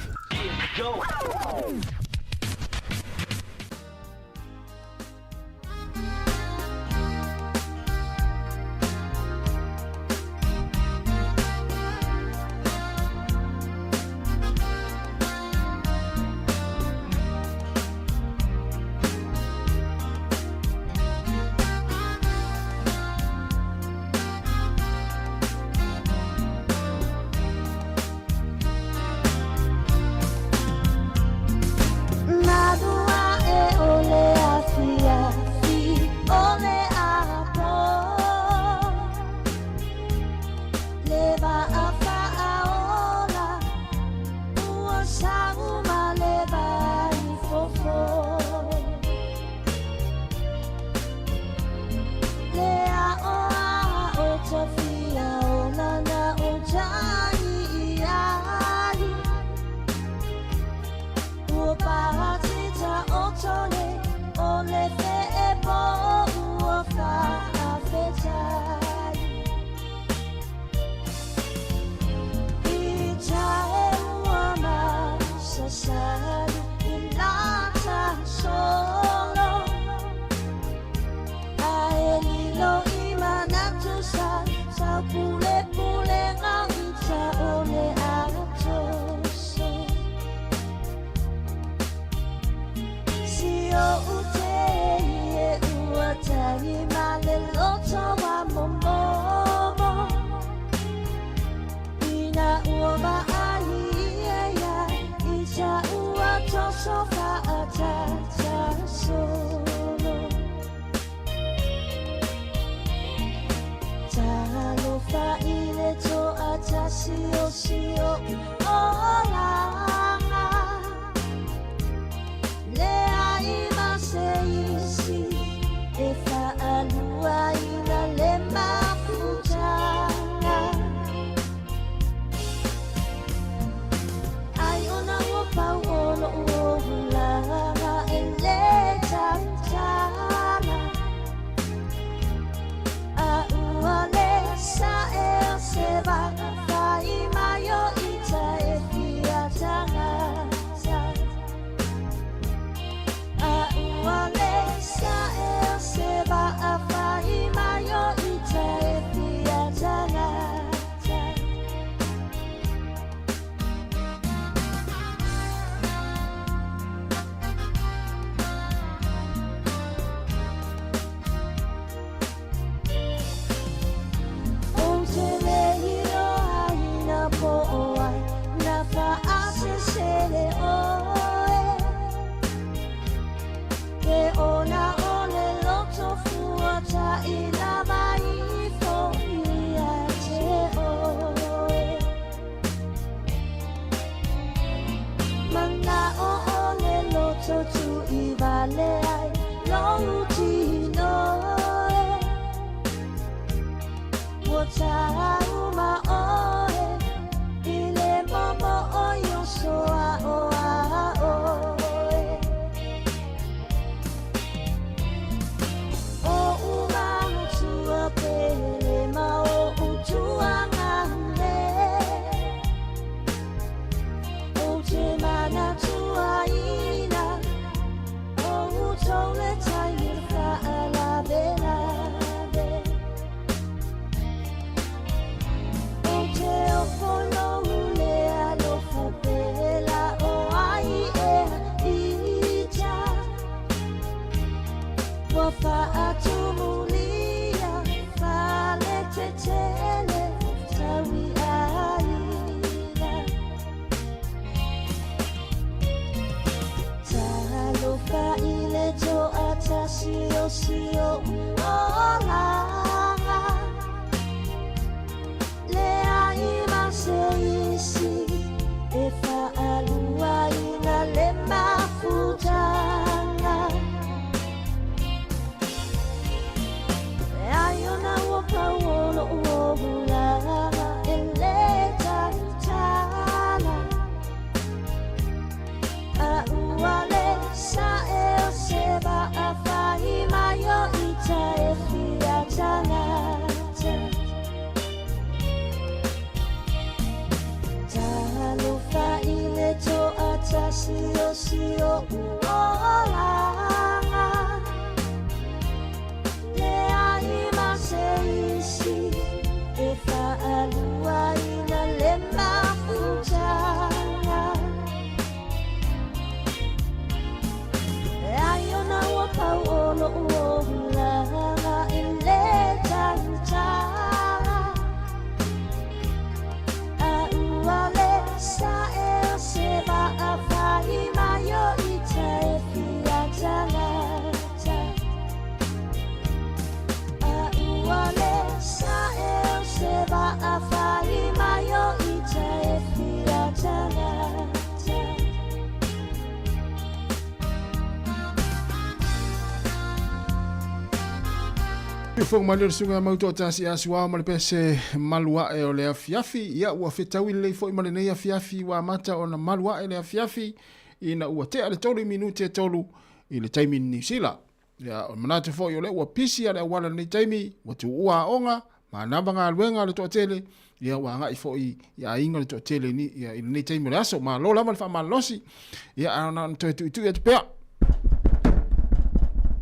tasi o si oʻu olaga Leai ma se isi e faaluaina le mafutaga Ai ona ua pau o loʻu olaga i le tautaga A ua le saʻe o se vaʻa fai mai o ita e fia tagata A ua le saʻe o se vaʻa fai mai o ita e fia tagata. Fofoga mai le susuga mau toatasi a suao ma le pese malu ae o le afiafi. Ia ua fetaui lelei foi ma lenei afiafi ua amata ona malu ae le afiafi ina ua tea le 3 minute e 3 i le taimi i Niu Sila. Ia, o le manatu foi o lea ua pisi a le auala i lenei taimi, ua tuua aoga, manava galuega a le toatele, ia ua agai foi i aiga le toatele i, ia, i lenei taimi o le aso. Malo lava le faamalolosi, ia, a na ona toe tuitui atu pea.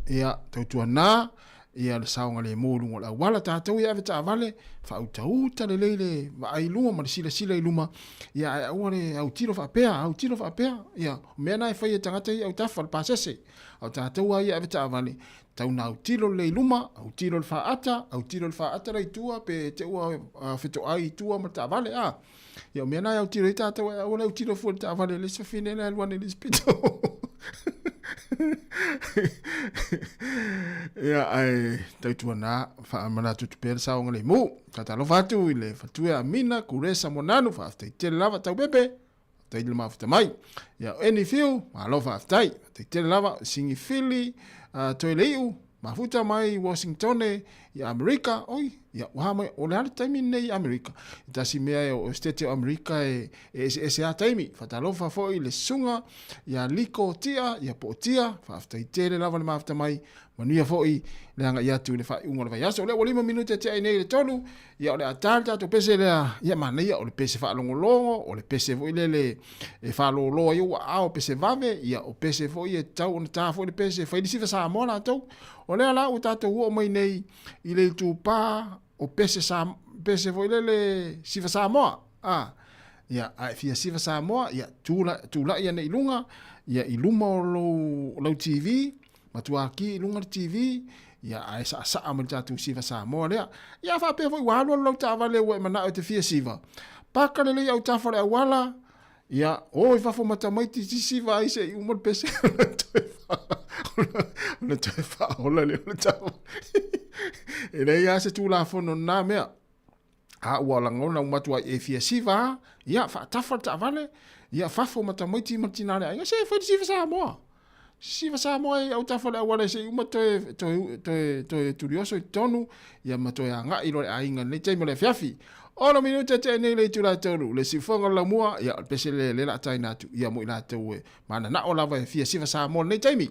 Ia, tautuana, ia le saogalemu i luga o le auala, tatou ia ave taavale, faautauta lelei le vaai i luma ma le silasila i luma, ia ae aua le autilo faapea, autilo faapea, ia, o mea na e fai e tagata ia autafa, le pasese. A o tatou lava ia ave taavale, tau na autilo lelei i luma, autilo i le faata, autilo i le faata la i tua, pe te ua fetoai i tua ma le taavale, a. Ia o mea na e autilo ai tatou, ae aua le autilo fua i le taavale a le isi fafine la e alu ane i le isi pito. Ia, ae tautuana, faamanatu atu pea le saogalemu. Faatalofa atu i le faletua Amina Kuresa Monanu, faafetai tele lava Taupepe. Faafetai le mafuta mai. Ia, o Eni Fiu, malo faafetai. Faafetai tele lava, Singi Fili, Toeleiu, mafuta mai Washingtone i Amerika. Oi, ia, ua mai, o le a le taimi lenei i Amerika. I tasi mea e o Stete o Amerika e eseese a taimi. Faatalofa foi le susuga ia Liko Tia, ia Pootia, faafetai tele lava le mafuta mai. Manuia foi le agai atu i le faaiuga o le vaiaso. O lea ua 5 minute tea ai nei i le 3, ia o le a ta le tatou pese lea, ia manaia o le pese faalogologo, o le pese foi lele e faalōlō ai ou aao, pese vave, ia o pese foi e tatau ona ta foi le pese e fai le siva Samoa latou. O lea la ua tatou oo mai nei i le itupa o pese, sa, pese foi lele siva Samoa. A, ia, a e fia siva Samoa, ia tulai ane i luga, ia i luma o lou, lau TV, Matua ki i luga le TV, ia ae saasaa mai le tatou siva Samoa lea. Ia faapea foi ua alu alu lau taavale ua e manao e te fia siva. Paka lelei autafa o le auala, ia o i fafo ma tamaiti si siva ai se i uma le pese ona toe faaola lea o le taavale. E leai lava se Tulafono i lena mea. A ua lagona uma atu ai e fia siva a, ia faatafa le taavale, ia fafo ma tamaiti ma le tina o le aiga, se fai le siva Samoa. Siva Samoa e autafa le auala se i uma toe, toe, toe, toe tulioso i totonu, ia ma toe agai loa le aiga i lenei taimi o le afiafi. 6 minute tea nei le itula e 3, le siufoga o le laumua, ia o le pese lea lea la taina atu, ia mo i latou e mananao lava e fia siva Samoa i lenei taimi.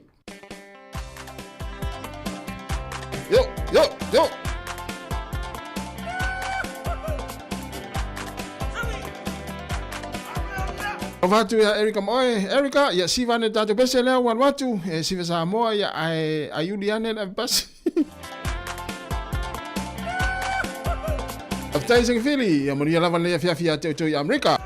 Yo, yo, yo! Alofa atu ia Erika ma oe. Erika, ia siva ane le tatou pese lea ua alu atu. E siva Samoa, ia ae aiuli ane le avepasi. Faafetai Sengafili, ia manuia lava lenei afiafi ia te outou i Amerika.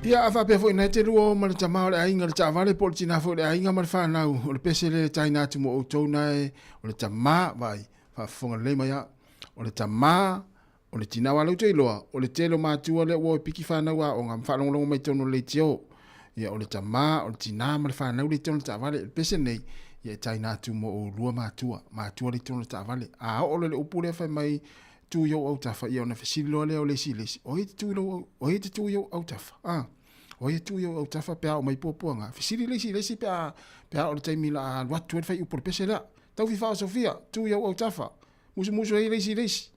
Ia, a faapea foi na e te lua o ma le tama o le aiga, le taavale po o le tina foi o le aiga ma le fanau, o le pese lea e taina atu mo outou na e, o le tama, vaai, faafofoga lelei mai a, o le tama, o le tina aua lea ou te iloa, o le tele o matua lea ua o e piki fanau aoga ma faalogologo mai totonu o le leitio. Ia, o le tama, o le tina ma le fanau lea i totonu o le taavale. O le pese lenei, ia e taina atu mo oulua matua, matua lea i totonu o le taavale. A oo loa i le upu lea fai mai, tu i ou autafa, ia ona fesili loa lea o le isi i le isi, o ai e te tu i lou, o ai e te tu i ou autafa? A, o ai e tu i ou autafa pe a oo mai puapuaga? Fesili le isi i le isi pe a, pe a oo i le taimi la a alu atu ai le faiupu o le pese lea. Taufifa o Sofia, tu i ou autafa. Musumusu ai le isi i le isi.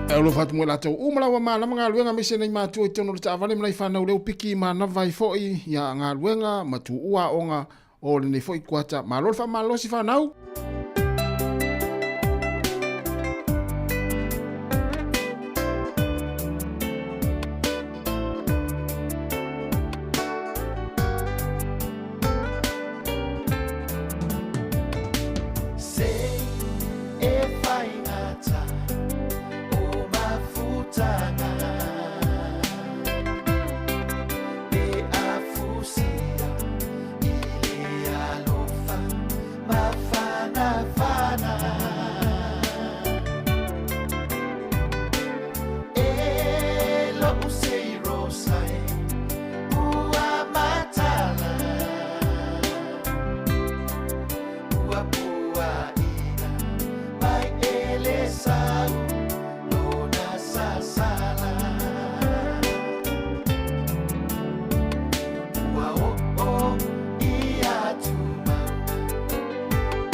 E alofa atu mo i latou uma lava malama galuega aemaise nai matua i totonu o le taavale ma nai fanau leo piki manava ai foi ia galuega ma tuua aoga o lenei foi kuata. Malo le faamalosi fanau! Se e whaingata o mafutanga Pe afusia i le alofa mafanafana E lo'u sei rosa e ua matala Ua puaina mai e le sau lona sasala Ua o'o i atu mauga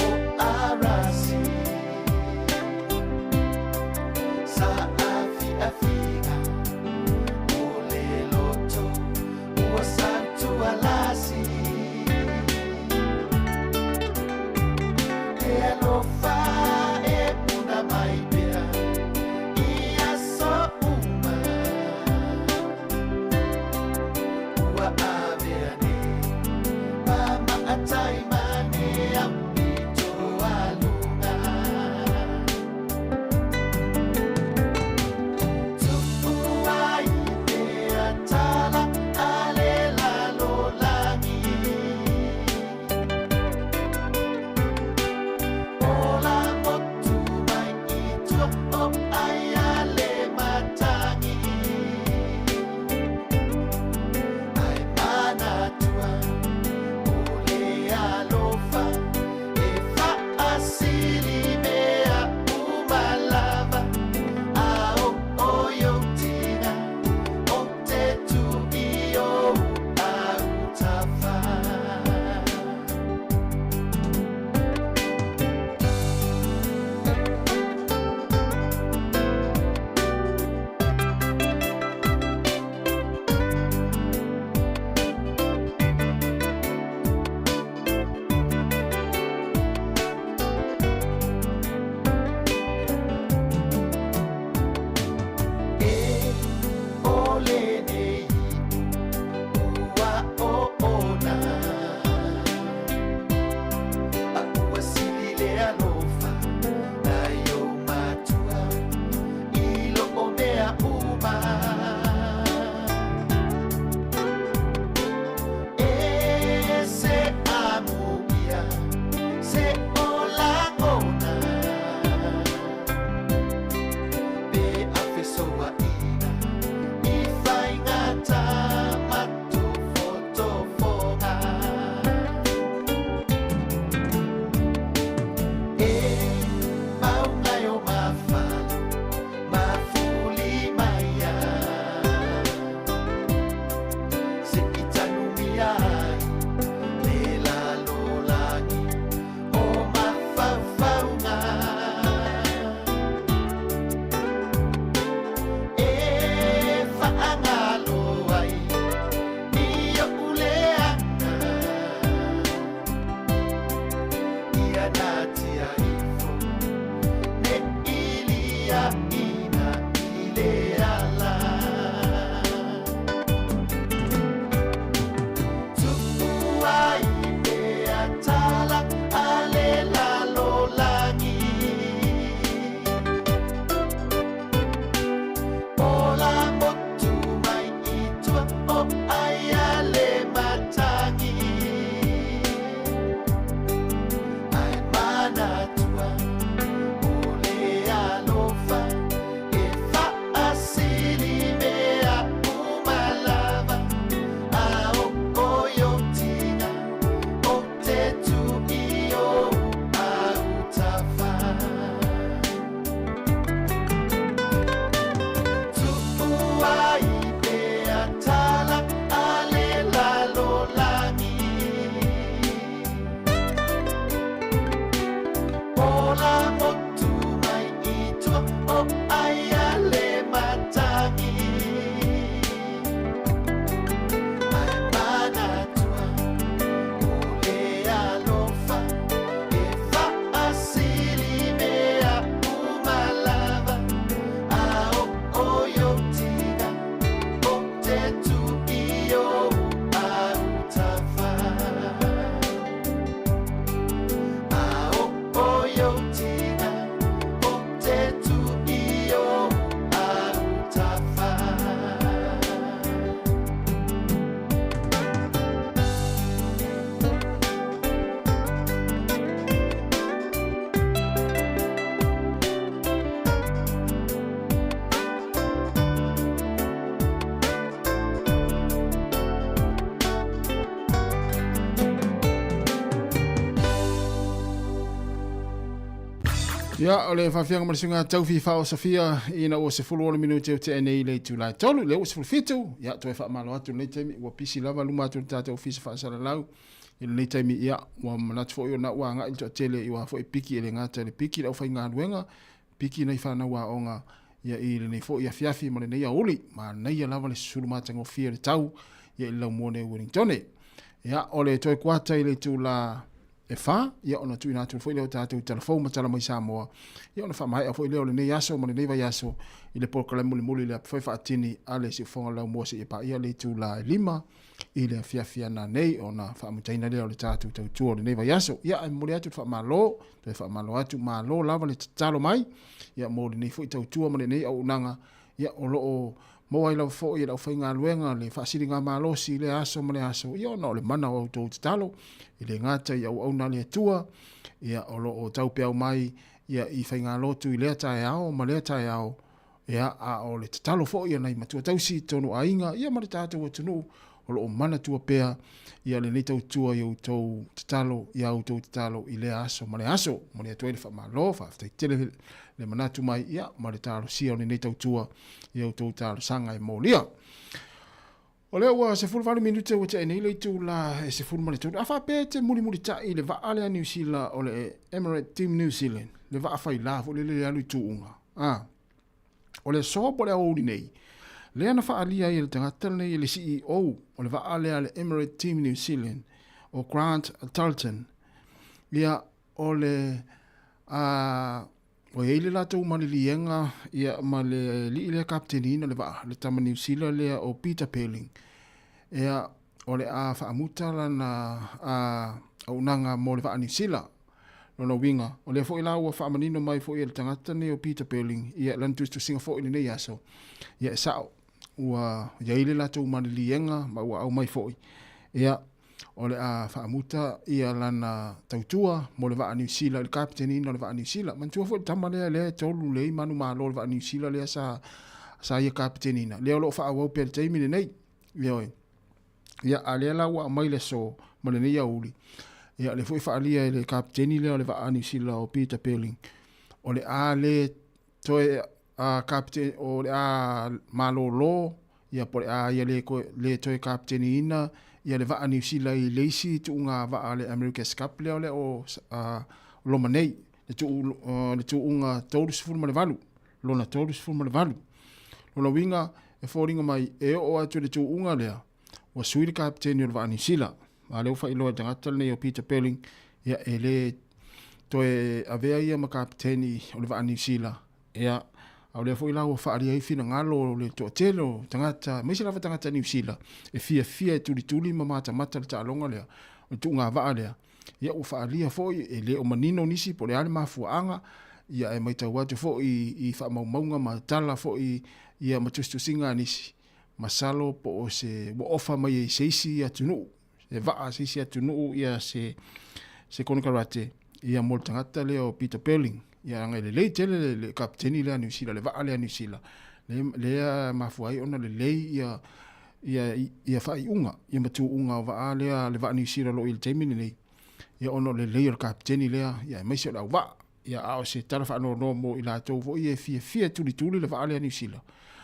o Arasi Sa afiafiga o le loto ua sautualasi E alofa e puna mai pea. Ia, o le faafiaga ma le suiga taufi faaosofia ina ua 16 minute o tea nei i le itula e 3, lea ua 17, ia, toe faamalo atu i lenei taimi, ua pisi lava luma atu o le tatou ofisa faasalalau i lenei taimi, ia, ua manatu foi ona ua agai le toatele i ua foi piki e le gata i le piki le aufaigaluega, piki nai fanau aoga, ia, i lenei foi afiafi ma lenei aoauli, manaia lava le susulu matagofie o le tau, ia, i le laumua nei o Uelintone. Ia, o le toe kuata i le itula e fa, ia ona tuuina atu foi lea o tatou tala fou ma tala mai Samoa, ia ona faamaea foi lea o lenei aso ma lenei vaiaso i le polokalame mulimuli lea foi faatini a le Siufofoga Laumua seia paia le itula e 5 i le afiafi ana nei ona faamutaina lea o le tatou tautua o lenei vaiaso. Ia, ae momoli atu le faamalo, toe faamalo atu, malo lava le tatalo mai, ia mo lenei foi tautua ma lenei auaunaga, ia o lo o maua ai lava foi e le aufaigaluega le faasiligamalosi i lea aso ma lea aso, ia ona o le mana o a outou tatalo, e le gata i auauna a le Atua, ia o lo o taupeau mai ia i faigalotu i lea taeao ma lea taeao, ia a o le tatalo foi a nai matua tausi i totonu o aiga, ia ma le tatou atunuu, o lo o manatua pea ia lenei tautua i outou tatalo, i a outou tatalo i lea aso ma lea aso. Momoli atu ai le faamalo, faafetai tele le manatu mai, ia, ma le talosia o lenei tautua i a outou talosaga e molia. O lea ua 18 minute ua tea nei le itula e 13. A faapea e te mulimulitai i le vaa lea Niu Sila o le Emirates Team New Zealand, le vaa faila foi lele e alu i tuuga, a, O le aso po o le aoauli nei, lea na faaalia ai e le tagata lenei e le CEO o le vaa lea a le Emirates Team New Zealand, o Grant Dalton, ia, o le, a, ua i ai le latou maliliega ia, ma le alii lea kapeteniina le vaa, le tama Niu Sila lea o Peter Burling, ia, o le a faamuta lana a, auaunaga mo le vaa Niu Sila. Lona uiga, o lea foi la ua faamanino mai foi e le tagata lenei o Peter Burling, ia, lana tusitusiga foi i lenei aso, ia e sao, ua i ai le latou maliliega ma ua aumai foi, ia, o le a faamuta ia lana tautua mo le vaa Niu Sila i le kapeteniina o le vaa Niu Sila. Manatua foi le tama lea, lea e tolu lei manumalo o le vaa Niu Sila lea sa, sa ia kapeteniina, lea o lo o faaauau pea i le taimi lenei. Ioe. Ia, a lea la ua aumai le aso ma lenei aoauli, ia, lea foi e faaalia e le kapeteni lea o le vaa Niu Sila o Peter Burling, o le a le toe a kapeteni, o le a malolo, ia, po o le a ia le, le toe kapeteniina ia le vaa Niu Sila i le isi tuuga vaa a le America's Cup lea o le o a, loma nei, le, tuu, le tuuga 38. Lona 38. Lona uiga, e foliga mai e oo atu i le tuuga lea, ua sui le kapeteni o le vaa Niu Sila. A lea ua faailoa e le tagata lenei o Peter Burling, ia e le toe avea ia ma kapeteni o le vaa Niu Sila. Ia, a o lea foi la ua faaalia ai finagalo o le toatele o tagata, aemaise lava tagata Niu Sila, e fiafia e tulituli ma matamata le taaloga lea, o le tuuga vaa lea. Ia ua faaalia foi e le o manino nisi po o le a le mafuaaga, ia ae matau atu foi i faamaumauga ma tala foi ia ma tusitusiga a nisi, masalo po o se ua ofa mai e se isi atunuu, se vaa a se isi atunuu ia se se konekarate ia mo le tagata lea o Peter Burling. Ia leaga e lelei tele le, le kapeteni lea a Niu Sila, le vaa lea a Niu Sila, lea mafua ai ona lelei ia ia, ia faaiuga, ia ma tuuga o vaa lea, le vaa Niu Sila o lo o i le taimi lenei, ia ona o le lelei o le kapeteni lea, ia aemaise o le auvaa. Ia a o se tala faanoanoa mo i latou foi e fiafia e tulituli le vaa lea Niu Sila.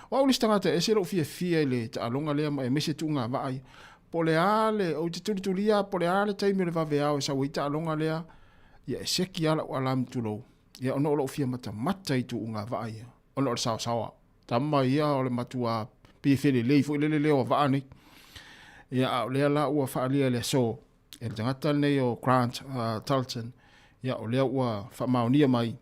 O au le isi tagata e ese lou fiafia i le taaloga lea ma aemaise tuuga vaa ia. Po o le a le, ou te tulitulia po o le a le taimi o le vaveao e sau ai taaloga lea, ia e seki lava lau alarm tulou, ia ona o lou fia matamata i tuuga vaa ia, ona o le saosaoa. Tama ia o le matua pei e felelei foi lele leo a vaa nei. Ia a o lea la ua faaalia i le aso e le tagata lenei o Grant Tarleton, ia o lea ua faamaonia mai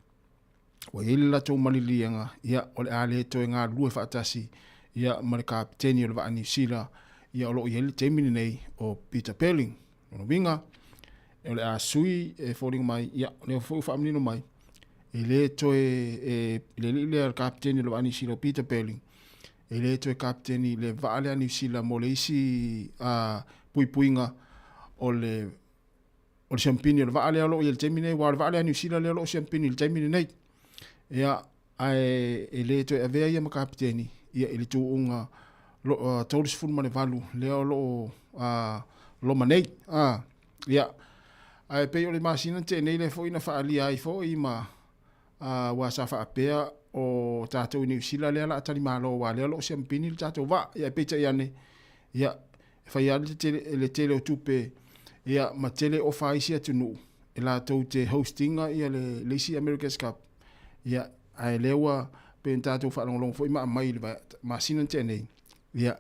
ua i ai le latou maliliega, ia o le a le toe galulue faatasi ia ma le kapeteni o le vaa Niu Sila, ia o lo o i ai le taimi lenei o Peter Burling. Lona uiga, o le a sui e foliga mai, ia, o lea foi ua faamanino mai, e le toe, e, le alii lea o le kapeteni o le vaa Niu Sila o Peter Burling, e le toe kapeteni le vaa lea Niu Sila mo le isi a, puipuiga o le o le siampini o le vaa lea o lo o i ai i le taimi nei, aua o le vaa lea Niu Sila lea o lo o siampini i le taimi lenei. Ia, ae e le toe avea ia ma kapeteni ia i le tuuga 38 lea o lo o loma nei. Ia, ae pei o le masina na tea nei lea foi na faaalia ai foi ma Aua sa faapea o tatou i Niu Sila lea la tali malo aua lea o lo o siamupini le tatou vaa. Ia peitai ane, ia e fai lava le tele, le tele o tupe ia ma tele ofa a isi atunuu e latou te host ina ia le, le isi America's Cup. Ia ae lea ua pei ona tatou faalogologo foi ma aumai i le masina na tea nei, ia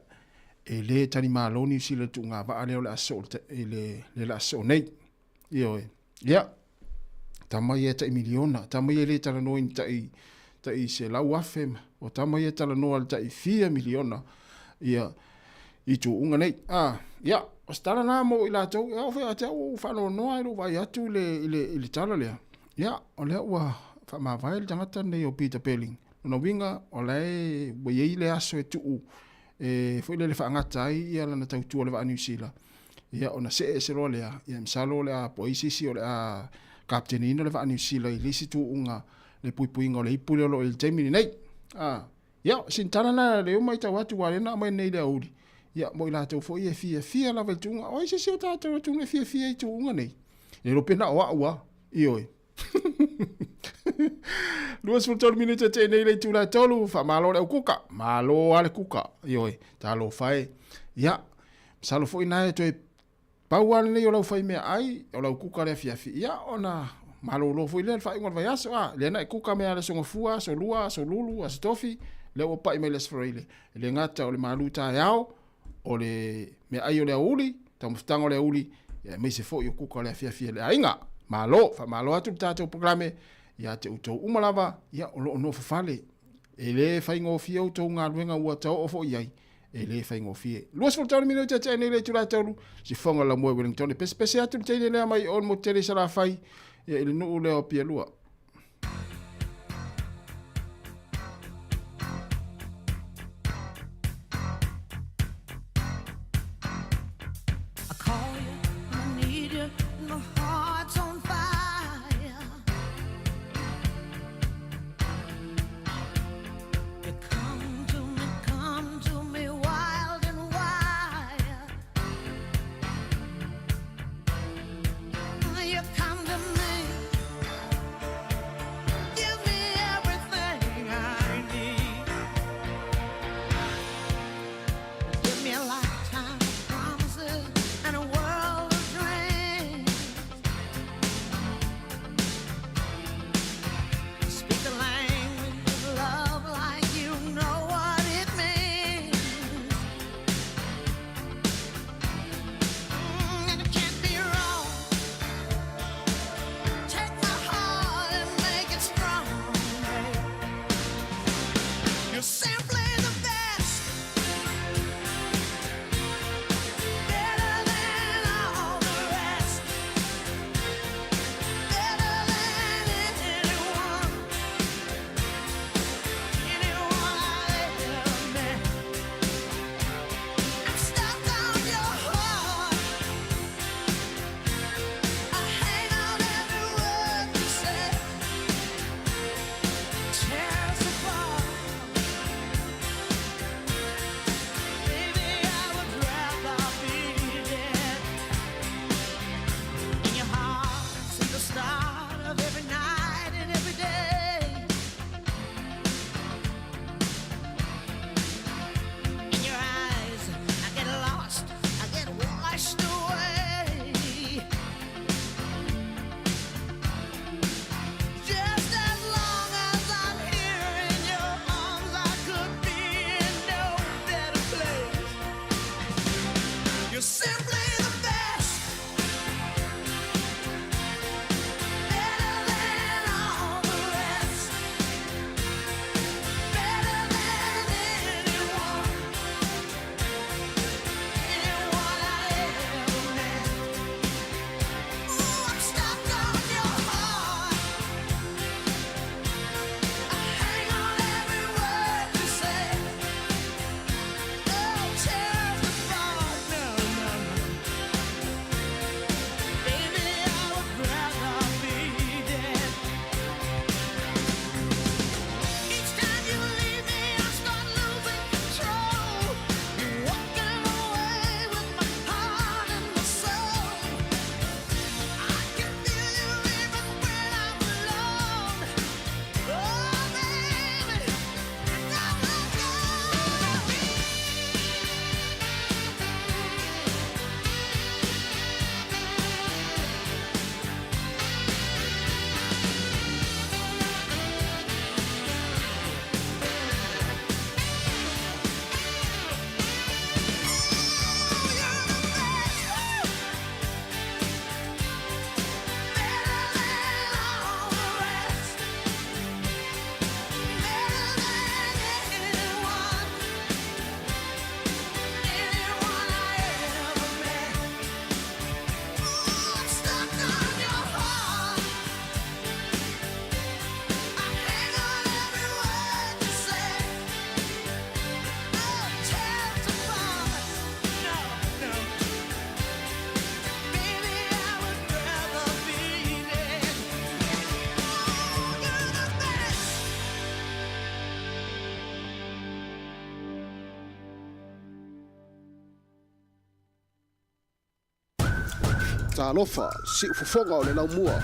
e le tali malo Niu Sila i le tuuga vaa lea o le a sosoo i le, le a sosoo nei. Ioe. Ia, tama ia e tai miliona, tama ia e le talanoa i ni tai, tai 100,000, o tama ia e talanoa i le tai fia miliona, ia, i tuuga nei. Ah, ia, o se tala na mo i latou, e ao foi ia te au ua ou faanoanoa i lou vaai atu i le, i le, i le tala lea. Ia, o lea ua faamavae le tagata lenei o Peter Pelling. Lona uiga, o la e ua i ai le aso e tuu e foi lele faagata ai ia lana tautua i le vaa Niu Sila. Ia ona see ese loa lea, ia masalo o le a po o ai se isi o le a kapteneina le vaa Niu Sila i le isi tuuga le puipuiga o le ipu lea o lo o i ai i le taimi lenei. A, ia, o sina tala lena lea ua matau atu aua o lea na aumai nei i le aoauli, ia mo i latou foi e fiafia lava i tuuga. O ai se isi o tatou atunuu e fiafia i tuuga nei? E le iloa pe na o au lava. Ioe. 23 minute te nei le itula e tolu, faamalo le au kuka, malo lava le kuka, ioe, talofa e. Ia, masalo foi na e toe pau lava lenei o lau fai meaai, o lau kuka le afiafi, ia, ona malolo foi lea le faaiuga o le vaiaso, a, lea na e kuka mai lava i le Aso Gafua, Aso Lua, Aso Lulu, Aso Tofi, lea ua pai mai le Aso Faraile. E le gata o le malu taeao, o le meaai o le aoauli, taumafataga o le aoauli, aemaise foi o kuka o le afiafi a le aiga. Malo, faamalo atu le tatou polokalame ia te outou uma lava, ia o lo o nofo fale. E le faigofie outou galuega ua taoo foi i ai, e le faigofie. 23 minute tea nei le itula e tolu, sifoga lamoe Wellington, e pesepese atu le teine lea mai o le motu tele i Salafai, ia i le nuu lea o Pialua. Talofa, siufofoga o le laumua.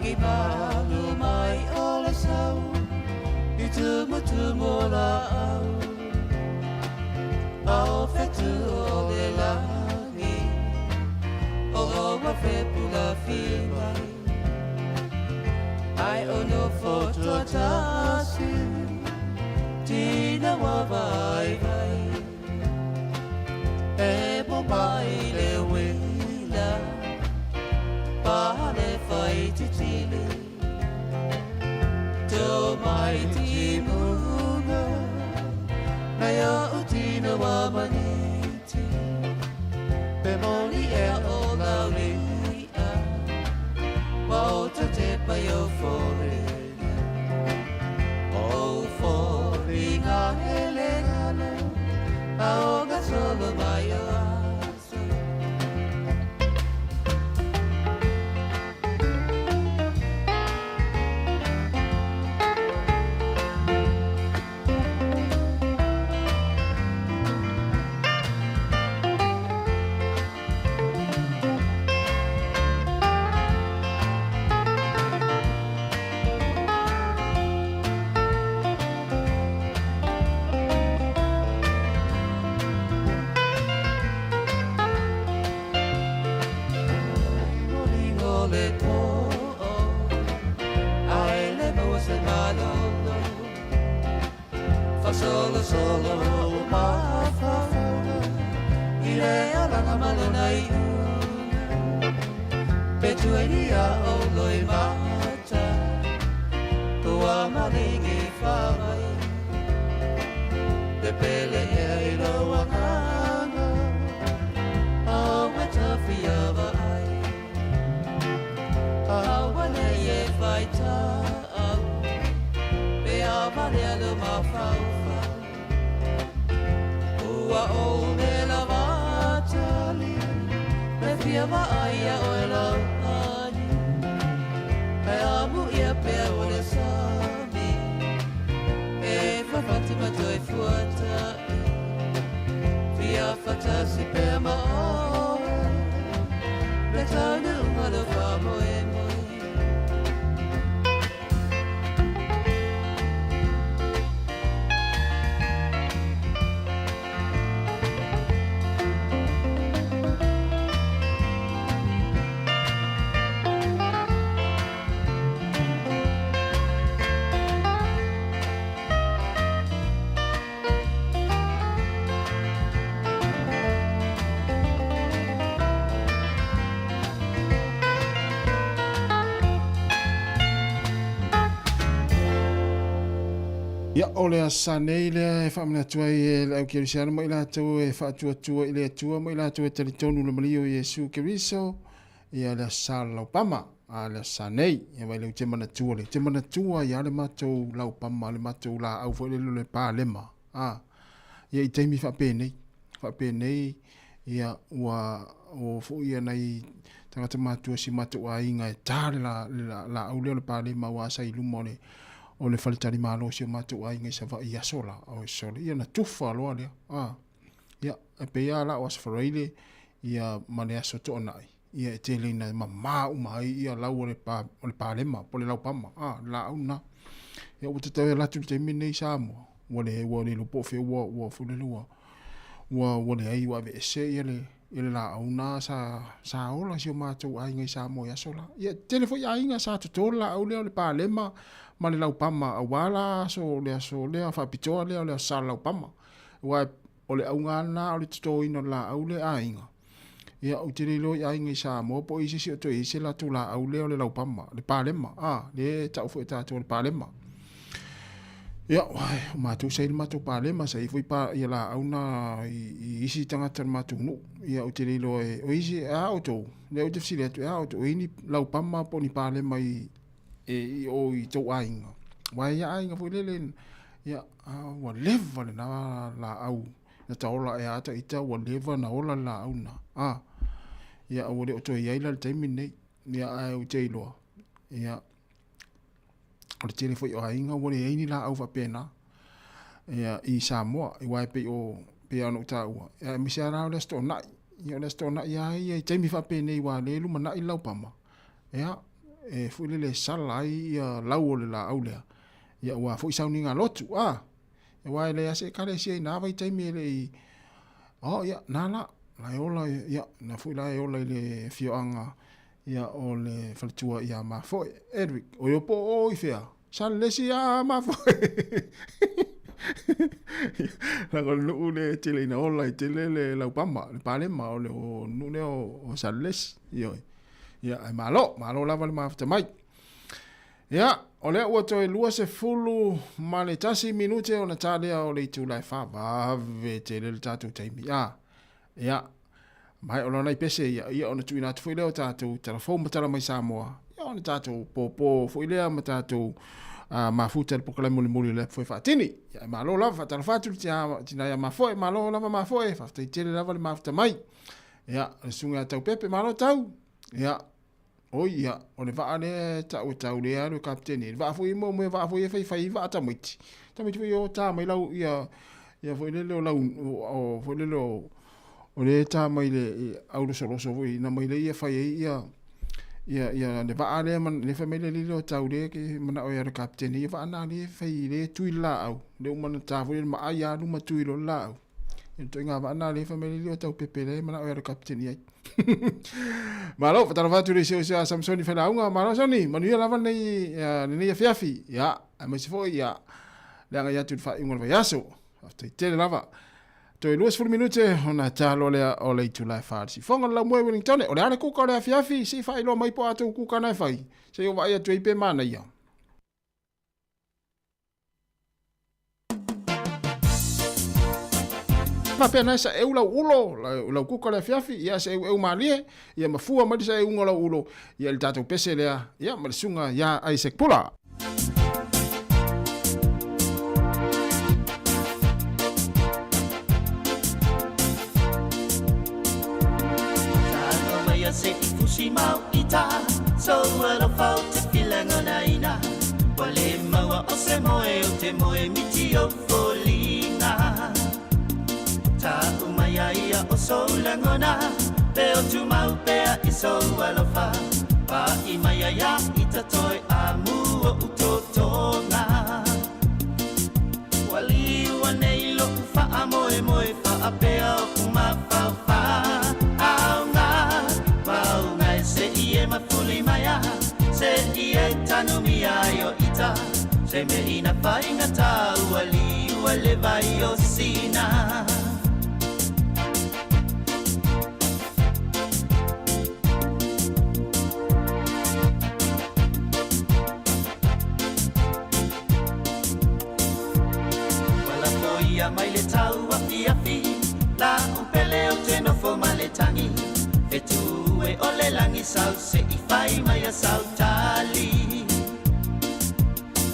Lagi malu mai o le sau I tumutumu o laau A o fetu o le lagi O oua fepu lafi mai Ai o nofo tuatasi Tina wa vaivai E mo mai le uila Pa le fai titili Tō mai timuga Nei o tina wa maniti Pe moni e o laulia Wa o te tepa i o fōrena O fōringa hele ngalo A o gasolo mai o aso. Lingolingo le to'o, ae le maua se malolo. Fasolosolo o mafaufauga i le alaga ma lona iuga. Pe tuailia o loimata, ua maligi faamai. Pepele ea i lou agaga, a ua tafia vaai. Aua nei e faitau, pe a valea lou mafaufau. Ua ou le lava tali, le fia vaai ia oe lau ani. Ae amuia pea o le sami, e fafati ma toe fuata'i. Fia fatasi pea ma oe, le taunuuga o lou faamoemoe. Ia, o le asa nei lea e faamanatu ai e le au Kerisiano ma i latou e faatuatua i le Atua ma i latou e talitonu le malie o Iesu Keriso, ia le asa laupama, a le asa nei, ia vai le te manatua le te manatua ia le matou laupama, le matou laau foi le le palema. A, ia i taimi faapenei, faapenei, ia ua o foi ia nai tagata matua si matou aiga e ta le la, le la, laau lea o le palema aua sa i luma o le o le faletalimalo o si o matou aiga i Savaii i aso la, o sole, ia na tufa loa lea. A, ia, e pei lava la o Aso Faraile, ia ma le Aso Toonai, ia e tele ina mamā uma ai ia lau o le pa, o le palema, po o le laupama, a, le laau lena. Ia ua tatau e alu atu i le taimi lenei i Samoa, ua le, ua le iloa po o fea ua, ua foi lele ua, ua, ua leai ua aveese ia le, ia le laau na sa, sa ola si o matou aiga i Samoa i aso la. Ia, tele foi aiga sa toto le laau lea o le palema ma le laupama aua la aso, le aso lea faapitoa lea o le aso Sa Laupama. Aua o le auga lava lena o le totoina o le laau lea e aiga. Ia, ou te le iloa i aiga i Samoa po o i ai se isi o toe i ai se latou laau lea o le laupama, le palema, a, lea e tau foi e tatou o le palema. Ia, o matou sa i le matou palema, sa i ai foi pa, ia laau na i, i isi tagata o le matou nuu. Ia, ou te le iloa e, o isi, e a outou, lea ou te fesili atu, e a outou, o i ai ni laupama po o ni palema i, e, i o i tou aiga. Aua e i ai aiga foi lele, ia, a, ua leva lena laau Na taola ea ata ita ua leva na ola le laau na. A. Ia ua le o toe iai la le taimi lenei. Ia ae ou te iloa. Ia o le tele foi o aiga ua leai ni laau faapena. Ia i Samoa, aua e pei o pei lava ona ou taua, ia aemaise lava la o le Aso Toonai. Ia o le Aso Toonai lava ia i taimi faapenei aua o lea e lumanai le laupama. Ia, e foi lele sala ai ia lau o le laau lea, ia aua foi sauniga lotu, a. Aua e leai lava se ekalesia i na vaitaimi e le i, oh ia, na la, la e ola, ia, na foi la e ola i le afioaga, ia, o le faletua ia Mafoe. Edric, oi o po o i fea? Salelesi ia Mafoe. Leaga o le nuu lea e tele ina ola, e tele le laupama, le palema o le nuu lea o Salelesi. Ioe. Ia, ae malo, malo lava le mafuta mai. Ia, o lea ua toe 21 minute ona ta lea o le itula e 4, vave tele le tatou taimi. A, ia, mai o lona i pese ia, ia ona tuuina atu foi lea o tatou tala fou ma tala mai Samoa, ia ona tatou pōpō foi lea ma tatou mafuta i le polokalame mulimuli o lea foi faatini. Ia, e malo lava, faatalofa atu le tina ia Mafoe, malo lava Mafoe, faafetai tele lava le mafuta mai. Ia, le susuga ia Taupepe, malo tau. Ia, Oi ia, o le vaa lea e tau e tau lea alu e kapitene. Le vaa foi mo mo vaa foi e fai fai vaa tamaiti. Tamaiti foi o tā mai lau ia ia foi lele o lau o foi lele o o le tā mai le au losoloso foi na mai le ia fai ai ia ia ia le vaa lea man le fai mai le lele o tau le ke manao ia le kapitene ia vaa na le fai le tui laau le uma na tā foi le maai alu ma tui lo laau. Ia ituaiga vaa na lea fai mai le o tau pepe lea manao ia le kapitene ai. Malo, faatalofa atu i le isi a Samsoni Failauga. Malo Soni, manuia lava lenei, lenei afiafi. Ia, aemaise foi ia le agai atu i le faaiuga o le vaiaso. Faafetai tele lava. Toe 20 minute ona ta loa lea o le itula e 4 i le sifoga o le laumua i Wellington. O le a le kuka o le afiafi, se i faailoa mai po o a tou kuka na e fai. Se i ou vaai atu ai pe manaia. Faapea na e saeu lau ulo, lau kuka o le afiafi, ia saeueu malie, ia ma fua mai le saeuga o lau ulo, ia i le tatou pese lea, ia ma le susuga ia Isaac Pula. Ua le maua o se moe o te moe miti o foliga Ta'u mai a ia o sou lagona Pe o tumau pea i sou alofa Pa'i mai ai a ita toe amu o'u totoga Ua liua nei lo'u fa'amoemoe Fa'apea o'u mafaufau Auga mauga e se'i e mafuli mai a Se'i e tanumia ai o ita Se mea ina faigata ua liua le vai o Sina. Ua lako ia mai le tau afiafi La upele o te nofo ma le tangi Fetu e o le langi sau se i fai mai a sau tali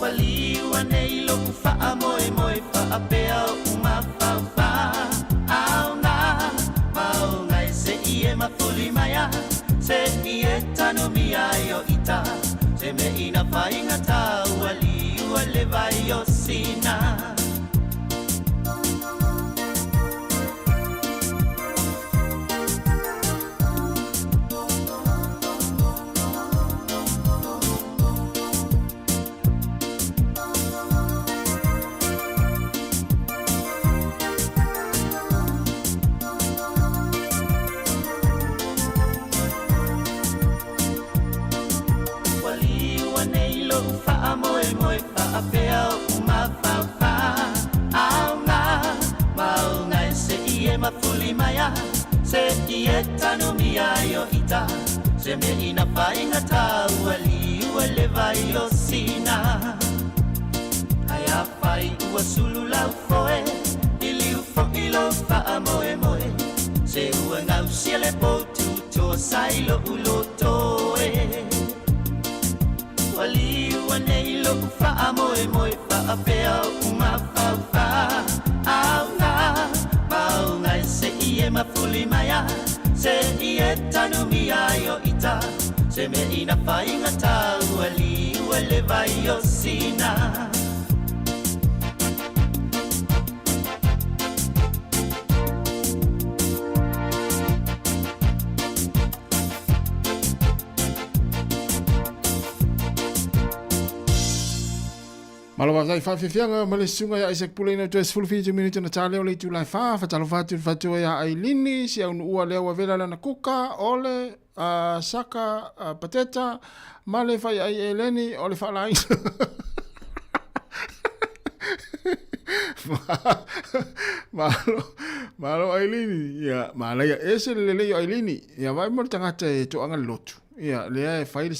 Ua liua nei lo'u faamoemoe Faapea o'u mafaufau Auga mauga e se'i e mafuli mai a Se'i e tanumia ai o ita Se mea ina faigata ua liua le vai o Sina. Ua liua nei lo'u faamoemoe Faapea o'u mafaufau Auga mauga e se'i e mafuli mai a Se'i e tanumia ai o ita Se mea ina faigata ua liua le vai o Sina Ae afai ua sulu lau foe I liu fo'i lou faamoemoe Se ua gausia le potu Toa sai lo'u loto e Ua liua nei lo'u faamoemoe Faapea o'u mafaufau Auga mauga e se'i e mafuli mai a Se'i e tanumia ai o ita Se mea ina faigata ua liua le vai o Sina. Malo faafetai faafiafiaga ma le susuga ia Isaac Pule ina toe 17 minute na ta lea o le itula e 4. Faatalofa atu i le faletua ia Ailini, si aunuua lea ua vela lana kuka, o le saka pateta ma le faiai eleni o le faalaina. Malo, malo Ailini. Ia, manaia ese le lelei o Ailini. Ia, vaai mo le tagata e toaga le lotu. Ia, lea e fai le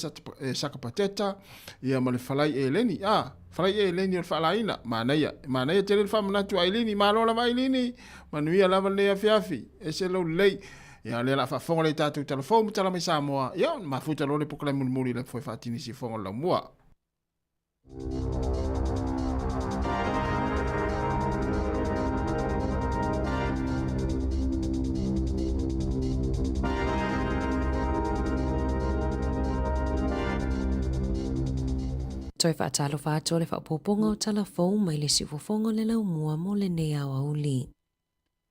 saka pateta, ia ma le falai eleni. Ah, falai eleni o le faalaina. Manaia, manaia tele le faamanatu a Ailini. Malo lava Ailini. Manuia lava lenei afiafi. Ese lou lelei. Ia, o lea o le a faafofoga lea i tatou tala fou ma tala mai Samoa. Ia, ona mafuta loa le polokalame mulimuli le foe faatini siufofoga o le laumua. Toe faatalofa atu o le faaopoopoga o tala fou mai le siufofoga o le laumua mo lenei aoauli.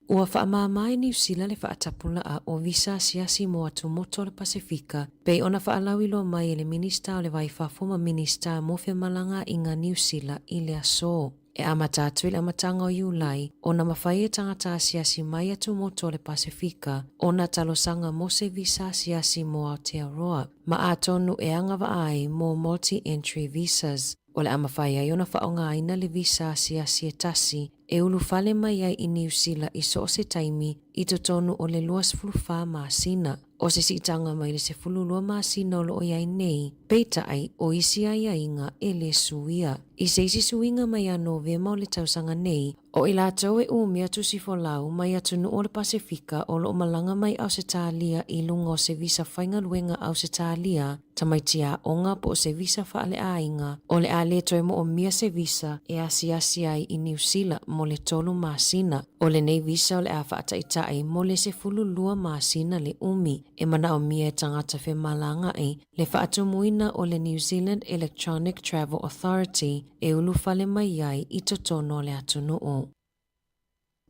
Ua faamama e Niu Sila le faatapulaa o visa asiasi mo atumotu o le Pasefika, pei ona faalauiloa mai e le Minista o le Vai Fafo ma Minista mo Femalagaaiga Niu Sila i le aso. E amata atu i le amataga o Iulai ona mafai e tagata asiasi mai atumotu o le Pasefika ona talosaga mo se visa asiasi mo Aotearoa, ma atonu e agavaa ai mo Multi-Entry Visas. O le a mafai ai ona faaaogaina le visa asiasi e tasi e ulufale mai ai i Niu Sila i so o se taimi i totonu o le 24 masina. O se siitaga mai le 12 masina o lo o i ai nei, peitai o isi aiaiga e le suia. I se isi suiga mai ia Novema o le tausaga nei, o i latou e umia tusi folau mai atunuu o le Pasefika o lo o malaga mai Ausetalia i luga o se visa faigaluega Ausetalia, tamaiti aoga po o se visa faaleaiga, o le a le toe moomia se visa e asiasi ai i Niu Sila mo le tolu masina. O lenei visa o le a faataitai mo le 12 masina le umi e manaomia e tagata femalagaai le faatumuina o le New Zealand Electronic Travel Authority e ulufale mai ai i totonu o le atunuu.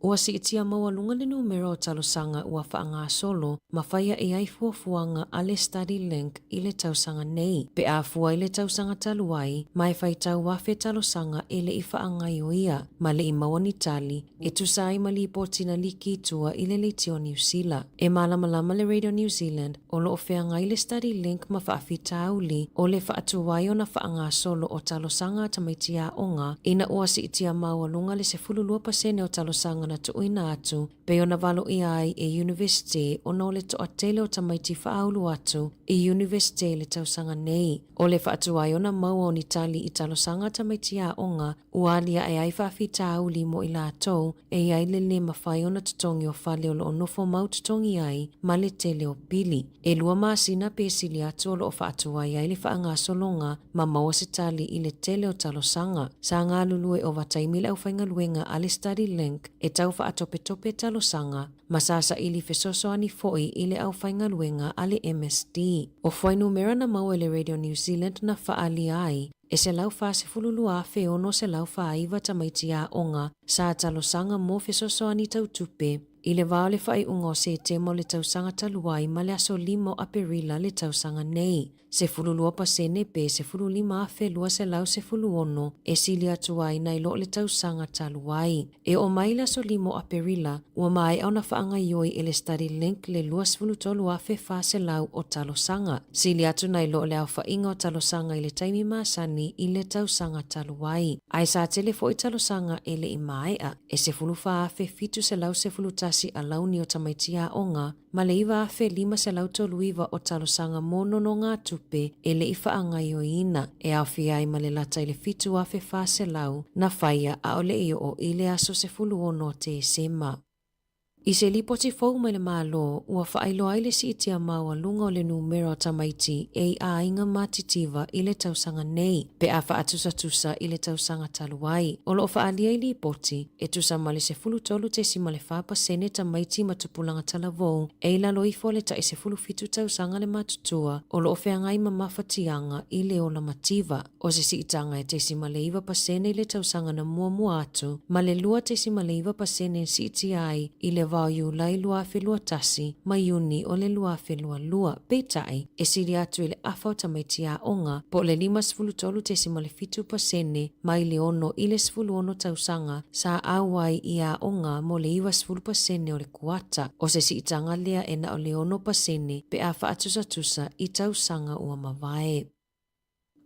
Ua siitia maualuga le numera o talosaga ua faagasolo ma fai aʻe ai fuafuaga a le Study Link i le tausaga nei, pe a fua i le tausaga talu ai, ma e faitau afe talosaga e le i faagaioia ma le i maua ni tali e tusa ai ma lipoti na liki i tua i le leitio Niu Sila. E malamalama le Radio New Zealand o lo o feagai le Study Link ma faafitauli o le faatuai ona faagasolo o talosaga a tamaiti aoga ina ua siitia maualuga le 12% o talosaga na tuuina atu pei ona valoia ai e Iunivesite ona o le toatele o tamaiti faaulu atu i Iunivesite i le tausaga nei. O le faatuai ona maua o ni tali i talosaga a tamaiti aoga ua aliae ai faafitauli mo i latou e i ai le lē mafai ona totogi o fale o lo o nofo mau totogi ai ma le tele o pili. E lua masina pe sili atu o lo o faatuai ai le faagasologa ma maua se tali i le tele o talosaga. Sa galulue ovataimi le aufaigaluega a le Study Link e tau faatopetope talosaga ma sa saili fesoasoani foi i le aufaigaluega a le MSD. O fuainumera na maua e le Radio New Zealand na faaalia ai E 142,649 tamaiti aoga sa talosaga mo fesoasoani tau tupe i le va o le faaiuga o Setema o le tausaga talu ai ma le aso 5 o Aperila le tausaga nei. 12% pe 15,216 e sili atu ai nai lo le tausaga talu ai. E oo mai le aso 5 o Aperila, ua maea ona faagaioi e le Study Link le 23,400 o talosaga. Sili atu nai lo le aofaiga o talosaga i le taimi masani i le tausaga talu ai. Ae sa tele foi talosaga e le i maea, e 14,711 alauni o tamaiti aoga, ma le 9,539 o talosaga mo nonogatupe e le i faagaioiina, e aofia ai ma le lata i le 7,400 na faia a o le i oo i le aso 16 o Tesema. I se lipoti fou mai le Malo, ua faailoa ai le siitia maualuga o le numera o tamaiti e i aiga matitiva i le tausaga nei, pe a faatusatusa i le tausaga talu ai. O lo o faaalia i lipoti, e tusa ma le 13.4% tamaiti ma tupulaga talavou e i lalo ifo o le tai 17 tausaga le matutua o lo o feagai ma mafatiaga i le ola mativa. O se siitaga e 0.9% i le tausaga na muamua atu ma le 2.9% e siitia ai i le va o Iulai 2021 ma Iuni o le 2022. Peitai, e sili atu i le afa o tamaiti aoga, po o le 53.7 pasene mai le 6 i le 16 tausaga sa auai i aoga mo le 90 pasene o le kuata. O se siitaga lea e na o le 6 pasene pe a faatusatusa i tausaga ua mavae.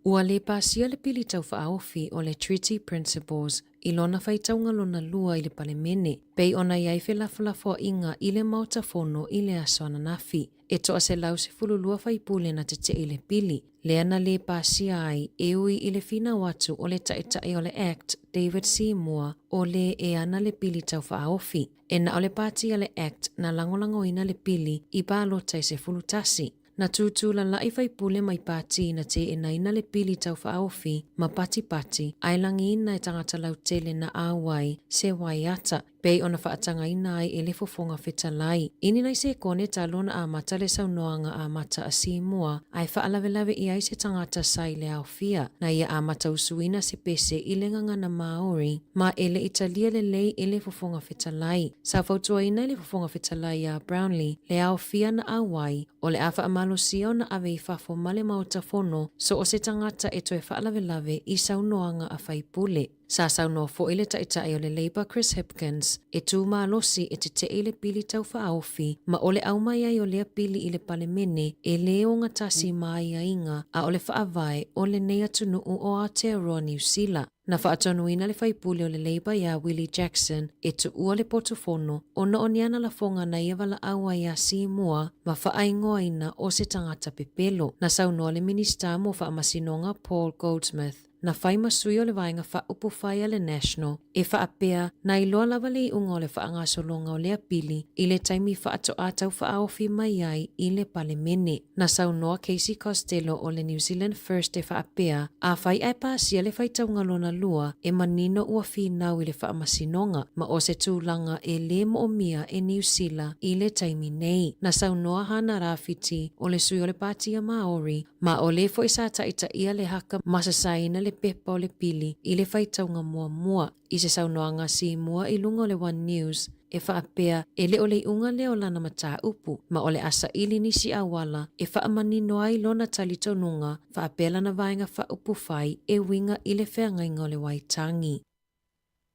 Ua le pasia le Pili Tau Faaofi o le Treaty Principles i lona faitauga lona lua i le Palemene, pei ona i ai felafolafoaiga i le Maota Fono i le aso ananafi. E toa 112 faipule na tetee i le pili, lea na le pasia ai e ui i le finau atu o le Taitai o le Act, David Seymour, o le e ana le Pili Tau Faaofi. E na o le pati a le Act na lagolagoina le pili i palota e 11. Na tūtū lalaʻi faipule mai pati na teenaina le pili tau faaofi ma patipati ae lagiina e tagata lautele na auai se waiata pei ona faatagaina ai e le Fofoga Fetalai. I ni nai sekone talu ona amata le saunoaga amata a Seymour ae faalavelave i ai se tagata sa i le aofia na ia amata usuina se pese i le gagana Māori ma e le i talia lelei e le Fofoga Fetalai. Sa fautuaina e le Fofoga Fetalai iā Brownlee le aofia na auai o le a faamalosia ona ave i fafo ma le Maota Fono so o se tagata e toe faalavelave i saunoaga a faipule. Sa saunoa foi le Taitai o le Labour Chris Hipkins e tū malosi e teteʻi le pili tau faaofi ma o le aumai ai o lea pili i le Palemene e lē ogatasi ma aiaiga a o le faavae o lenei atunuu o Aotearoa Niu Sila. Na faatonuina le faipule o le Labour iā Willie Jackson e tuua le potu fono ona o ni ana lafoga na ia valaau ai iā Seymour ma faaingoaina o se tagata pepelo. Na saunoa le Minisita mo Faamasinoga Paul Goldsmith, na fai ma sui o le vaega faaupufai a le National, e faapea, na iloa lava le iuga o le faagasologa o lea pili i le taimi faatoa taufaaofi mai ai i le Palemene. Na saunoa Casey Costello o le New Zealand First e faapea, afai ae pasia le faitauga lona lua, e manino ua finau i le faamasinoga, ma o se tulaga e lē moomia e Niu Sila i le taimi nei. Na saunoa Hana Rāwhiti, o le sui o le Pātia Māori, ma o lē foi sa taitaia le haka ma sasaina le pepa o le pili i le faitauga muamua. I se saunoaga simua i luga o le One News, e faapea, e le o le iuga lea o lana mataupu, ma o le a saili nisi auala e faamanino ai lona talitonuga faapea lana vaega faaupufai e uiga i le feagaiga o le Waitangi.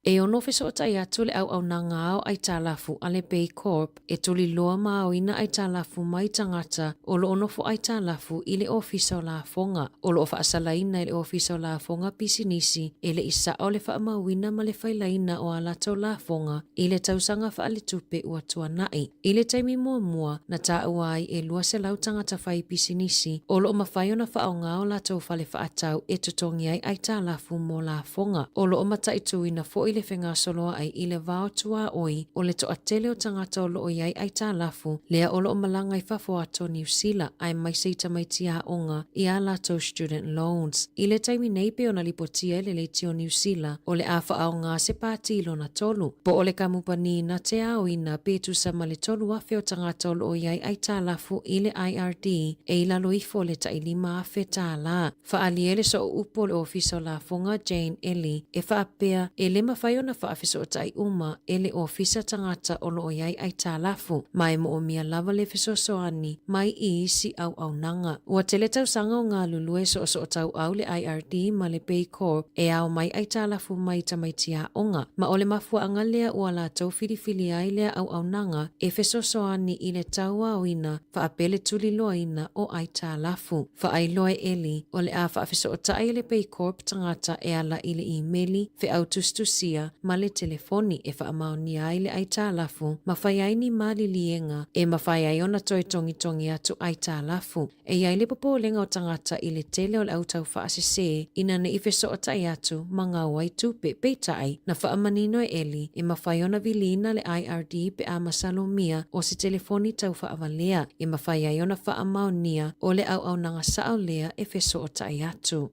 E ono fesootai atu le auaunaga ao aitalafu a le Baycorp e tuliloa ma aoina aitalafu mai tagata o lo o nofo aitalafu i le Ofisa o Lafoga. O lo o faasalaina e le Ofisa o Lafoga pisinisi e le i sao le faamauina ma le failaina o a latou lafoga i le tausaga faaletupe ua tuanai. I le taimi muamua na taua ai e 200 tagata fai pisinisi o lo o mafai ona faaaoga o latou fale faatau e totogi ai aitalafu mo lafoga. O lo o mataituina foi le fegasoloai i le vao tuaoi o le toatele o tagata o lo o i ai aitalafu lea o lo o malaga i fafo atu o Niu Sila aemaise i tamaiti aoga i ā latou student loans. I le taimi nei pei ona lipotia e le Leiti o Niu Sila o le a faaaoga se pati i lona tolu, po o le kamupani na te aoina pe tusa ma le 3,000 o tagata o lo o i ai aitalafu i le IRD e i lalo ifo o le tai 5,000 tālā. Faaalia e le Sooupu o le Ofisa o Lafoga Jane Ellie e faapea e le mafai ona faafesootai uma e le Ofisa tagata o lo o i ai aitalafu, ma e moomia lava le fesoasoani mai i isi auaunaga. Ua tele tausaga o galulue soosootauau le IRD ma le Baycorp e ao mai aitalafu mai tamaiti aoga, ma o le mafuaaga lea ua latou filifili ai lea auaunaga e fesoasoani i le tauaoina faapea le tuliloaina o aitalafu. Faailoa e Eli, o le a faafesootai e le Baycorp tagata e ala i le imeli, feau tusitusia, ma le telefoni e faamaonia ai le aitalafu ma fai ai ni maliliega e mafai ai ona toe togitogi atu aitalafu. E i ai le popolega o tagata i le tele o le au taufaasese ina ne i fesootai atu ma gau ai tupe. Peitai, na faamanino e Eli e mafai ona viliina le IRD pe a masalomia o se telefoni taufaavalea e mafai ai ona faamaonia o le auaunaga sao lea e fesootai atu.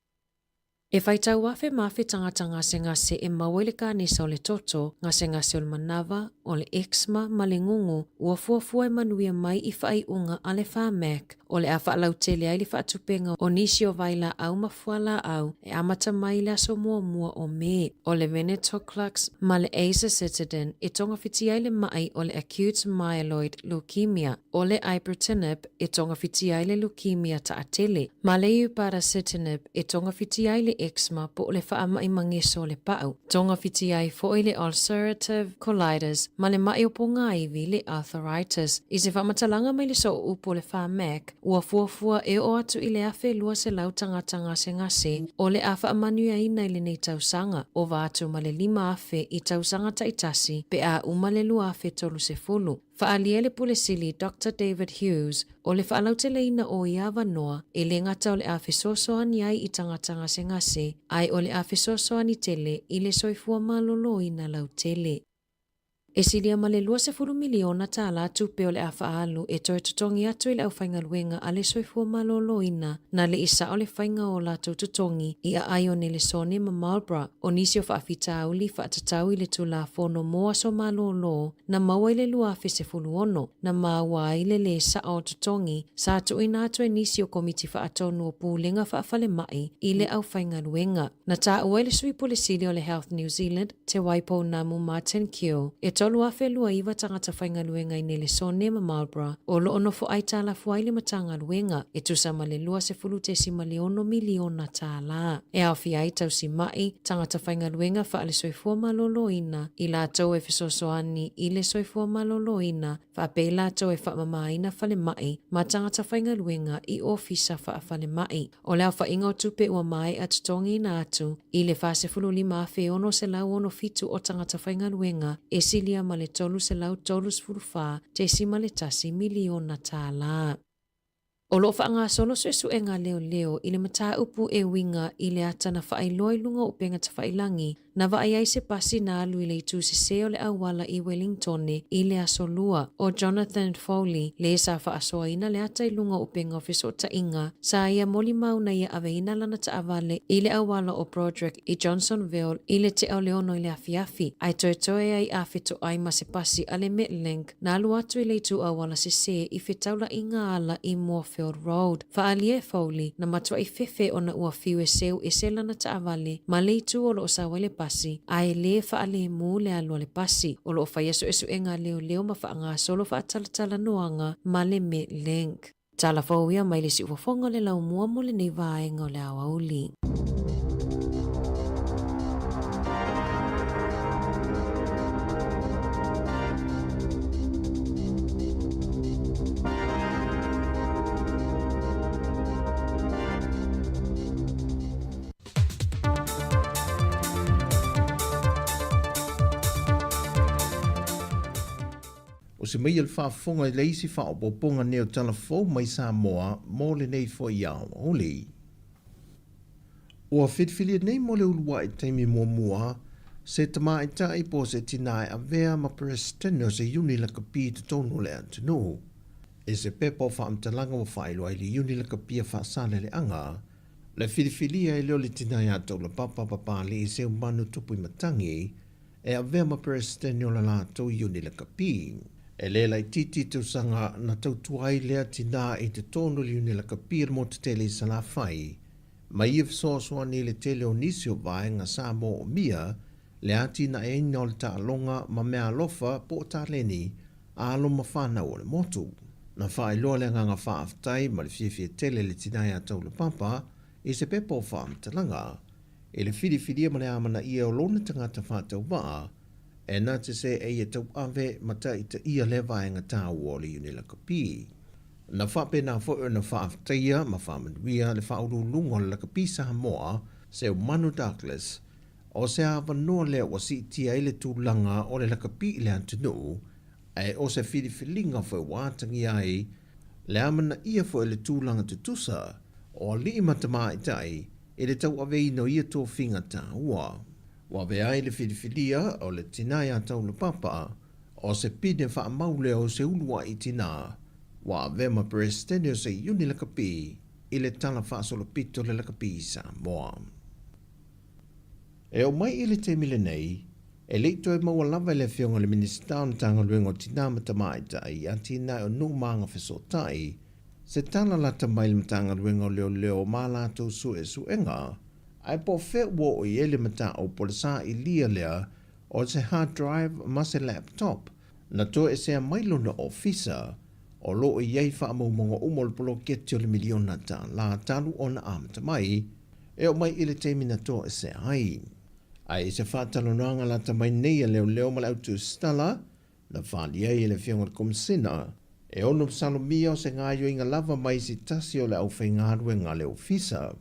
E faitau afe ma afe tagata gasegase e maua i le kanesa o le toto, gasegase o le manava, o le eczema ma le gugu ua fuafua e manuia mai i faaiuga a le Pharmac o le a faalautele ai le faatupega o nisi o vailaau ma fualaau e amata mai i le aso muamua o Me. O le venetoclax ma le azacitidine e togafiti ai le maʻi o le acute myeloid leukemia, o le ibrutinib e togafiti ai le leukemia taatele, ma le upadacitinib e togafiti ai le eczema po o le faamaʻi mageso o le paʻu. Togafiti ai foi le ulcerative colitis ma le maʻi o pogāiwi le arthritis. I se faamatalaga mai le sooupu o le Pharmac, ua fuafua e oo atu i le 1,200 tagata gasegase o le a faamanuiaina i lenei tausaga, ova atu ma le 5,000 i tausaga taitasi pe a uma le 2030. Faaalia le Pule Sili Doctor David Hughes, o le faalauteleina o ia avanoa, e le gata o le a fesoasoani ai i tagata gasegase, ae o le a fesoasoani tele i le soifua maloloina lautele. E silia ma le $20 miliona tālā tupe o le a faaalu e toe totogi atu i le aufaigaluega a le soifua maloloina na le i sao le faiga o latou totogi i aai o Nelesone ma Marlborough. O nisi o faafitauli faatatau i le Tulafono mo Aso Malolo na maua i le 2016, na maua ai le lē sao o totogi sa tuuina atu e nisi o Komiti Faatonu o Pulega Faafalemai i le aufaigaluega. Na taua e le Sui Pule Sili o le Health New Zealand, Te Waipounamu Martin Keogh, e 3,029 tagata faigaluega i Nelesone ma Marlborough o lo o nofo aitalafu ai le Matagaluega, e tusa ma le $20.6 miliona tālā. E aofia ai tausimaʻi, tagata faigaluega faale-soifua maloloina, i latou e fesoasoani i le soifua maloloina, faapea i latou e faamamaina falemai ma tagata faigaluega i ofisa faafalemai. O le aofaiga o tupe ua maea totogiina atu i le 45,667 o tagata faigaluega e silia ma le $334.1 miliona tālā. O lo o faagasolo suesuega a leoleo i le mataupu e uiga i le ata na faailoa i luga o upega tafailagi na vaai ai se pasi na alu i le itu sesē o le auala i Wellingtone i le Aso Lua. ʻO Jonathan Foley le sa faasoaina le ata i luga o upega o fesootaiga, sa ia molimau na ia aveina lana taavale i le auala o Broderick i Johnsonville i le tea o le 6 i le afiafi, ae toetoe ai a fetoai ma se pasi a le Metlink Na alu atu i le itu auala sesē i fetaulaiga ala i Moorfield Road. Faaalia e Foley, na matuai fefe ona ua fiu e seu ese lana taavale ma le itu o lo o sau ai le pasi, a e lē faalēmū le alu a le pasi. O lo o faia suesuega a leoleo ma faagasolo faatalatalanoaga ma le Metlink. Tala fou ia mai le siufofoga o le laumua mo lenei vaega o le aoauli. O se mai a le faafofoga i le isi faaopoopoga nei o tala fou mai Samoa mo lenei foi aoauli. Ua filifilia nei mo le uluai taimi muamua se tamaitai po o se tinā e avea ma Peresetene o se Iuni Lakapi i totonu o le atunuu. I se pepa o faamatalaga ua faailoa ai le Iuni Lakapi a Faasaleleaga, le filifilia e leo le tinā ia Taulapapa Papalii Seumanu Tupuimatangi, e avea ma Peresetene o la latou iuni lakapi. E le laitiiti tausaga na tautua ai lea tinā i totonu o le iuni lakapi o le motu tele i Salafai, ma ia fesoasoani i le tele o nisi o vaega sa moomia le atinaeina o le taaloga ma meaalofa po o taleni a alo ma fanau o le motu. Na faailoa le agaga faafetai ma le fiafia tele i le tinā ia Taulapapa i se pepa o faamatalaga. I le filifilia ma le amanaia o lona tagata faatauvaa, e na te se e ia tauave ma taitaia lea vaega taua o le Iuni Lakapi. Na faapena foi ona faafetaia ma faamanuia le faauluuluga o le Lakapi Samoa, Seumanu Douglas, o se avanoa lea ua siitia ai le tulaga o le lakapi i le atunuu, ae o se filifiliga foi ua atagia ai le amanaia foi o le tulaga tutusa o alii ma tamaitai i le tauaveina o ia tofiga taua. Ua avea ai le filifilia o le tinā iā Taulapapa, o se pine faamau lea o se uluaʻi tinā, ua avea ma Peresetene o se Iuni Lakapi i le Tala Faasolopito o le Lakapi i Samoa. E oo mai i le taimi lenei, E le i toe maua lava e le Afioga i le Minisita o le Matagaluega o Tina ma Tamaitai, Atinae o Nuu ma Agafesootai, se tala lata mai i le Matagaluega o Leoleo ma a latou suesuega, ae po o fea ua oo i ai le mataupu o le sailia lea o se hard drive ma se laptop na toesea mai lona ofisa o lo o i ai faamaumauga uma o le poloketi o le miliona tala talu ona amata mai e oo mai i le taimi na toesea ai. Ae i se faatalanoaga lata mai nei a leoleo ma le au tusitala, na faaali ai e le Afioga i le Komisina, e ono masalomia o se gaoioiga lava mai se tasi o le aufaigaluega a le Ofisa.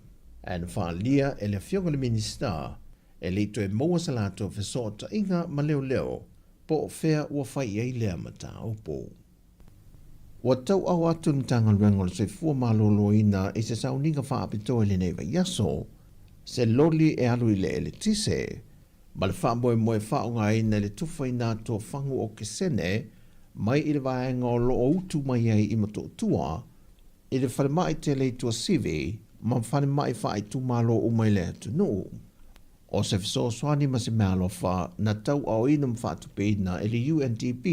Ae na faaalia e le Afioga i le Minisita, e le i toe maua se latou fesootaiga ma leoleo po o fea ua fai i ai lea mataupu. Ua tauau atu le Matagaluega o le Soifua Maloloina i se sauniga faapitoa i lenei vaiaso, se loli e alu i le eletise, ma le faamoemoe faaaogaina i le tufaina atu o fagu okesene mai i le vaega o lo o utu mai ai i Motootua, i le falemai tele i Tuasivi ma falemai faaitumalo uma i le atunuu. O se fesoasoani ma se meaalofa na tauaoina ma faatupeina e le UNDP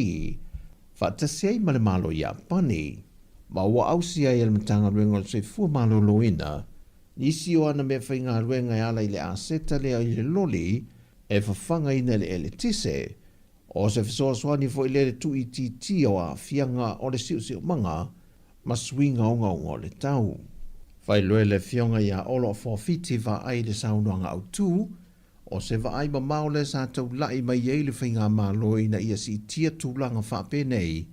faatasi ai ma le Malo Iapani, ma ua ausia ai e le Matagaluega o le Soifua Maloloina nisi o ana meafaigaluega e ala i le aseta lea i le loli e fafagaina i le eletise. O se fesoasoani foi lea i le tuuitiitia o aafiaga o le siosiomaga ma suiga ogaoga o le tau. Faailoa e le Afioga ia Olo Afoafiti Vaai le saunoaga autu, o se vaai mamao lea sa taulai mai ai le Faigamalo ina ia siitia tulaga faapenei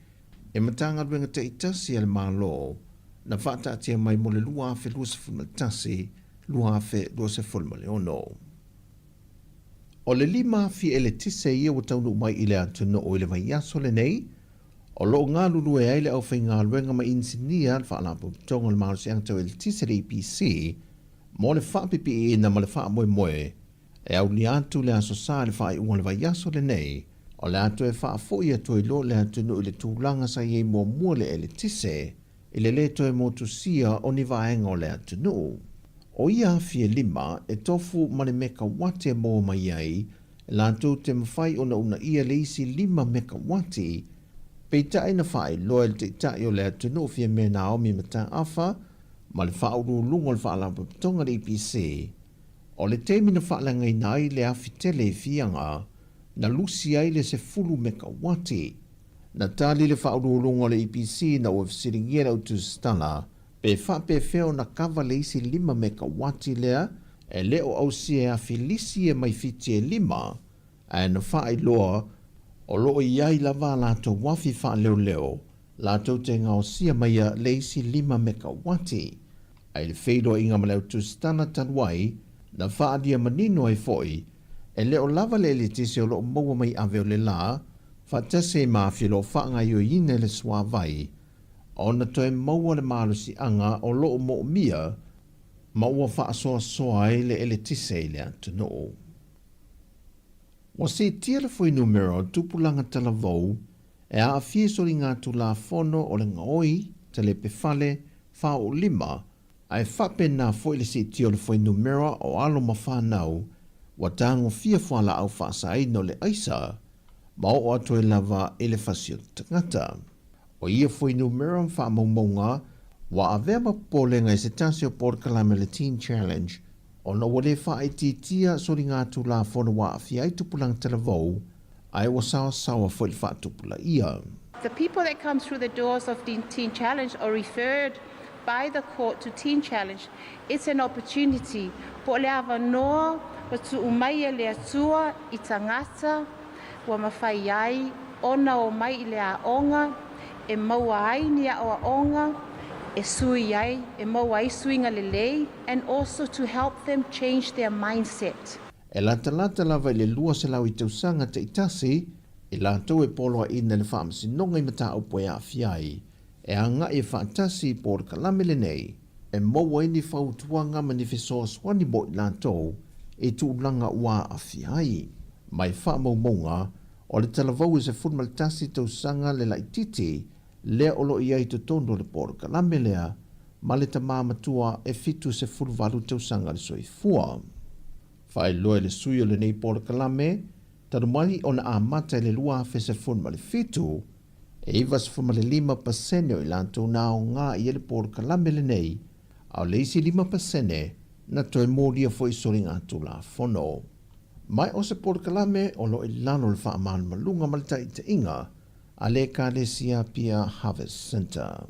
e Matagaluega taitasi a le Malo na faataatia mai mo le 2021, 2026. O le 5,000 eletise ia ua taunuu mai i le atunuu i le vaiaso lenei, O lo o galulue ai le aufaigaluega ma inisinia a le Faalapotopotoga o le Malosiaga Tau Eletise, le EPC, mo le faapipiiina ma le faamoemoe e aulia atu le Aso Sa i le faaiuga o le vaiaso lenei, o le a toe faafoi atu ai loa le atunuu i le tulaga sa i ai muamua le eletise i le lē toe motusia o ni vaega o le atunuu. O ia afi e lima e tofu ma le mekawati e maua mai ai latou te mafai ona uunaia le isi 5 mekawati, peitai na faailoa e le Taitai o le atunuu Fiamē Naomi Mataafa ma le Faauluuluga o le Faalapotopotoga le EPC, o le taimi na faaleagaina ai le afi tele i Fiaga, na lusi ai le 10 mekawati. Na tali le Faauluuluga o le EPC ina ua fesiligia le autusitala Pe faapefea ona kava le isi 5 mekawati lea e le o ausia e afi lisi e mai Fiti e lima, ae na faailoa o lo o i ai lava a latou afi faaleoleo latou te gaosia maia le isi 5 mekawati. Ae i le feiloaiga ma le autusitana talu ai, na faaalia manino ai foi e le o lava le eletise o lo o maua mai ave o le la, faatasi ai ma afi o lo o faagaioiina e le suavai ona toe maua le malosiaga o lo o moomia ma ua faasoasoa ai le eletise i le atunuu. Ua siitia le fuainumera o tupulaga talavou e aafia i soligatulafono o le gaoi, talepe fale, faaoolima, ae faapena foi le siitia o le fuainumera o alo ma fanau ua tagofia fualaau faasaina o le aisa ma oo atu ai lava i le fasi o le tagata. O ia fuainumera ma faamaumauga ua avea ma popolega i se tasi o polokalame o le Teen Challenge ona ua le faaitiitia soligatulafono ua aafia ai tupulaga talavou ae ua saoasaoa foi le faatupulaia. The people that come through the doors of Teen Challenge are referred by the court to Teen Challenge. It's an opportunity po o le avanoa ua tuu mai e le Atua i tagata ua mafai ai ona omai i le aoga e maua ai ni aoaoga e sui ai, e maua ai suiga lelei and also to help them change their mindset. E latalata lava i le 200 i tausaga taitasi i latou e poloaiina i le faamasinoga i mataupu e aafia ai, e agai e faatasi i polokalame lenei e maua ai ni fautuaga ma ni fesoasoani mo i latou i tulaga ua aafia ai. Mai faamaumauga o le talavou e 11 tausaga le laitiiti lea o lo o i ai i totonu o le polokalame lea ma le tamā matua e 78 tausaga le soifua. Faailoa e le sui o lenei polokalame. Talu mai ona amata i le 2017, e 95% o i latou na aoga i ai le polokalame lenei, a o le isi 5% na toe molia foi i soligatulafono. Ma o se polokalame o lo o i lalo o le faamalumaluga ma le taitaiga a le Ekalesia Apia Harvest Centre.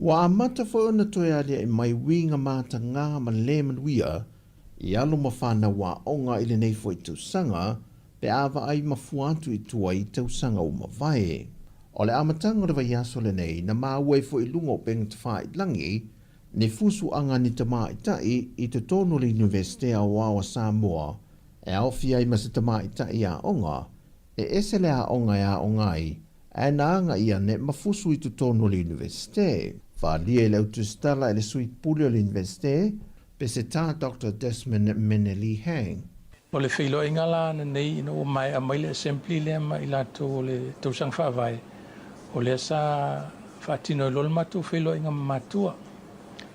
Ua amata foi ona toe aliae mai uiga matagā ma le manuia i alo ma fanau aoga i lenei foi tausaga pe a vaai mafua atu i tua i tausaga ua mavae. O le amataga o le vaiaso lenei na maua ai foi i luga o upega tafailagi ni fusuaga a ni tamaitai i totonu o le Iunivesite Aoao a Samoa e aofia ai ma se tamaitai aoga e ese le aoga e aoga ai ae na agai ane ma fusu i totonu o le Iunivesite. Faaalia i le autusitala e le Sui Pule o le Iunivesite, Peseta Doctor Desmond Mene Lee Hang. O le feiloaiga la ananei ina ua maea mai le Assembly lea ma i latou o le tausaga faavae, o lea sa faatino ai loa le matou feiloaiga ma matua.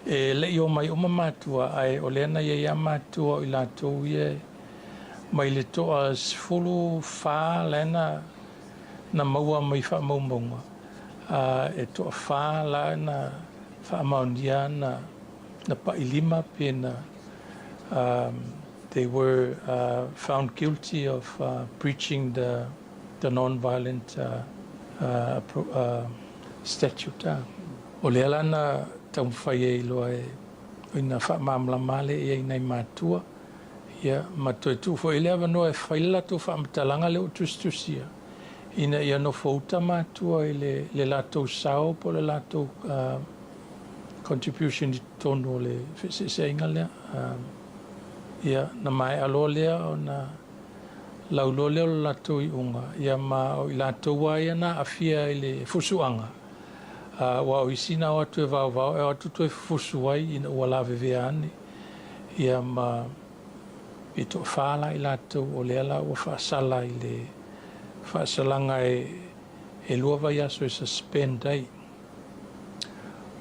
E le i omai uma matua, ae o lea na i ai lava matua o i latou ia mai le toa 14 la na na maua mai faamaumauga, a e toa fa la na faamaonia na na pa'i lima pe na they were found guilty of breaching the the non-violent statute. O lea la na taumafai ai loa e ina faamalamalama lea i ai nai matua, ia ma toe tuu foi i le avanoa e fai le latou faamatalaga lea ua tusitusia, ina ia nofo uta matua i le le latou sao po o le latou contribution i totonu o le feeseeseaiga lea. Ia, na maea loa lea ona lau loa lea o le latou iuga, ia ma o i latou lava ia na aafia i le fusuaga, aua o isi na o atu e vaovao e o atu toe fusu ai ina ua lavevea ane, ia ma e toafa la i latou o lea la ua faasala i le faasalaga e lua vaiaso e suspend ai.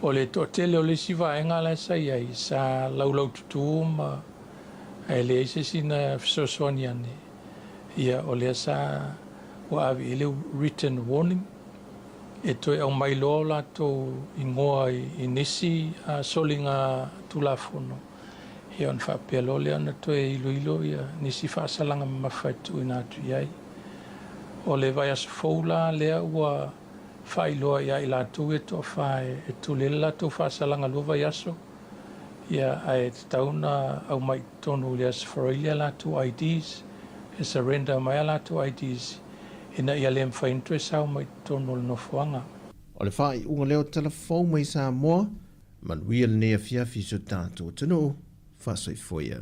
O le toatele o le isi vaega la sa i ai, sa laulaututu ma ae leai se isi na fesoasoani ane, ia o lea sa ua ave i ai le written warning e toe aumai loa o latou igoa i nisi soliga Tulafono, ia ona faapea loa lea ona toe iloilo ia nisi faasalaga mamafa e tuuina atu i ai. O le vaiaso fou la lea ua faailoa ia i latou ia e toafa e tuli ai le latou faasalaga lua vaiaso, ia ae tatau ona aumai i totonu i le Aso Faraile a latou IDs, e surrender mai a latou IDs ina ia le mafai ona toe sao mai i totonu o le nofoaga. O le faaiuga lea o tala fou mai Samoa, manuia lenei afiafi i so tatou atunuu, faasoifua ia.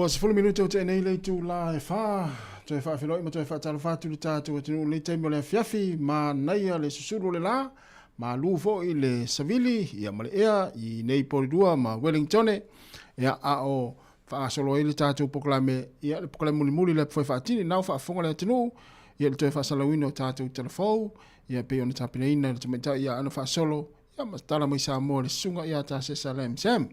Ua 10 minute o tea nei le itulā e 4, toe faafeiloai ma toe faatalofa atu i le tatou atunuu i lenei taimi o le afiafi, manaia le susulu o le la, malu foi le savili ia ma le ea i nei Porirua ma Wellingtone, ia a o faagasolo ai le tatou polokalame, ia le polokalame mulimuli lea foi faatini, na o faafofoga le atunuu, ia le toe faasalauina o tatou talafou, ia pei ona tapenaina e le tamaitai ia Ana Faasolo, Ia ma tala mai Samoa le susuga ia Tasesa Lam Sam.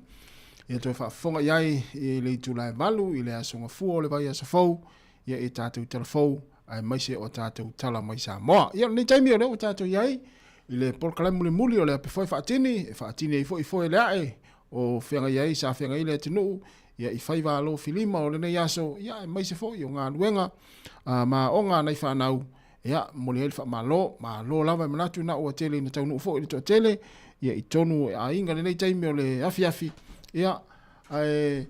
Ia toe faafofoga i ai i le itula e 8 i le aso Gafua o le vaiaso fou, ia i tatou tala fou, aemaise o tatou tala mai Samoa. Ia o lenei taimi o lea ua tatou i ai i le polokalame mulimuli o le ape foe faatini, e faatini ai foi foe le ae o feagai ai, sa feagai ai le atunuu, ia i faiva alofilima o lenei aso, ia aemaise foi o galuega ma aoga a nai fanau, Ia, momoli ai le faamalo, malo lava e manatu na ua tele ina taunuu foi le toatele, ia i tonu e aiga lenei taimi o le afiafi, ia, ae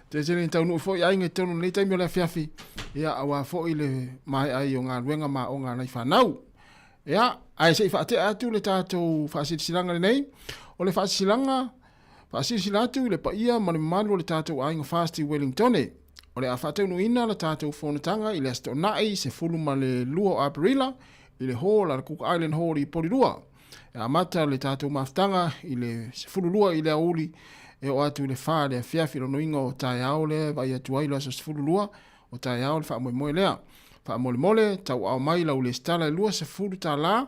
tele ina taunuu foi aiga i tonu lenei taimi o le afiafi, ia, aua foi le maea ai o galuega ma aoga a nai fanau. Ia, ae se i faatea atu le tatou faasilasilaga lenei, o le faasilasilaga Faasilasila atu i le paia ma le mamalu o le tatou aiga FAST i Wellingtone, o le a faataunuuina le tatou fonotaga i le Aso Toonai 12 o Aperila i le Hall a le Cook Island Hall i Porirua. E amata le tatou mafutaga i le 12 i le aoauli e oo atu i le 4 i le afiafi, lona uiga o taeao lea e vaai atu ai le aso 12 o taeao le faamoemoe lea. Faamolemole, tauaao mai lau lesitala e $20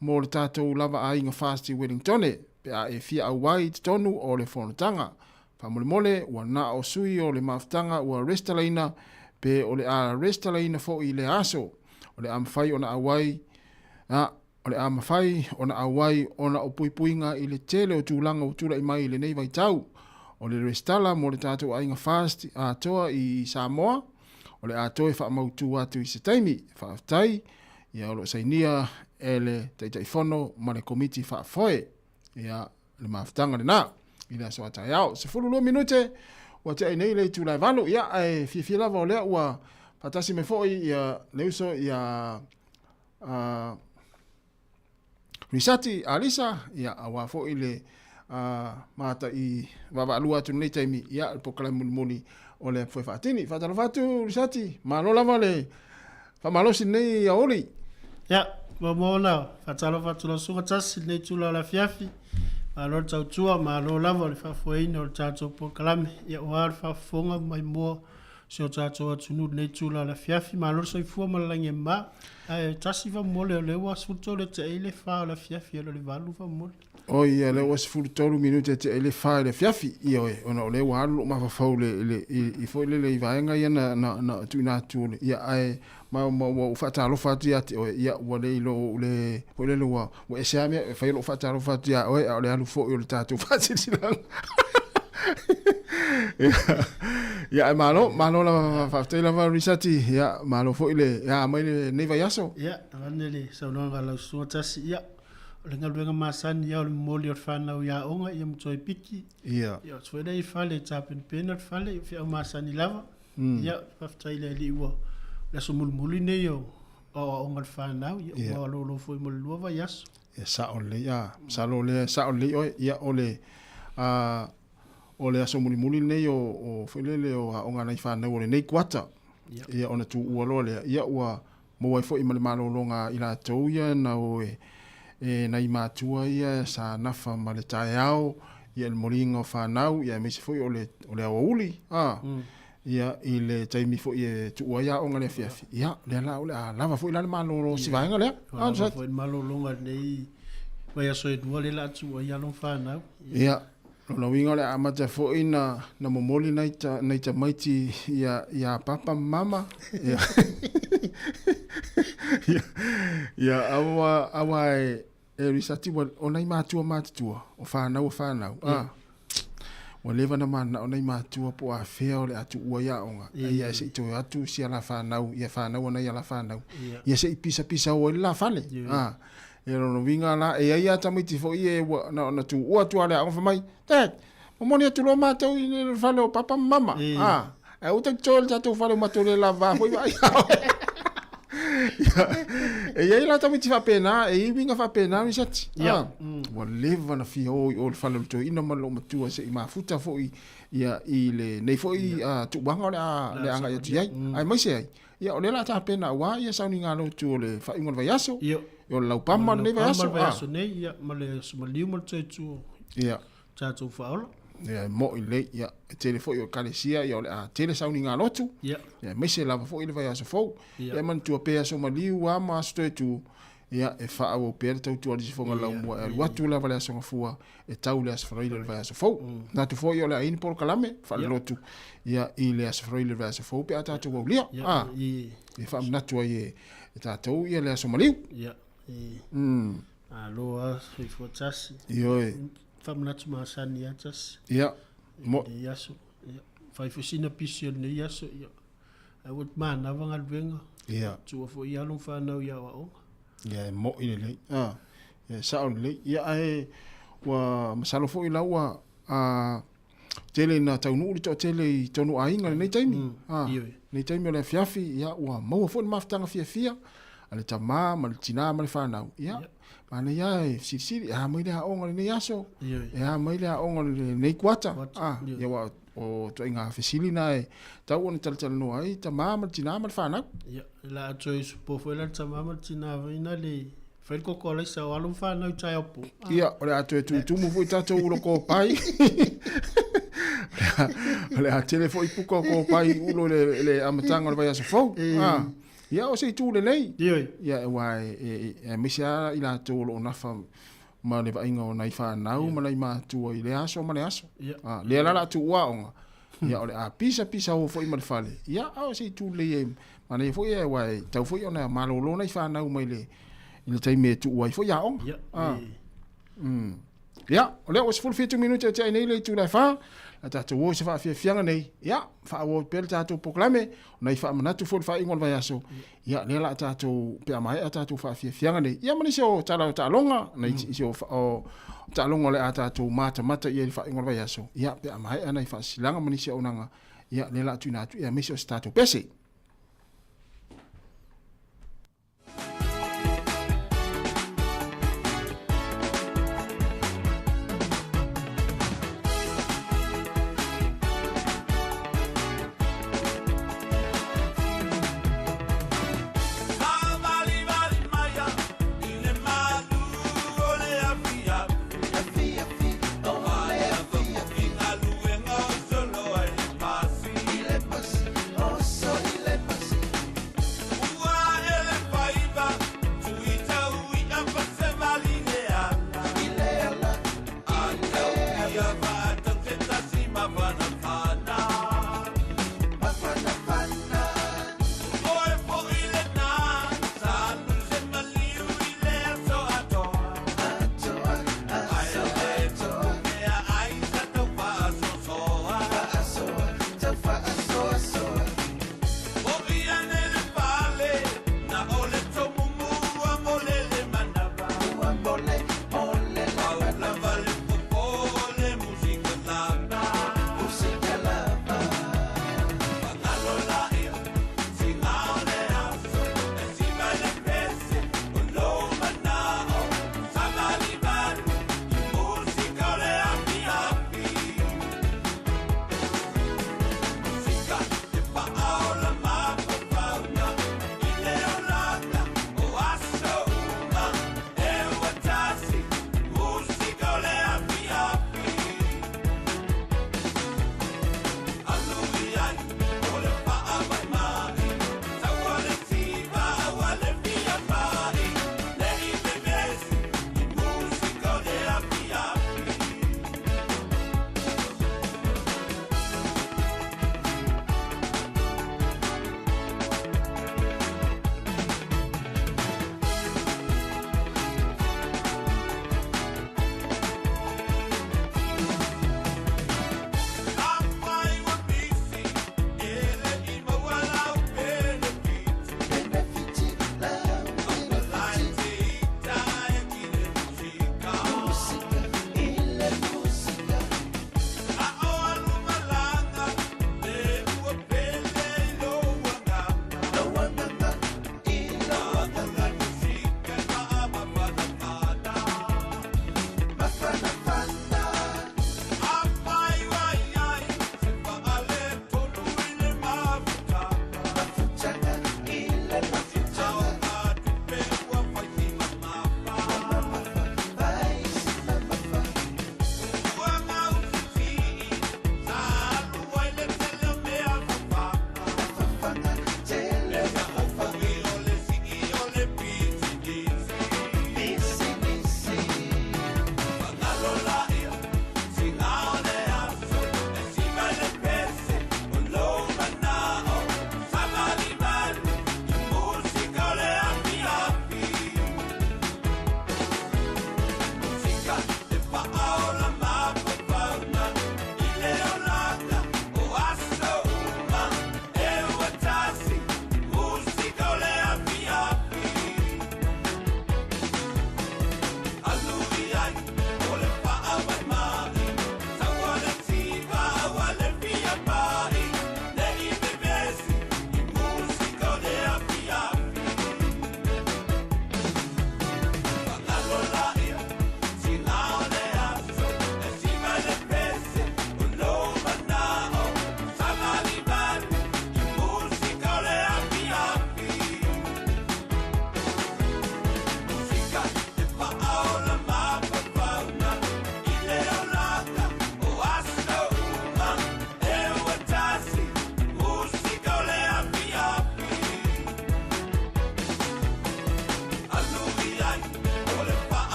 mo le tatou lava aiga FAST i Wellingtone. pe a e fia auai i totonu o le fonotaga. Faamolemole, ua na o sui o le mafutaga ua resitalaina pe o le a resitalaina foi i lea aso. O le a mafai ona auai, a, o le a mafai ona auai ona o puipuiga i le tele o tulaga ua tulai mai i lenei vaitau. O le resitala mo le tatou aiga FAST atoa i Samoa, o le a toe faamautu atu i se taimi. Faafetai. Ia o lo o sainia e le Taitaifono ma le Komiti Faafoe. Ia le mafutaga lena i le aso a taeao. 12 minute ua tea nei le itula e 8. Ia ae fiafia lava o lea ua faatasi mai foi ia le uso ia Risati Alisa, ia aua foi le mata'i vaavaalua atu lenei taimi, ia le polokalame mulimuli o le foe faatini. Faatalofa atu Risati, malo lava le faamalosi lenei aoauli. Ia, muamua ona faatalofa atu lau susuga Tasi i lenei itula o le afiafi. Malo le tautua, malo lava le faafoeina o le tatou polokalame. Ia, aua le faafofoga maimoa si o tatou atunuu i lenei itula o le afiafi. Malo le soifua ma le lagi e mama. Ae tasi famole o lea ua 13 e tea ai le 4 o le afiafi, e le o le 8 famole. Oi, ia lea ua 13 minute e tea ai le 4 i le afiafi. Ioe, ona o lea ua alu lou mafaufau i le, i, i foi lele i vaega ia na, na, na tuuina atu o le, ia, ae, ma, ma ua ou faatalofa atu ia te oe, ia, ua le iloa ua ou le, foi lele ua, ua ese lava mea e fai lou faatalofa atu ia oe, a o le alu foi o le tatou faasilasilaga. Ia, ae malo, malo lava, faafetai lava Risati, ia, malo foi le, ia, mai lenei vaiaso. Ia, avane le saunoaga a lau susuga Tasi, ia, o le galuega masani ia o le momoli o le fanau i aoga, ia ma toe piki. Ia. Ia, o foi lea i fale e tapenapena le fale, ia, o feau masani lava. Ia, faafetai i le Alii ua, le aso mulimuli nei o aoaoga a le fanau, ia, ua malolo foi mo le 2 vaiaso. Ia, sao lelei, a, masalo o lea, sao lelei oe, ia, o le, a, o le aso mulimuli lenei o, o foi lele o aoga a nai fanau o lenei kuata. Ia, ona tuua loa lea, ia, ua maua ai foi ma le malologa a i latou ia na o e, e nai matua ia sa nafa ma le taeao, ia, le moliga o fanau, ia, aemaise foi o le, o le aoauli, a, Ia, i le taimi foi e tuu ai aoga i le afiafi, ia, lea la o le a lava foi la le malolo o si vaega lea. Ua lava foi le malologa i lenei vaiaso e 2 lea o le a tuu ai alo ma fanau. Ia, lona uiga o le a amata foi na, na momoli nai, ta, nai tamaiti ia, ia papa ma mama. Ia, ia, ia aua, aua e, E Risati, ua, o nai matua matutua, o whanau o whanau, yeah. ua leva na manao nai matua po o a fea o le a tuua i aoga, yeah. ia se i toe atu si ala whanau, ia whanau ana i ala whanau, yeah. ia se i pisa pisa o i le la fale. Yeah. Ah, e lona uiga la, e ai a tamaiti foi e ua, na, na tuua atu a le aoga fai mai, Dad, momoli atu loa matou i le fale o papa ma mama. Yeah. Ah, ae ua tatou toe le tatou fale o matou le lava foi vaai. E i ai la tamaiti faapena, e i ai uiga faapena Misati. Ia. Ah, ua leva ona fia o i o i le fale o le toeaina ma le loomatua se i mafuta foi ia i lenei foi tuuaga o le a le agai atu i ai. Aemaise ai, ia o lea o le a tapena aua ia sauniga lotu o le faaiuga o le vaiaso. Ia. O le laupama o lenei vaiaso. O le vaiaso nei, ia, ma le Aso Maliu ma le Toetu o Ia. tatou Faaola. Ia, e mo'i lelei, ia, e tele foi o ekalesia, ia, o le a tele sauniga lotu. Ia. Ia, aemaise lava foi le vaiaso fou. Ia. Ia, manatua pea Aso Maliu lava ma Aso Toetu, ia, e faaauau pea le tautua a le sifoga laumua e alu atu lava le Aso Gafua e tau le Aso Faraile o le vaiaso fou. Manatu foi o le a i ai ni polokalame faalelotu, ia, i le Aso Faraile o le vaiaso fou pe a tatou aulia. Ia, A, i. e faamanatu ai e, e tatou ia le Aso Maliu. Ia, i. Malo lava, soifua tasi. Ioe. Faamanatu masani lava tasi. Ia, mo. Lenei aso. Ia, fai foi sina pisi o lenei aso, ia. Ae ua manava galuega. Ia. Tuua foi alo ma fanau i aoaoga. Ia, e mo'i lelei. A, ia, e sa'o lelei. Ia, ae ua masalo foi la ua a, tele ina taunuu le toatele i tonu aiga i lenei taimi. A, lenei taimi o le afiafi, ia, ua maua foi le mafutaga fiafia a le tamā ma le tinā ma le fanau. Ia, manaia lava e fesilisili, e a mai le aoga o lenei aso? E a mai le aoga o lenei kuata? A, ia, aua o ituaiga fesili na e tau ona talatalanoa ai tamā ma le tinā ma le fanau. Ia, o le a toe usupo foi la le tamā ma le tinā foi na le fai le koko alaisa o alo ma fanau i taeao po. Ia, o le a toe tutumu foi tatou ulo kopai. O le a tele foi puka o kopai i ulo i le amataga o le vaiaso fou. Ah, ia, o se itu lelei. Ioe. Ia, aua e, aemaise lava i latou o lo o nafa ma le vaaiga o nai fanau ma nai matua i lea aso ma le aso. Ia. Ah, lea la o le a tuu aoga. Ia, o le a pisa pisa o foi ma le fale. Ia, a o se itu lelei e manaia foi aua e tatau foi ona malolo nai fanau mai le i le taimi e tuu ai foi aoga. Ia. Ah. Ia, o lea ua 17 minute e tea ai nei le itula e 4, a tatou o i se faafiafiaga nei, ia, faaauau pea le tatou polokalame, o nai faamanatu foi o le faaiuga o le vaiaso, ia, lea o le a tatou, pe a maea tatou faafiafiaga nei, ia ma nisi o tala o taaloga, nai nisi o, o taaloga o le a tatou matamata i ai i le faaiuga o le vaiaso, ia, pe a maea nai faasilaga ma nisi auaunaga, ia, lea o le a tuuina atu, ia, aemaise o se tatou pese.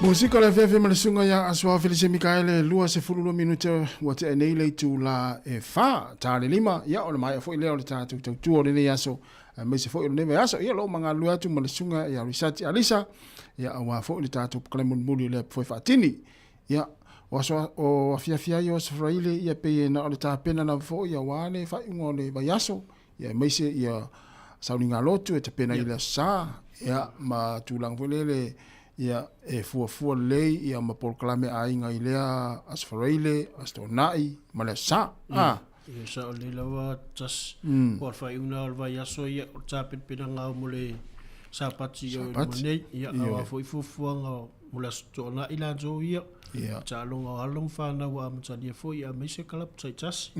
Musika o le afiafi ma le susuga ia Asoao Felise Mikaele, 22 minute ua tea nei le itula e 4, ta le 5, ia o le maea foi lea o le tatou tautua o lenei aso, aemaise foi o lenei vaiaso, ia o lo o magalulue atu ma le susuga ia Risati Alisa, ia aua foi le tatou pokale mulimuli o lea foi faatini. Ia, o aso o afiafi ai o Aso Faraile, ia pei e na o le tapena lava foi aua le faaiuga o le vaiaso, ia aemaise ia sauniga lotu e tapena i le Aso Sa, ia ma tulaga foi lele, ia e fuafua lelei ia ma polokalame a aiga i lea Aso Faraile, Aso Toonai ma le Aso Sa. Ah. Ia sao lelei lava Tasi. Po o le faaiuga o le vaiaso ia o le tapenapenaga mo le Sapati i luma nei. Ia aua foi fuafuaga mo le Aso Toonai latou ia. Ia. Taaloga o alo ma fanau ua amatalia foi aemaise kalapu taitasi.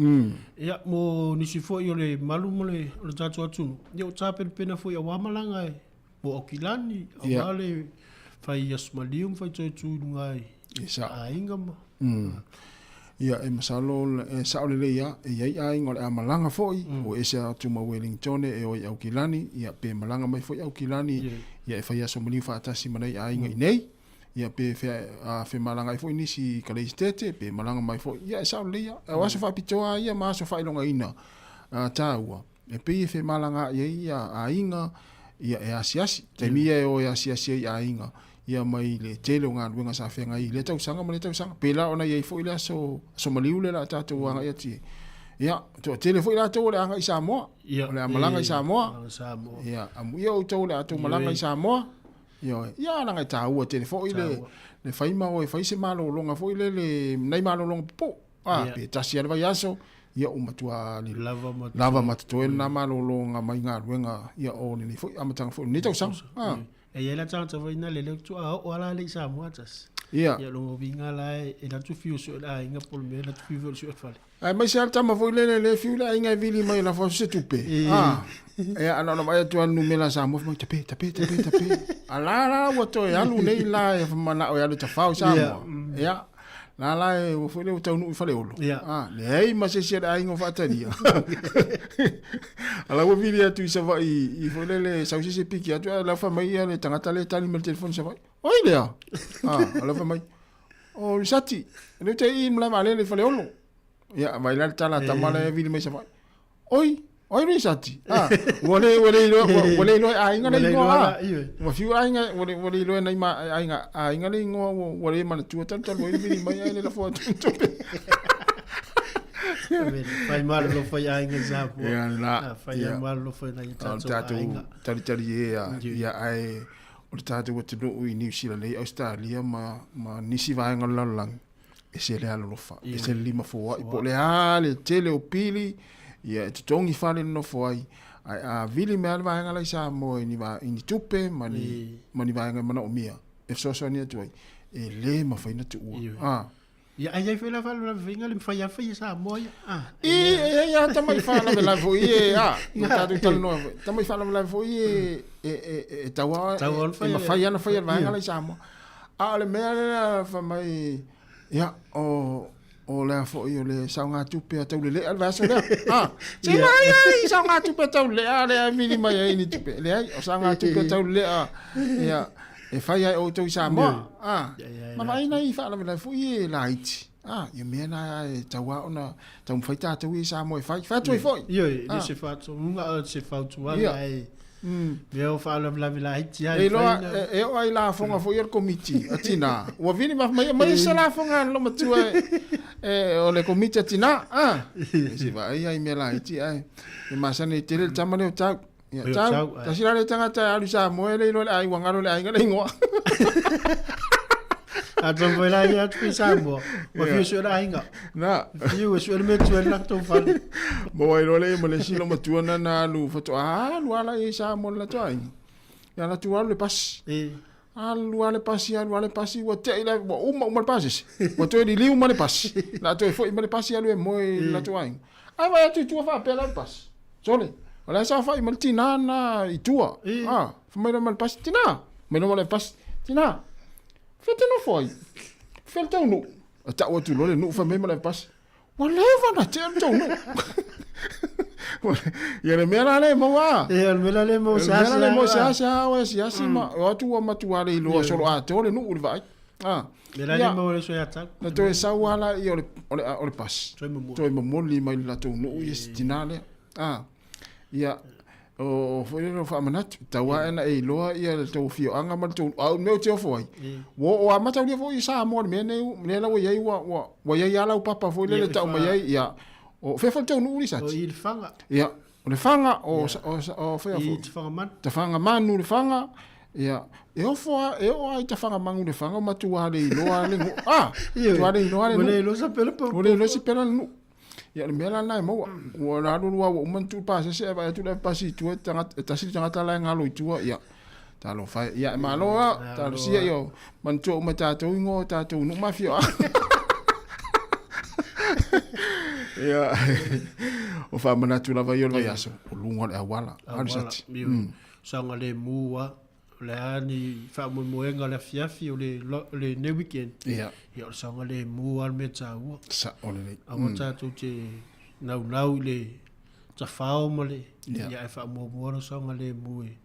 Ia mo nisi foi o le malu ma le o le tatou atunuu, ia ua tapenapena foi aua malaga e mo Aukilani, aua le fai aso maliu ma fai toetu i luga i aiga ma. Ia, e masalo, e sao lelei lava, e i ai aiga o le a malaga foi, ua ese atu ma Wellingtone e o i Aukilani, ia, pe malaga mai foi Aukilani, ia, e fai aso maliu faatasi ma nai aiga i nei, ia, pe femalaga ai foi nisi i Kaleisitete, pe malaga mai foi, ia, e sao lelei lava. O aso faapitoa lava ia ma aso faailogaina taua, E pei e femalagaai ai ia aiga ia e asiasi. Taimi ia e o e asiasi ai aiga ia mai le tele o galuega sa feagai i lea tausaga ma lea tausaga. Pēlā ona i ai foi le aso, aso maliu lea o le a tatou agai atu i ai. Ia, toatele foi latou o le a agai i Samoa. O le a malaga i Samoa. Ia, amuia outou o le a outou malaga i Samoa. Ioe. Ia, leaga e taua tele foi le, le fai ma o e fai se malologa foi lele, nai malologa pupuu. A, pe tasi lava le vaiaso, ia ua matua lava ma lava ma totoe lena malologa mai galuega ia o lenei foi amataga foi o lenei tausaga. A. E i ai la tagata foi na lele faatoa oo lava la i Samoa tasi. Ia. Ia lona uiga la e alu atu fiu e sue le aiga po o le mea e alu atu fiu foi e sue le fale. Aemaise lava le tama foi lele lea e fiu le aiga e vili mai e lafo atu se tupe. A. Ia na ona vaai atu lava i le numera a Samoa fai mai tape tape tape tape. A la la ua toe alu nei la e manao e alu e tafao i Samoa. Ia. La la e ua foi lea ua taunuu i Faleolo. Yeah. Ah, leai ma se isi a le aiga o faatalia. A la ua vili atu i Savaii i foi lele sau se isi e piki atu, a la fai mai ia le tagata lea e tali mai le telefoni i Savaii. Oi lea! Ah, a la fai mai, o Lisati, o lea ou te i i le malae vaalele i Faleolo. Ia, vaai la le tala a tama la e vili mai i Savaii. Oi, oi Risati. Ah, ua le ua le iloa ua le iloa e aiga le igoa. Ah, ua fiu aiga ua le ua le iloa e nai ma aiga aiga le igoa ua ua le manatua talu talu ai le vili mai ai le lafo atu i tupe. Fai malolo fai aiga i Samoa. Ia la. Ah, fai malolo fai nai tatou aiga. Talitali e a ia ae o le tatou atunuu i Niu Sila nei, Ausetalia ma ma nisi vaega o le lalolagi. Ese le alolofa, ese le lima foai, po o le a le tele o pili, ia e totogi fale e nonofo ai, ae a vili mai lava le vaega la i Samoa i ni, i ni tupe ma ni, ma ni vaega e manaomia e fesoasoani atu ai, e le mafai ona tuua. Ah. Ia, ae i ai foi la faalavelave le mafai lava faia e Samoa ia. Ah. I, e i ai lava tamai faalavelave foi e, a, na tatou talanoa foi, tamai faalavelave foi e, e, e, e tau lava, e mafai lava ona faia e le vaega la i Samoa. A o le mea lea fai mai, ia, o, o le a foi o le saogatupe a Taulelea le vaiaso lea. Ah, se yeah. mai ai saogatupe a Taulelea lea e vili mai ai ni tupe. Leai, o saogatupe a Taulelea, ia, e fai ai outou i Samoa. Ah, ma vaai nai faalavelave foi e laiti. Ah, ia mea na e tau lava ona taumafai tatou i Samoa e fai. Fai atu ai foi. Ioe, e le se faatonuga o se fautuaga e mea o faalavelave laiti lava e iloa e oo lava i lafoga foi a le Komiti a Tina, ua vili ma fai mai, aumai se lafoga a le loomatua e o le Komiti a Tina. Ah, e se vaai lava i mea laiti ae e masani ai tele le tama lea o Tau. Ia, Tau, tasi la lea tagata e alu i Samoa e le iloa le aiga, ua galo le aiga le igoa. Atonu foi la ia atu i Samoa, ua fiu sue le aiga. Na. Fiu e sue le mea tuai le latou fale. Maua ai loa lea ma le isi loomatua na na alu faatoa alu lava la i Samoa le latou aiga. Ia latou alu le pasi. Alu lava le pasi, alu lava le pasi, ua te'i la, ua uma uma le pasese. Ua toe liliu ma le pasi. La toe foi ma le pasi alu e moe i le latou aiga. Ae vaai atu i tua faapea la le pasi. Sole, o la e saofai mai le tinā lena i tua. A, fai mai loa ma le pasi, Tinā! Mai loa ma le pasi, Tinā, fea te nofo ai? Fea le tou nuu? E tau atu loa le nuu fai mai ma le pasi, Ua leva ona tea le tou nuu. Ia le mea la lea e maua. Ia le mea la lea e maua seasea. Le mea la lea e maua seasea o e asiasi ma o atu ua matua le iloa solo atoa le nuu i le vaai. A. Mea la e le maua e le uso ia te au. Na toe sau lava lea o le, o le, o le pasi. Toe momoli. Toe momoli mai le latou nuu ia si tinā lea. A. Ia, o foi lea o faamanatu, tau lava ina e iloa ia le tou afioaga ma le tou, a o le mea ou te ofo ai, ua oo amata aulia foi i Samoa i le mea nei, lea la ua i ai ua, ua, ua i ai lava lau papa foi lele e tau mai ai, ia, o fea foi le tou nuu Lisati? O i Lefaga. Ia, o Lefaga, o, o, o fea foi? I Tafagamanu. Tafagamanu, Lefaga, ia, e ofo lava, e oo lava i Tafagamanu Lefaga ua matua le iloa le nuu, a, matua le iloa le nuu. Ua le iloa se pela Ua le iloa se pela le nuu. Ia o le mea la lena e maua. Ua alu alu lava ua uma ona tuu le pasese ae vaai atu le ave pasi i tua e tagata, e tasi le tagata la e galo i tua, ia, talofa e. Ia e malo lava, talosia ia manatua uma e tatou igoa o tatou nuu ma afioaga. Ia, o faamanatu lava ia o le vaiaso, o luga o le auala. Auala, ioe. Saogalemu lava. O le a ni faamoemoega o le afiafi o le, lenei weekend, ia, ia o le saogalemu lava le mea taua. Sao lelei. Aua tatou te naunau i le tafao ma le, ia ae faamuamua lou saogalemu e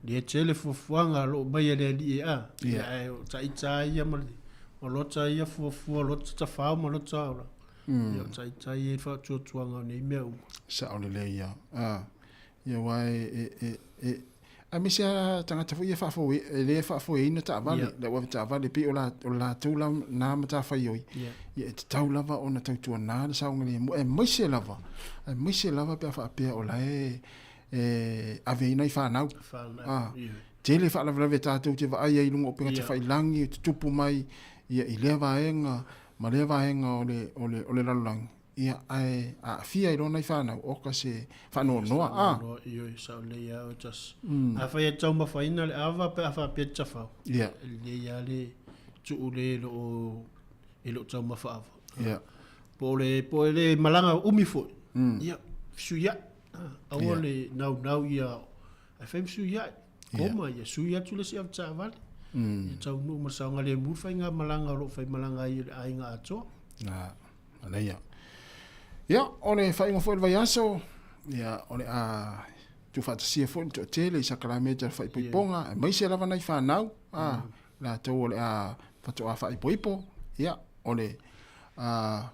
lea tele fuafuaga o lo o mai e le Alii e a, ia ae o ita lava ia ma le, o lota ia fuafua, lota tafao ma lota ola. Ia o ita ia i le faatuatuaga o nei mea uma. Sao lelei ia. Ia aua e, e, e, Aemaise lava tagata foi ia faafoe, e le faafoeina taavale, yeah. le au ave taavale, pei o, la, o latou la, na matafaioi, yeah. Ia, e tatau lava ona tautuana le saogalemu, aemaise lava, aemaise lava pe a faapea o la e, e ave ai nai fanau. Fanau, ah, yeah. Tele faalavelave tatou te vaai ai i luga o upega yeah. tafailangi, e tutupu mai ia, i lea vaega ma lea vaega o le, o le, o le lalolagi. Ia, ae aafia ai loa nai fanau, oka se faanoanoa, a. Faanoanoa, ioe, sao lelei lava oe Tasi. Afai e taumafaina le ava pe a faapea te tafau, Ia. e lelei lava le tuu le e le o, e le o taumafa ava. Ia. Po o le, po o le malaga umi foi, ia, fesuiai, aua le naunau ia, ae fai ma fesuiai, koma, ia sui atu le isi avetaavale, ia taunuu ma le saogalemu le faigamalaga o lo o faimalaga ai e le aiga atoa. A. Manaia. Ia, o le faaiuga foi o le vaiaso, ia, o le a tuufaatasia foi le toatele i sakalameta o le faaipoipoga, aemaise lava nai fanau, a, latou o le a faatoa faaipoipo, ia, o le a,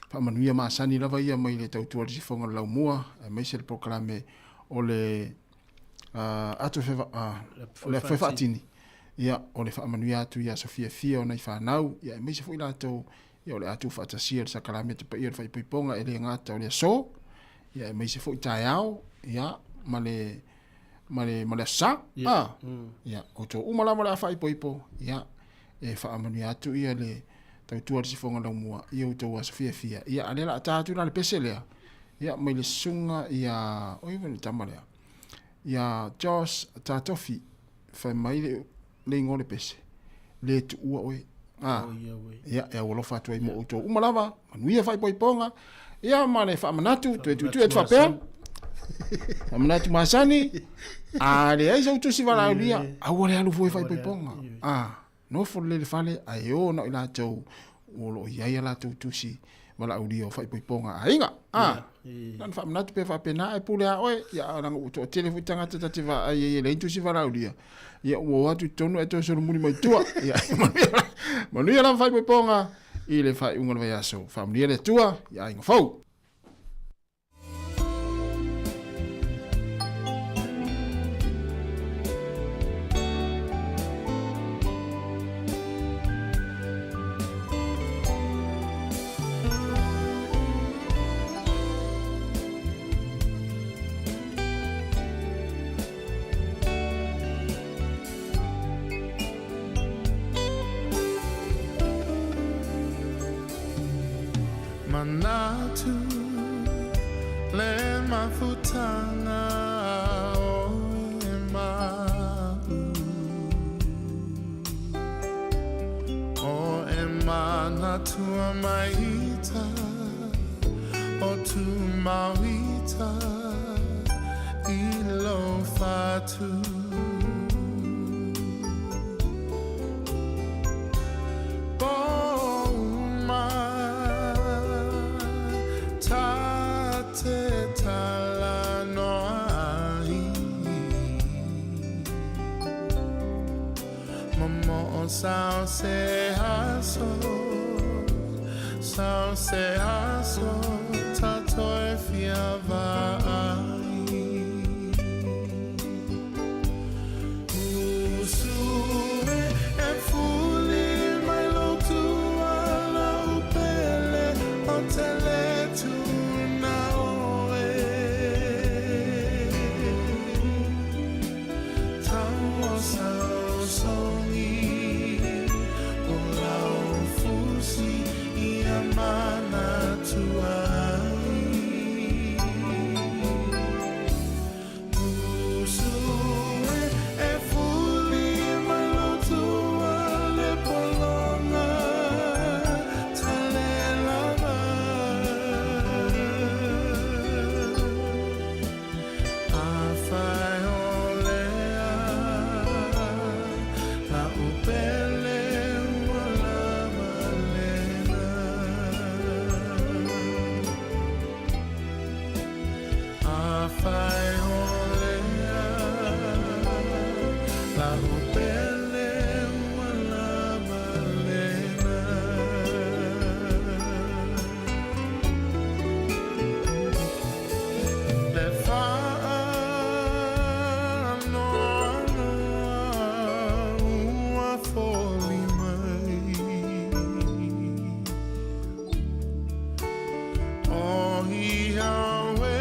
faamanuia masani lava ia mai le tautua i le sifoga o le laumua, aemaise le polokalame o le ato o le afe faatini, ia, o le faamanuia atu i aso fiafia o nai fanau, ia, aemaise foi latou Ia o le a tuufaatasia le sakalameta paia o le faaipoipoga e le gata o le aso, ia aemaise foi taeao, ia ma le ma le ma le aso Sa. A, ia outou uma lava o le a faaipoipo, ia e faamanuia atu ia le tautua a le sifoga laumua i outou aso fiafia. Ia a o lea o le a ta atu la le pese lea, ia mai le susuga ia, oi le tama lea, ia Josh Tatofi, fai mai le le igoa o le pese, le tuua oe. A, ia, e aualofa atu ai mo outou uma lava, manuia faaipoipoga, ia ma le faamanatu, toe tuitui atu faapea, faamanatu masani, a leai sau tusi valaaulia, aua le alu fua i faaipoipoga. A, nofo lelei i le fale, ae o na o i latou o lo o i ai a latou tusi valaaulia o faaipoipoga a aiga. A, na ona faamanatu pea faapena, ae pule a oe, ia, leaga ua toatele foi tagata ta te vaai ai e leai ni tusi valaaulia, ia ua o atu i totonu ae toe solomuli mai tua. Ia, manuia, manuia lava faaipoipoga i le faaiuga o le vaiaso. Faamanuia le Atua i aiga fou. Manatu le mafutanga o e ma'u O e manatua maita o tu mauita i lo whatu. Pouma ta te tala noa ai. Momo o Sao se aso, sao se aso, tatou e fia vaai. Usu e, e fuli mai lou tua lau pele o te le tuna oe. Tau o saosaogi o lau fusi ia manatua ai. Usu e, e fuli mai lou tua le pologa talelava. Afai o lea la'u pele ua lava lena. Afai o lea la'u pele ua lava lena. Le faanoanoa ua foli mai O ia oe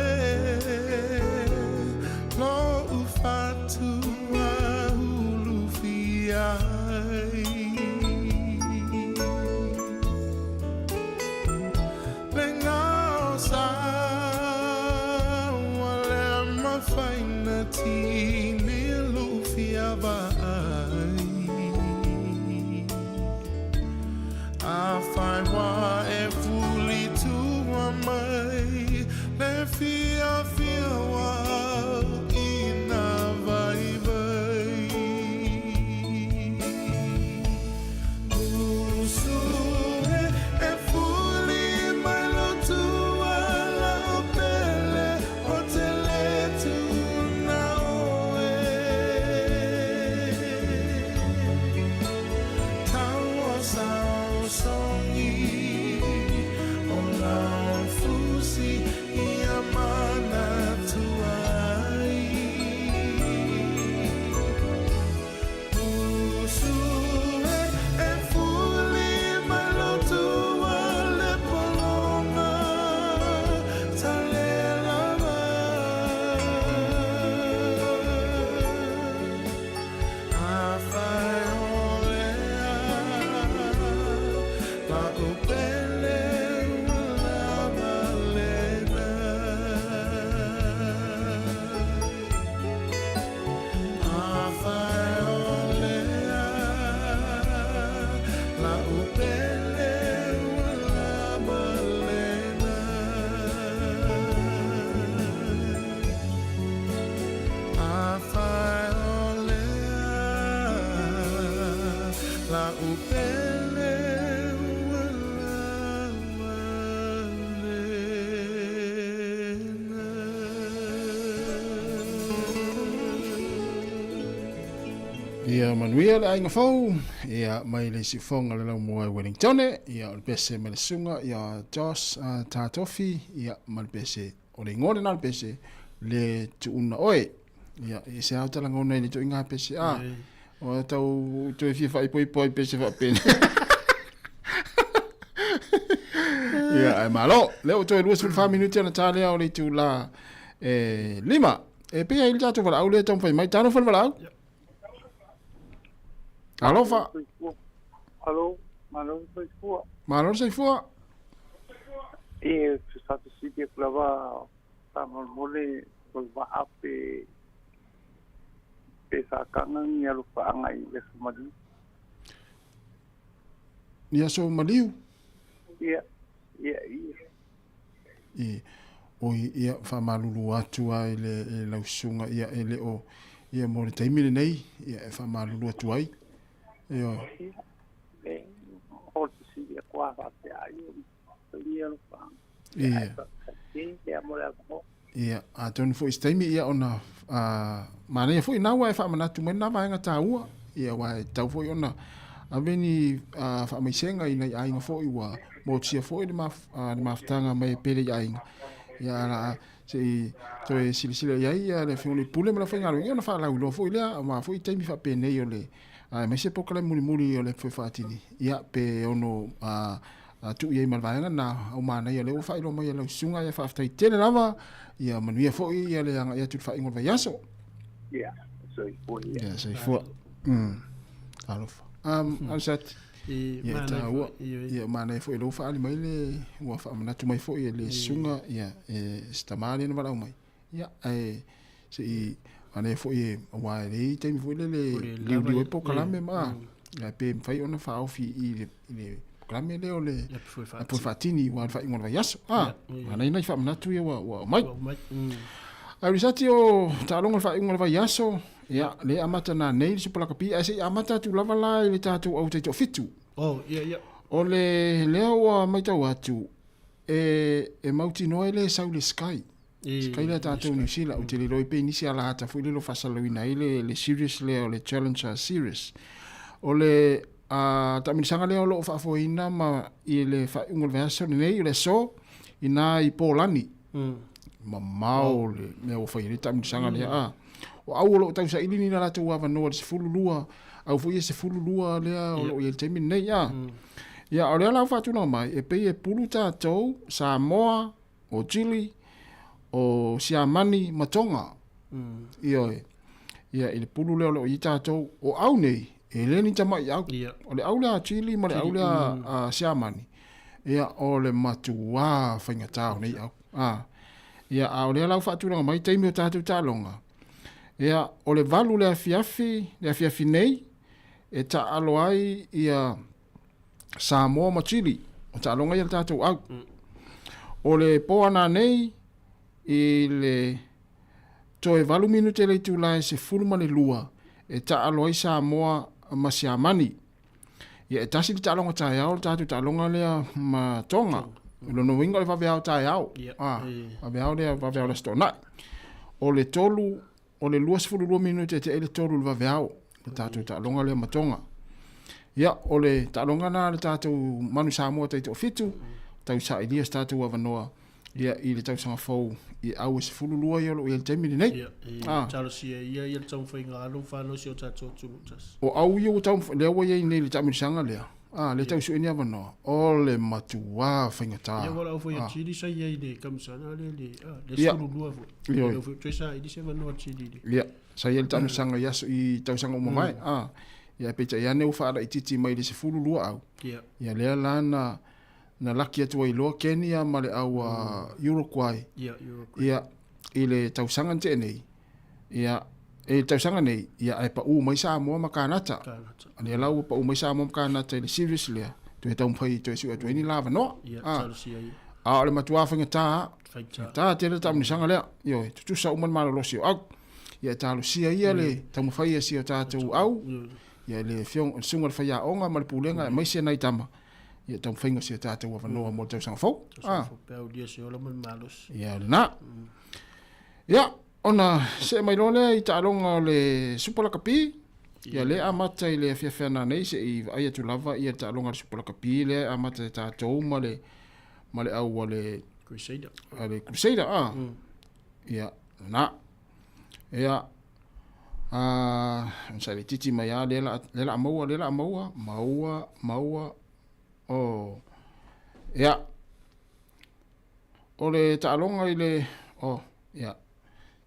lo'u fatu ulufia ai. Le gao sa ua le mafai ona tini lo'u fia vaai. Afai ua e fuli tua mai le fiafia ua auina vaivai. Usu e, e fuli mai lou tua lau pele o te le tuna oe. Tau o saosaogi o lau fusi ia manatua ai. Usu e, e fuli mai lou tua le pologa talelava. Afai o lea la'u pele ua lava lena. Afai o lea la'u pele ua lava lena. Afai o lea la'u pele ua lava lena. Ia manuia le aiga fou, ia mai le siufoga le laumua i Wellingtone, ia o le pese mai le susuga ia Josh Tatofi, ia ma le pese o le igoa lena o le pese le tuuna oe. Ia e ese lava ta lagona i le ituaiga pese a o tau toe fia faaipoipo ai pese faapena. Ia ae malo, lea ua toe 24 minute ona ta lea o le itula e 5. E pei ai le tatou valaau lea e taumafai mai. Talofa le valaau. Alofa. Alo, malo le soifua. Malo le soifua. E, sa fesili atu lava faamolemole o le vaa pe pe sa taga ni alofaaga i aso maliu. Ni aso maliu? Ia, ia, ia. I, oi, ia, faamalulu atu lava i le, i lau susuga, ia, e le o, ia, mo le taimi lenei, ia, e faamalulu atu ai. Ioe. Ia, e, o le fesili atu lava faapea ai o ni alofaaga. Ia. Ia, atonu foi i se taimi, ia, ona, a, manaia foi na ua e faamanatu mai lena vaega taua, ia, aua e tatau foi ona, ave ni faamaisega i nai aiga foi ua motusia foi le mafutaga mai e pele i aiga. Ia, la a se i toe silasila i ai le Afioga i le Pule ma le aufaigaluega, ia ona faalauiloa foi lea, aua foi taimi faapenei o le aemaise polokalame mulimuli o le Foe Faatini, ia, pe ono tuu i ai ma le vaega lena au manaia lea ua faailoa mai e lau susuga. Ia faafetai tele lava, ia manuia foi ia le agai atu i le faaiuga o le vaiaso. Ia, soifua ia. Ia, soifua. Alofa. Alisati, ia e taua, ia manaia foi lou faaali mai le ua faamanatu mai foi e le susuga ia e se tama lea na valaau mai. Ia, ae se i manaia foi e aua e leai taimi foi lele liuliu ai polokalame ma ia pe mafai ona faaofi i le i le polokalame lea o le Apu e Faatini aua le faaiuga o le vaiaso. Ah, manaia nai faamanatu ia ua ua aumai. Ae Risati o taaloga o le faaiuga o le vaiaso, ia lea e amata nanei le Supa Lakapi, ae se i amata atu lava la i le tatou au taitoafitu. Oh, ia, ia. O le lea ua matau atu, e, e mautinoa e le sau le Sky. Sky lea tatou Niu Sila, ou te le iloa pe i nisi alahata foi lele o faasalalauina ai le, le series lea o le Challenger Series. O le uh, taamilosaga lea o lo o faafoeina ma i le faaiuga o le vaiaso lenei, o le aso, ina i Polani. Mamao le mea ua fai ai le taamilosaga lea. A. O au o lo o tausaili ni la latou avanoa i le 12, au foi e 12 lea o lo o i ai i le taimi lenei. A. Ia, o lea la ua faatulaga mai, e pei e pulu tatou, Samoa, o Chile, o Siamani ma Tonga. Ioe. Ia, i le pulu lea o lo o i ai tatou, o au nei, e le ni tamai au. O le au lea a Chile ma le au lea a Siamani, ia, o le matuā faigata o nei au. A. Ia, a o lea la ua faatulaga mai taimi o tatou taaloga, ia, o le 8 le afiafi, le afiafi nei, e taaalo ai ia Samoa ma Chile, o taaloga ia a le tatou au. O le po ana nei, i le toe 8 minute le itula e 12 e taaalo ai Samoa ma Siamani. Ia e tasi le taaloga taeao, le tatou taaloga lea ma Tonga. O lona uiga o le vaveao taeao. Ah, vaveao lea, vaveao le Aso Toonai. O le 3 o le 22 minute e tea ai le 3 i le vaveao, le tatou taaloga lea ma Tonga. Ia, o le taaloga lena a le tatou Manu Samoa taitoafitu, tausailia se tatou avanoa ia i le tausaga fou i au e 12 ia o lo o i ai i le taimi lenei. Ia, e ah. talosia ia ia le taumafaiga a alo ma fanau si o tatou atunuu tasi. O au ia ua taumafai, lea ua i ai nei i le taamilosaga lea, ah, lea tau sue ni avanoa, o le matuā faigata. Ia, ua lau foi a Chile sa i ai i le kamisaga lea le, ah, le 12 foi. Ioe. Lea foi toe saili se avanoa a Chile i le. Ia, sa i ai le taamilosaga i aso i tausaga ua mavae. Ah, ia peitai ane ua faalaitiiti mai i le 12 au. Ia. Ia lea la na na laki atu ai loa Kenya ma le au a Uruguay. Ia, Uruguay. Ia, i le tausaga na tea nei, ia, i le tausaga nei, ia ae pau mai Samoa ma Kanata. Kanata. Lea la ua pau mai Samoa ma Kanata i le series lea, toe taumafai toe sue atu ai ni la avanoa. Ia, talosia ia. A o le matuā faigata, Faigata. faigata tele le taamilosaga lea. Ioe, tutusa uma le malolosi o au. Ia e talosia ia le taumafai a si o tatou au, ia le afioga, le susuga i le faiaoga ma le pulega aemaise nai tama, ia taumafaiga o si o tatou avanoa mo le tausaga fou. Tausaga fou, pe aulia se ola ma le malosi. Ia, lena. Ia, ona see mai loa lea i taaloga o le Supa Lakapi. Ia, lea e amata i le afiafi ana nei se i vaai atu lava ia le taaloga a le Supa Lakapi lea e amata e tatou ma le ma le au a le Crusader. A le Crusader, ah. Ia, lena. Ia, a sa le titi mai a lea la lea la maua lea la maua maua maua oh ia o le taaloga i le oh ia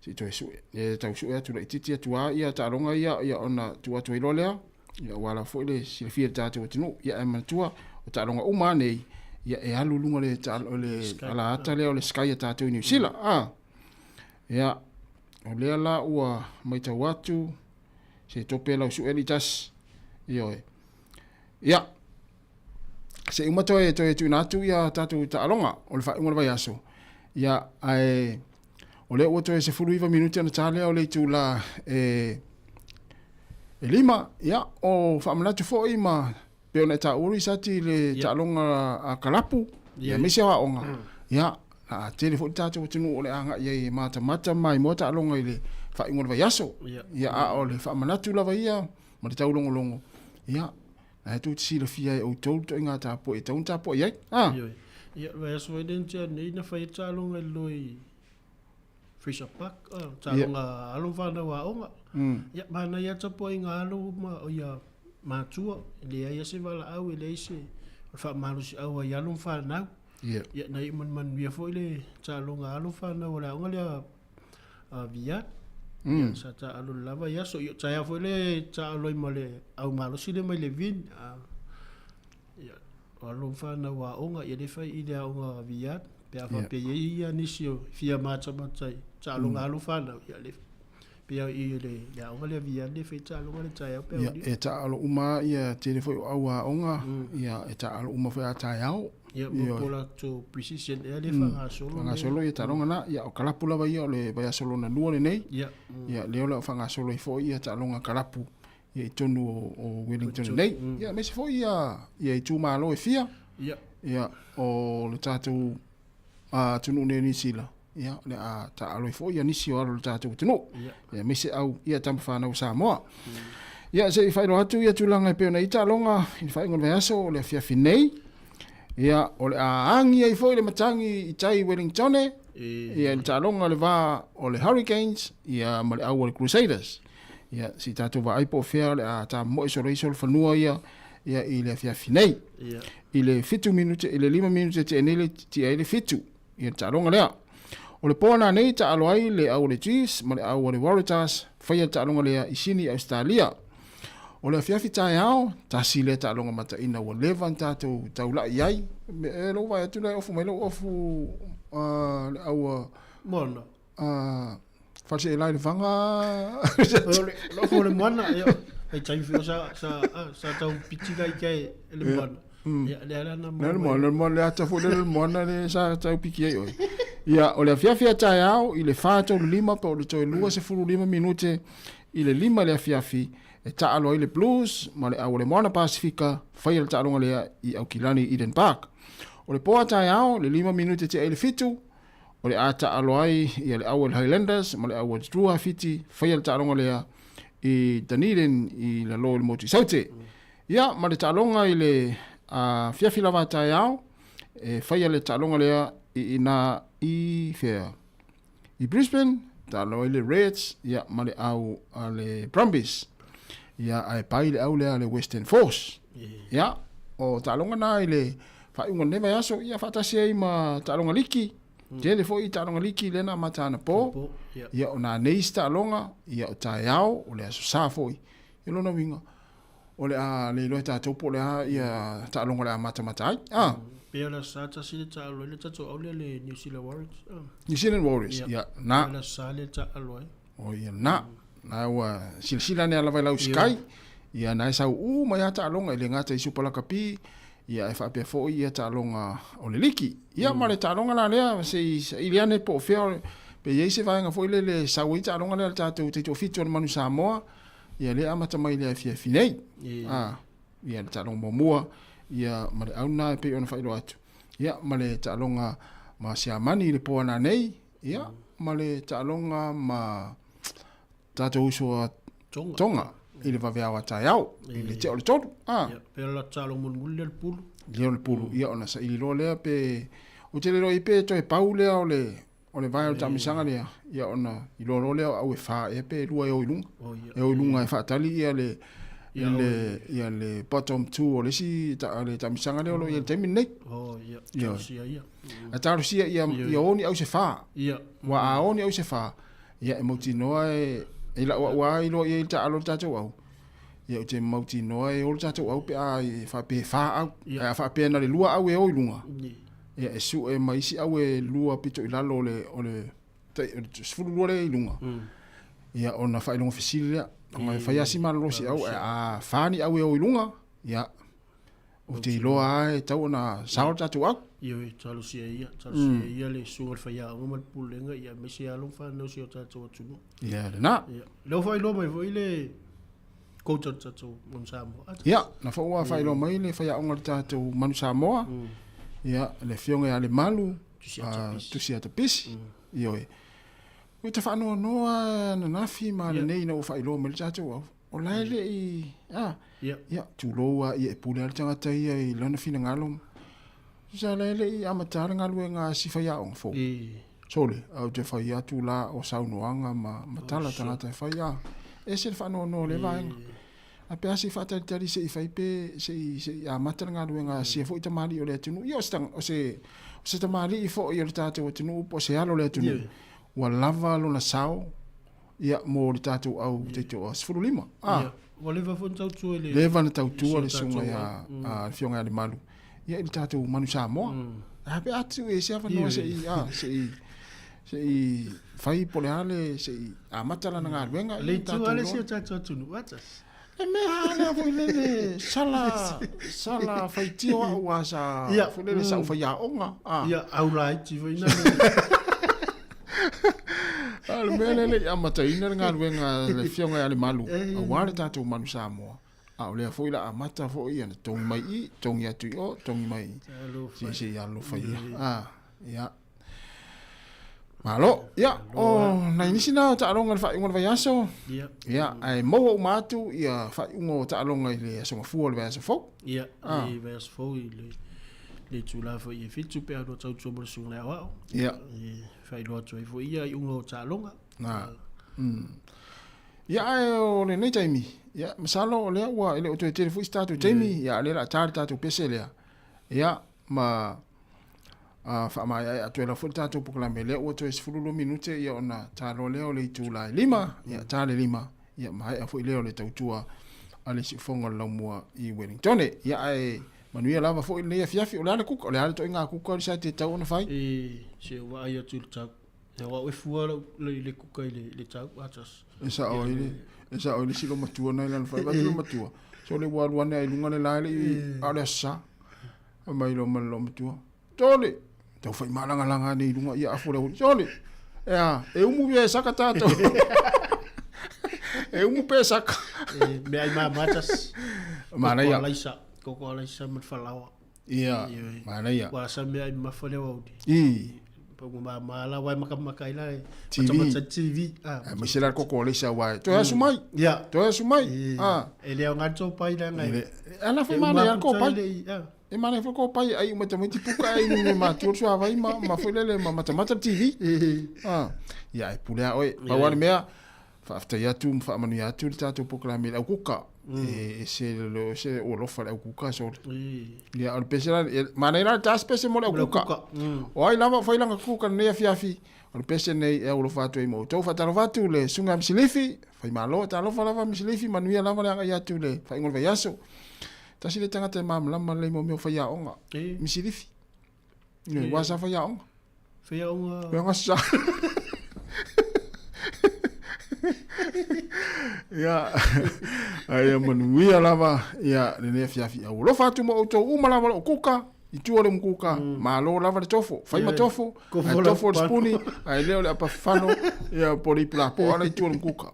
se i toe sue e tau sue atu laitiiti atu lava ia taaloga ia ia ona tuu atu ai loa lea ia aua lava foi le silafia e le tatou atunuu ia ae manatua o taaloga uma lava nei ia e alu i luga o le o le alaata lea o le Sky a tatou i Niu Sila a ia o lea la ua matau atu se tope lau sue alii tasi ioe ia se i uma toe toe tuuina atu ia tatou taaloga o le faaiuga o le vaiaso ia ae o lea ua toe 19 minute ona ta lea o le itula e e lima ia o faamanatu foi ma pei ona e taua Lisati i le taaloga a kalapu ia aemaise o aoga ia a tele foi le tatou atunuu o le agai ai e matamata ma maimoa taaloga i le faaiuga o le vaiaso ia a o le faamanatu lava ia ma le taulogologo ia. Na e tou te silafia e outou le ituaiga tapuai e tatau ona tapuai ai. A. Ioe. Ia, o le vaiaso foi lea na tea nei na fai ai taaloga i lalo i Fraser Park, taaloga a alo ma fanau aoga. Ia, manaia lava tapuaiga a alo ma ia matua, e leai lava se valaau, e leai se, o le faamalosiau lava i alo ma fanau. Ia, na iu ma le manuia foi le taaloga a alo ma fanau a le aoga lea a Vian. Ia, sa taaalo i le la vaiaso. Ia, o taeao foi lea e taaalo ai ma le au malosi lea mai Levin. Ia, o alo ma fanau aoga, ia lea e fai i le aoga a Vian. Pe a faapea e i ai ia nisi o fia matamata i taaloga a alo ma fanau, ia lea pei lava i le aoga lea a Vian lea e fai ai taaloga le taeao pe a Ia, e taaalo uma lava ia tele foi o au aoga, ia e taaalo uma foi a taeao. Ia, mo po latou pre-season ea lea e faagasolo. Faagasolo ia taaloga na. Ia, o kalapu lava ia o le vaiaso lona lua lenei. Ia. Ia, lea o le a faagasolo ai foi ia taaloga kalapu ia i totonu o Wellington nei. Ia, aemaise foi ia ia itumalo e fia. Ia. Ia, o le tatou atunuu nei o Niu Sila, ia, o le a taaalo ai foi ia nisi o alo o le tatou atunuu. Ia. Ia, aemaise au ia tama fanau o Samoa. Ia, se i faailoa atu ia tulaga e pei ona i ai taaloga i le faaiuga o le vaiaso o le afiafi nei. Ia, o le a agi ai foi le matagi i tai i Wellingtone, ia i le taaloga o le va o le Hurricanes ia ma le au o le Crusaders. Ia, se i tatou vaai po o fea o le a tamoe solo ai solofanua ia ia i le afiafi nei. Ia. I le 7 minute, i le 5 minute tea nei le tia ai le 7. Ia le taaloga lea. O le po nanei taalo ai le au o le Chiefs ma le au o le Waratahs, faia le taaloga lea i Sini, Ausetalia. O le afiafi taeao, tasi lea taaloga mataina ua leva ona tatou taulai ai. E lou vaai atu lea e ofu mai lou ofu le au a Moana. Faleseela i le faga. O le ofu o le moana, ia, ai taimi foi sa, sa, sa tau piti la i kai e le moana. Ia, lea la na Le moana, le moana, le ata foi le moana le sa tau piki ai oe. Ia, o le afiafi a taeao i le 4:35 po o le toe 25 minute i le 5 le afiafi e taalo ai le Blues ma le au o le Moana Pasifika faia le taaloga lea i Aukilani Eden Park. O le po a taeao le 5 minute tea i le 7 o le a taalo ai ia le au o le Highlanders ma le au o le Drua Fiti faia le taaloga lea i Dunedin i lalo i le motu i Saute. Ia ma le taaloga i le afiafi lava a taeao e faia le taaloga lea i ina i fea i Brisbane taalo ai le Reds ia ma le au a le Brumbies. Ia ae pai le au lea a le Western Force. Ia o taaloga na i le faaiuga o lenei vaiaso ia faatasi ai ma taaloga liki. Tele foi taaloga liki lea na amata anapo. Ia o nanei isi taaloga, ia o taeao, o le aso Sa foi. Ia lona uiga, o le a le iloa e tatou po o le a ia taaloga o le a matamata ai. Ah. Pei o le aso Sa tasi le taalo ai le tatou au lea le New Zealand Warriors. New Zealand Warriors, ia, na. O le aso Sa le taalo ai. O ia na. Na ua silasila ane lava i lau Sky, ia na e sau uma ai lava taaloga e le gata i Super Lakapi, ia ae faapea foi ia taaloga o le liki. Ia ma le taaloga la lea se i saili ane po o fea pe i ai se vaega foi lele e sau ai taaloga lea a le tatou taitoafitu o le Manu Samoa, ia lea e amata mai i le afiafi nei. A, ia le taaloga muamua, ia ma le au lena e pei ona faailoa atu. Ia ma le taaloga ma Siamani i le po ananei, ia ma le taaloga ma tatou uso a Tonga, Tonga i le vaveao a taeao i le tea o le 3. A. Ia, pe o le taaloga mulimuli lea o le pulu. Lea o le pulu, ia ona saili loa lea pe, ou te le iloa i pe toe pau lea o le, o le vae o le taamisaga lea, ia ona iloa loa lea o au e 4 ea pe 2 e o i luga. E o i luga e faatali ia le, ia le, ia le bottom 2 o le isi ta, le taamisaga lea o lo o i ai i le taimi lenei. Oh, ia, talosia ia. Ae talosia ia, ia o ni au se 4. Ia. Ua a o ni au se 4, ia e mautinoa e, i lau au lava iloa i ai le taalo o le tatou au, ia ou te mautinoa e o le tatou au pe a faapea e 4 au. Ae a faapea na o le 2 au e o i luga, ia e sue ma isi au e 2 pito i lalo o le, o le, o le 12 lea i luga, ia ona faailoga fesili lea. Ona e fai lava si malolosi au, ae a 4 ni au e o i luga, ia Ou te iloa lava e tatau ona sao le tatou au. Ioe, talosia ia, talosia ia le susuga i le faiaoga ma le pulega, ia aemaise alo ma fanau o si o tatou atunuu. Ia, lena. Ia, lea ua faailoa mai foi le coach o le tatou Manu Samoa. Ia, na foi ua faailoa mai le faiaoga o le tatou Manu Samoa, ia, le afioga ia Lemalu, Tusiata Pisi. Ioe. Ua ta faanoanoa ananafi ma lenei ina ua faailoa mai le tatou au. O la e le i, a, ia, tulou a ia e pule a le tagata ia i lana finagalo. Sa la e le i amata le galuega a si faiaoga fou. Sole, ae ou te fai atu la o saunoaga ma, ma tala tagata e fai, a, ese le faanoanoa o lea vaega. A pe a se i faatalitali se i fai pe se i, se i amata le galuega a sia foi tamalii o le atunuu. Ia o se, o se, o se tamalii foi o le tatou atunuu po o se alo o le atunuu. Ua lava lona sao ia mo le tatou au taitoa 15. Ah. Ia, ua leva foi ona tautua i le leva na tautua le susuga ia a le Afioga ia Lemalu ia i le tatou Manu Samoa. A pe a tuu e se avanoa se i a se i se i fai po o le a le se i amata lana galuega Le itu lava le si o tatou atunuu a tasi. E mea lava lea foi lele sala sala faitio au a sa foi lele sa ou faiaoga a. Ia au laiti foi na. A o le mea lea le i amataina le galuega a le Afioga ia Lemalu aua le tatou Manu Samoa, a o lea foi la amata foi ona togi mai i, togi atu i o, togi mai i. Se se i alofa ia. A, ia. Malo. Ia, o nai nisi na o taaloga i le faaiuga o le vaiaso. Ia. Ia, ae maua uma atu ia faaiuga o taaloga i le aso Gafua o le vaiaso fou. Ia, i le vaiaso fou i le le itula foi e 7 pe a lua tautua mo le susuga i le aoao. Ia. E faailoa atu ai foi ia iuga o taaloga. Na. Ia, ae o lenei taimi, ia, masalo o lea ua e le o toe tele foi se tatou taimi, ia, o lea o le a ta le tatou pese lea. Ia, ma a faamaeaea atu ai lava foi le tatou polokalame lea ua toe 12 minute ia ona ta loa lea o le itula e 5, ia ta le 5, ia maea foi lea o le tautua a le siufofoga o le laumua i Wellingtone. Ia ae manuia lava foi lenei afiafi. O le a le kuka? O le a le ituaiga kuka sa e te tatau ona fai? E, se o vaai atu i le tau. E o au e fua lau, i le kuka i le, le tau, atas. E sao ai le, e sao ai le silo matua nai lana fai, vaai atu le matua. So le ua alu ane ai luga le la e le i, a o le aso sa. Fai mai loa ma le loomatua, Sole! Tau fai mālangalanga ane i luga ia afu le auli. Sole! Ea, e umu pea e saka tātou. e umu pea e saka. E, mea ai māmā tas. Manaia. Koko alaisa, koko alaisa ma le falaoa. Ia, manaia. Ua sa mea ai mamafa le aoauli. I. Pau māmā la, wai makamaka ai la e. TV. Matamata TV. Ah, Aemaise la le koko alaisa aua e toe asu mai. Ia. Toe asu mai. Ah. E le aoga le tōpai la ngai. Ala foi manaia le kōpai. E manaia foi kōpai ai uma tamaiti puka ai nui matua le suavai ma, ma foi lele ma matamata le TV. Ah. Ia e pule a oe. Pau lava le mea, faafetai atu ma faamanuia atu le tatou polokalame i le au kuka. E ese le ese ua alofa le au kuka sole. Ia o le pese la, manaia la le ta se pese mo le au kuka. O ai lava o fai lana kuka lenei afiafi, o le pese lenei e aualofa atu ai ma outou. Faatalofa atu le susuga ia Misilifi, Faimalo, talofa lava Misilifi, manuia lava le agai atu i le faaiuga o le vaiaso. Tasi le tagata e malamalama lelei mo mea o faiaoga, Misilifi. Ua sa faiaoga. Faiaoga. Faiaoga sa. Ia, aia manuia lava, ia, lenei afiafi. Aualofa atu ma outou uma lava lou kuka, i tua o le mukuka, malo lava le tofo. Fai ma tofo, ae tofo le sipuni, ae le o le apafano, ia, po o le ipu lapoa la i tua o le mukuka.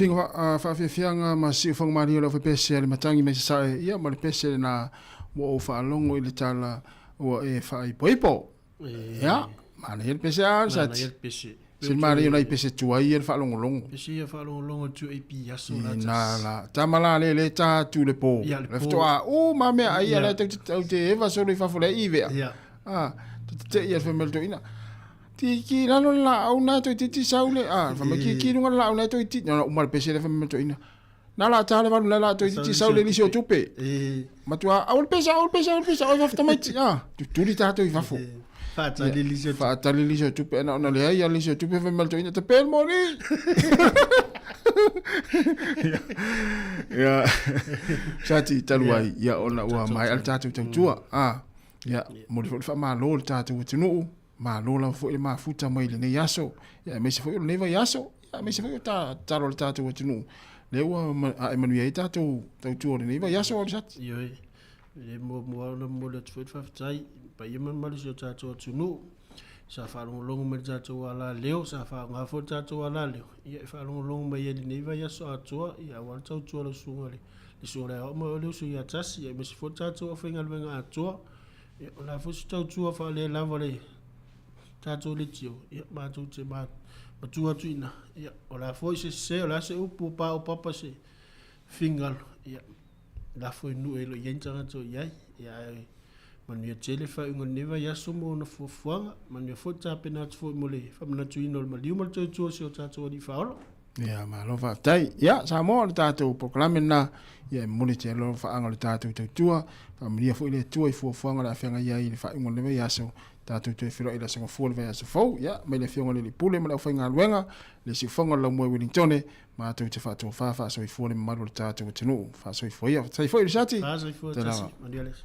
Fiafiaga faafiafiaga ma siufaga malie o le aufaipeese a le matagi mai Sasae, ia ma le pese lena ua ou faalogo i le tala ua e faaipoipo. Ia, manaia le pese a le Sati. Se manaia o nai pese tuai ia le faalogologo. Pese ia faalogologo tu AP aso la. Na la, tama la le le ta tu le po. Le fetoa u ma mea ai ala tau tau te eva solo i fafo le i vea. Ah, te te ia fe mel ina. Ti ki lalo le laau na toeitiiti sau le a fai mai ki ki luga le laau na toeitiiti na uma le pese le fai mai toeina na la ta le valu na la toeitiiti sau le lisi o tupe matua au le pese au le pese au le pese oi fafo tamaiti a tutuli tatou i fafo Faatali lisi o tupe. Faatali lisi o tupe na ona leai a lisi o tupe fai mai le toeina te pele moli. Ia sati talu ai ia ona ua maea le tatou tautua a ia momoli foi le faamalo i le tatou atunuu. Malo lava foi le mafuta mai lenei aso, ia aemaise foi o lenei vaiaso, ia aemaise foi o tatalo a le tatou atunuu, lea ua ae manuia ai tatou tautua o lenei vaiaso o le Sati. Ioe, e muamua ona momoli atu foi le faafetai i le paia ma le mamalu o si o tatou atunuu sa faalogologo mai i le tatou alaleo, sa faaaoga foi le tatou alaleo ia e faalogologo mai ai i lenei vaiaso atoa, ia aua le tautua a lau susuga i le Susuga i le Aoao ma le uso ia Tasi, ia aemaise foi le tatou aufaigaluega atoa. Ia, o le a foi se tautua faalelava le tatou leitio, ia, matou te matua atu i ina. Ia, o le a foi se sese, o le a se upu o paopapa se finagalo, ia, lafo i nuu e le o i ai ni tagata o i ai. Ia, ae manuia tele faaiuga o lenei vaiaso mo ona fuafuaga, manuia foi le tapena atu foi mo le faamanatuina o le maliu ma le tautua o si o tatou Alii Faaola. Ia, malo faafetai. Ia, Samoa, o le tatou polokalame lena, ia e momoli atu ai loa faaga o le tatou tautua. Faamanuia foi le Atua i fuafuaga o le a feagai ai i le faaiuga o lenei vaiaso. Tatou toe feiloai i le Aso Gafua i le vaiaso fou. Ia, mai le Afioga i le Alii Pule ma le aufaigaluega, le siufofoga o le Laumua i Welingtone, matou te faatofa faasoifua le mamalu o le tatou atunuu. Faasoifua ia. Faafetai foi Lisati. Faasoifua Tasi. Manuia le aso.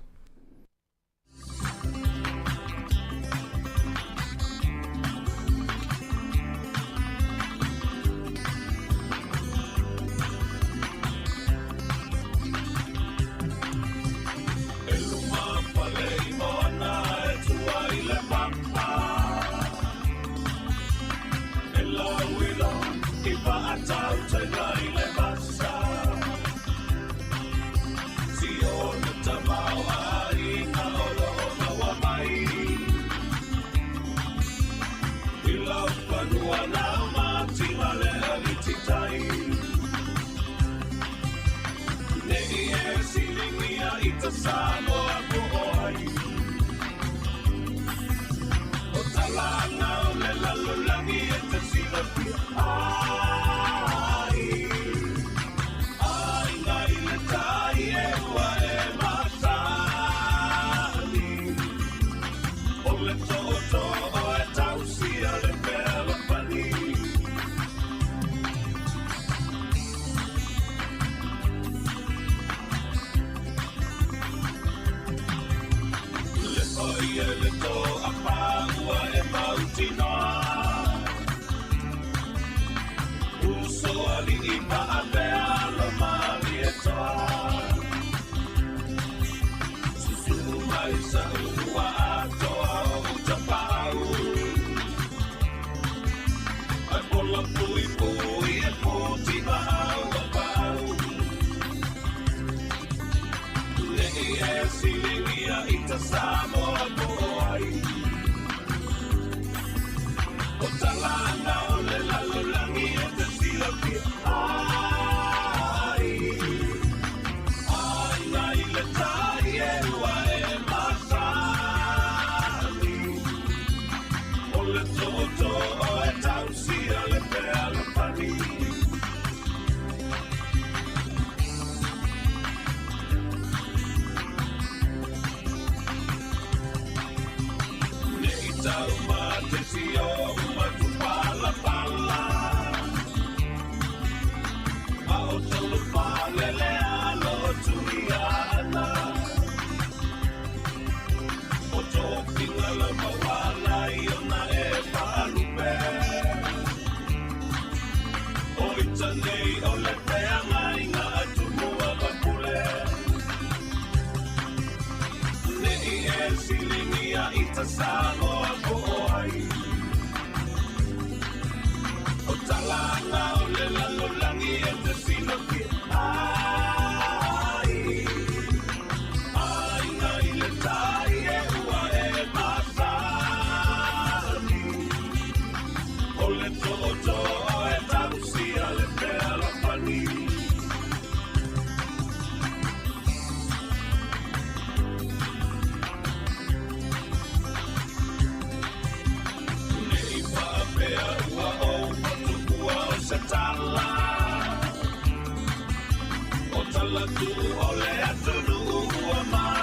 Tala tu o le atunuu ua.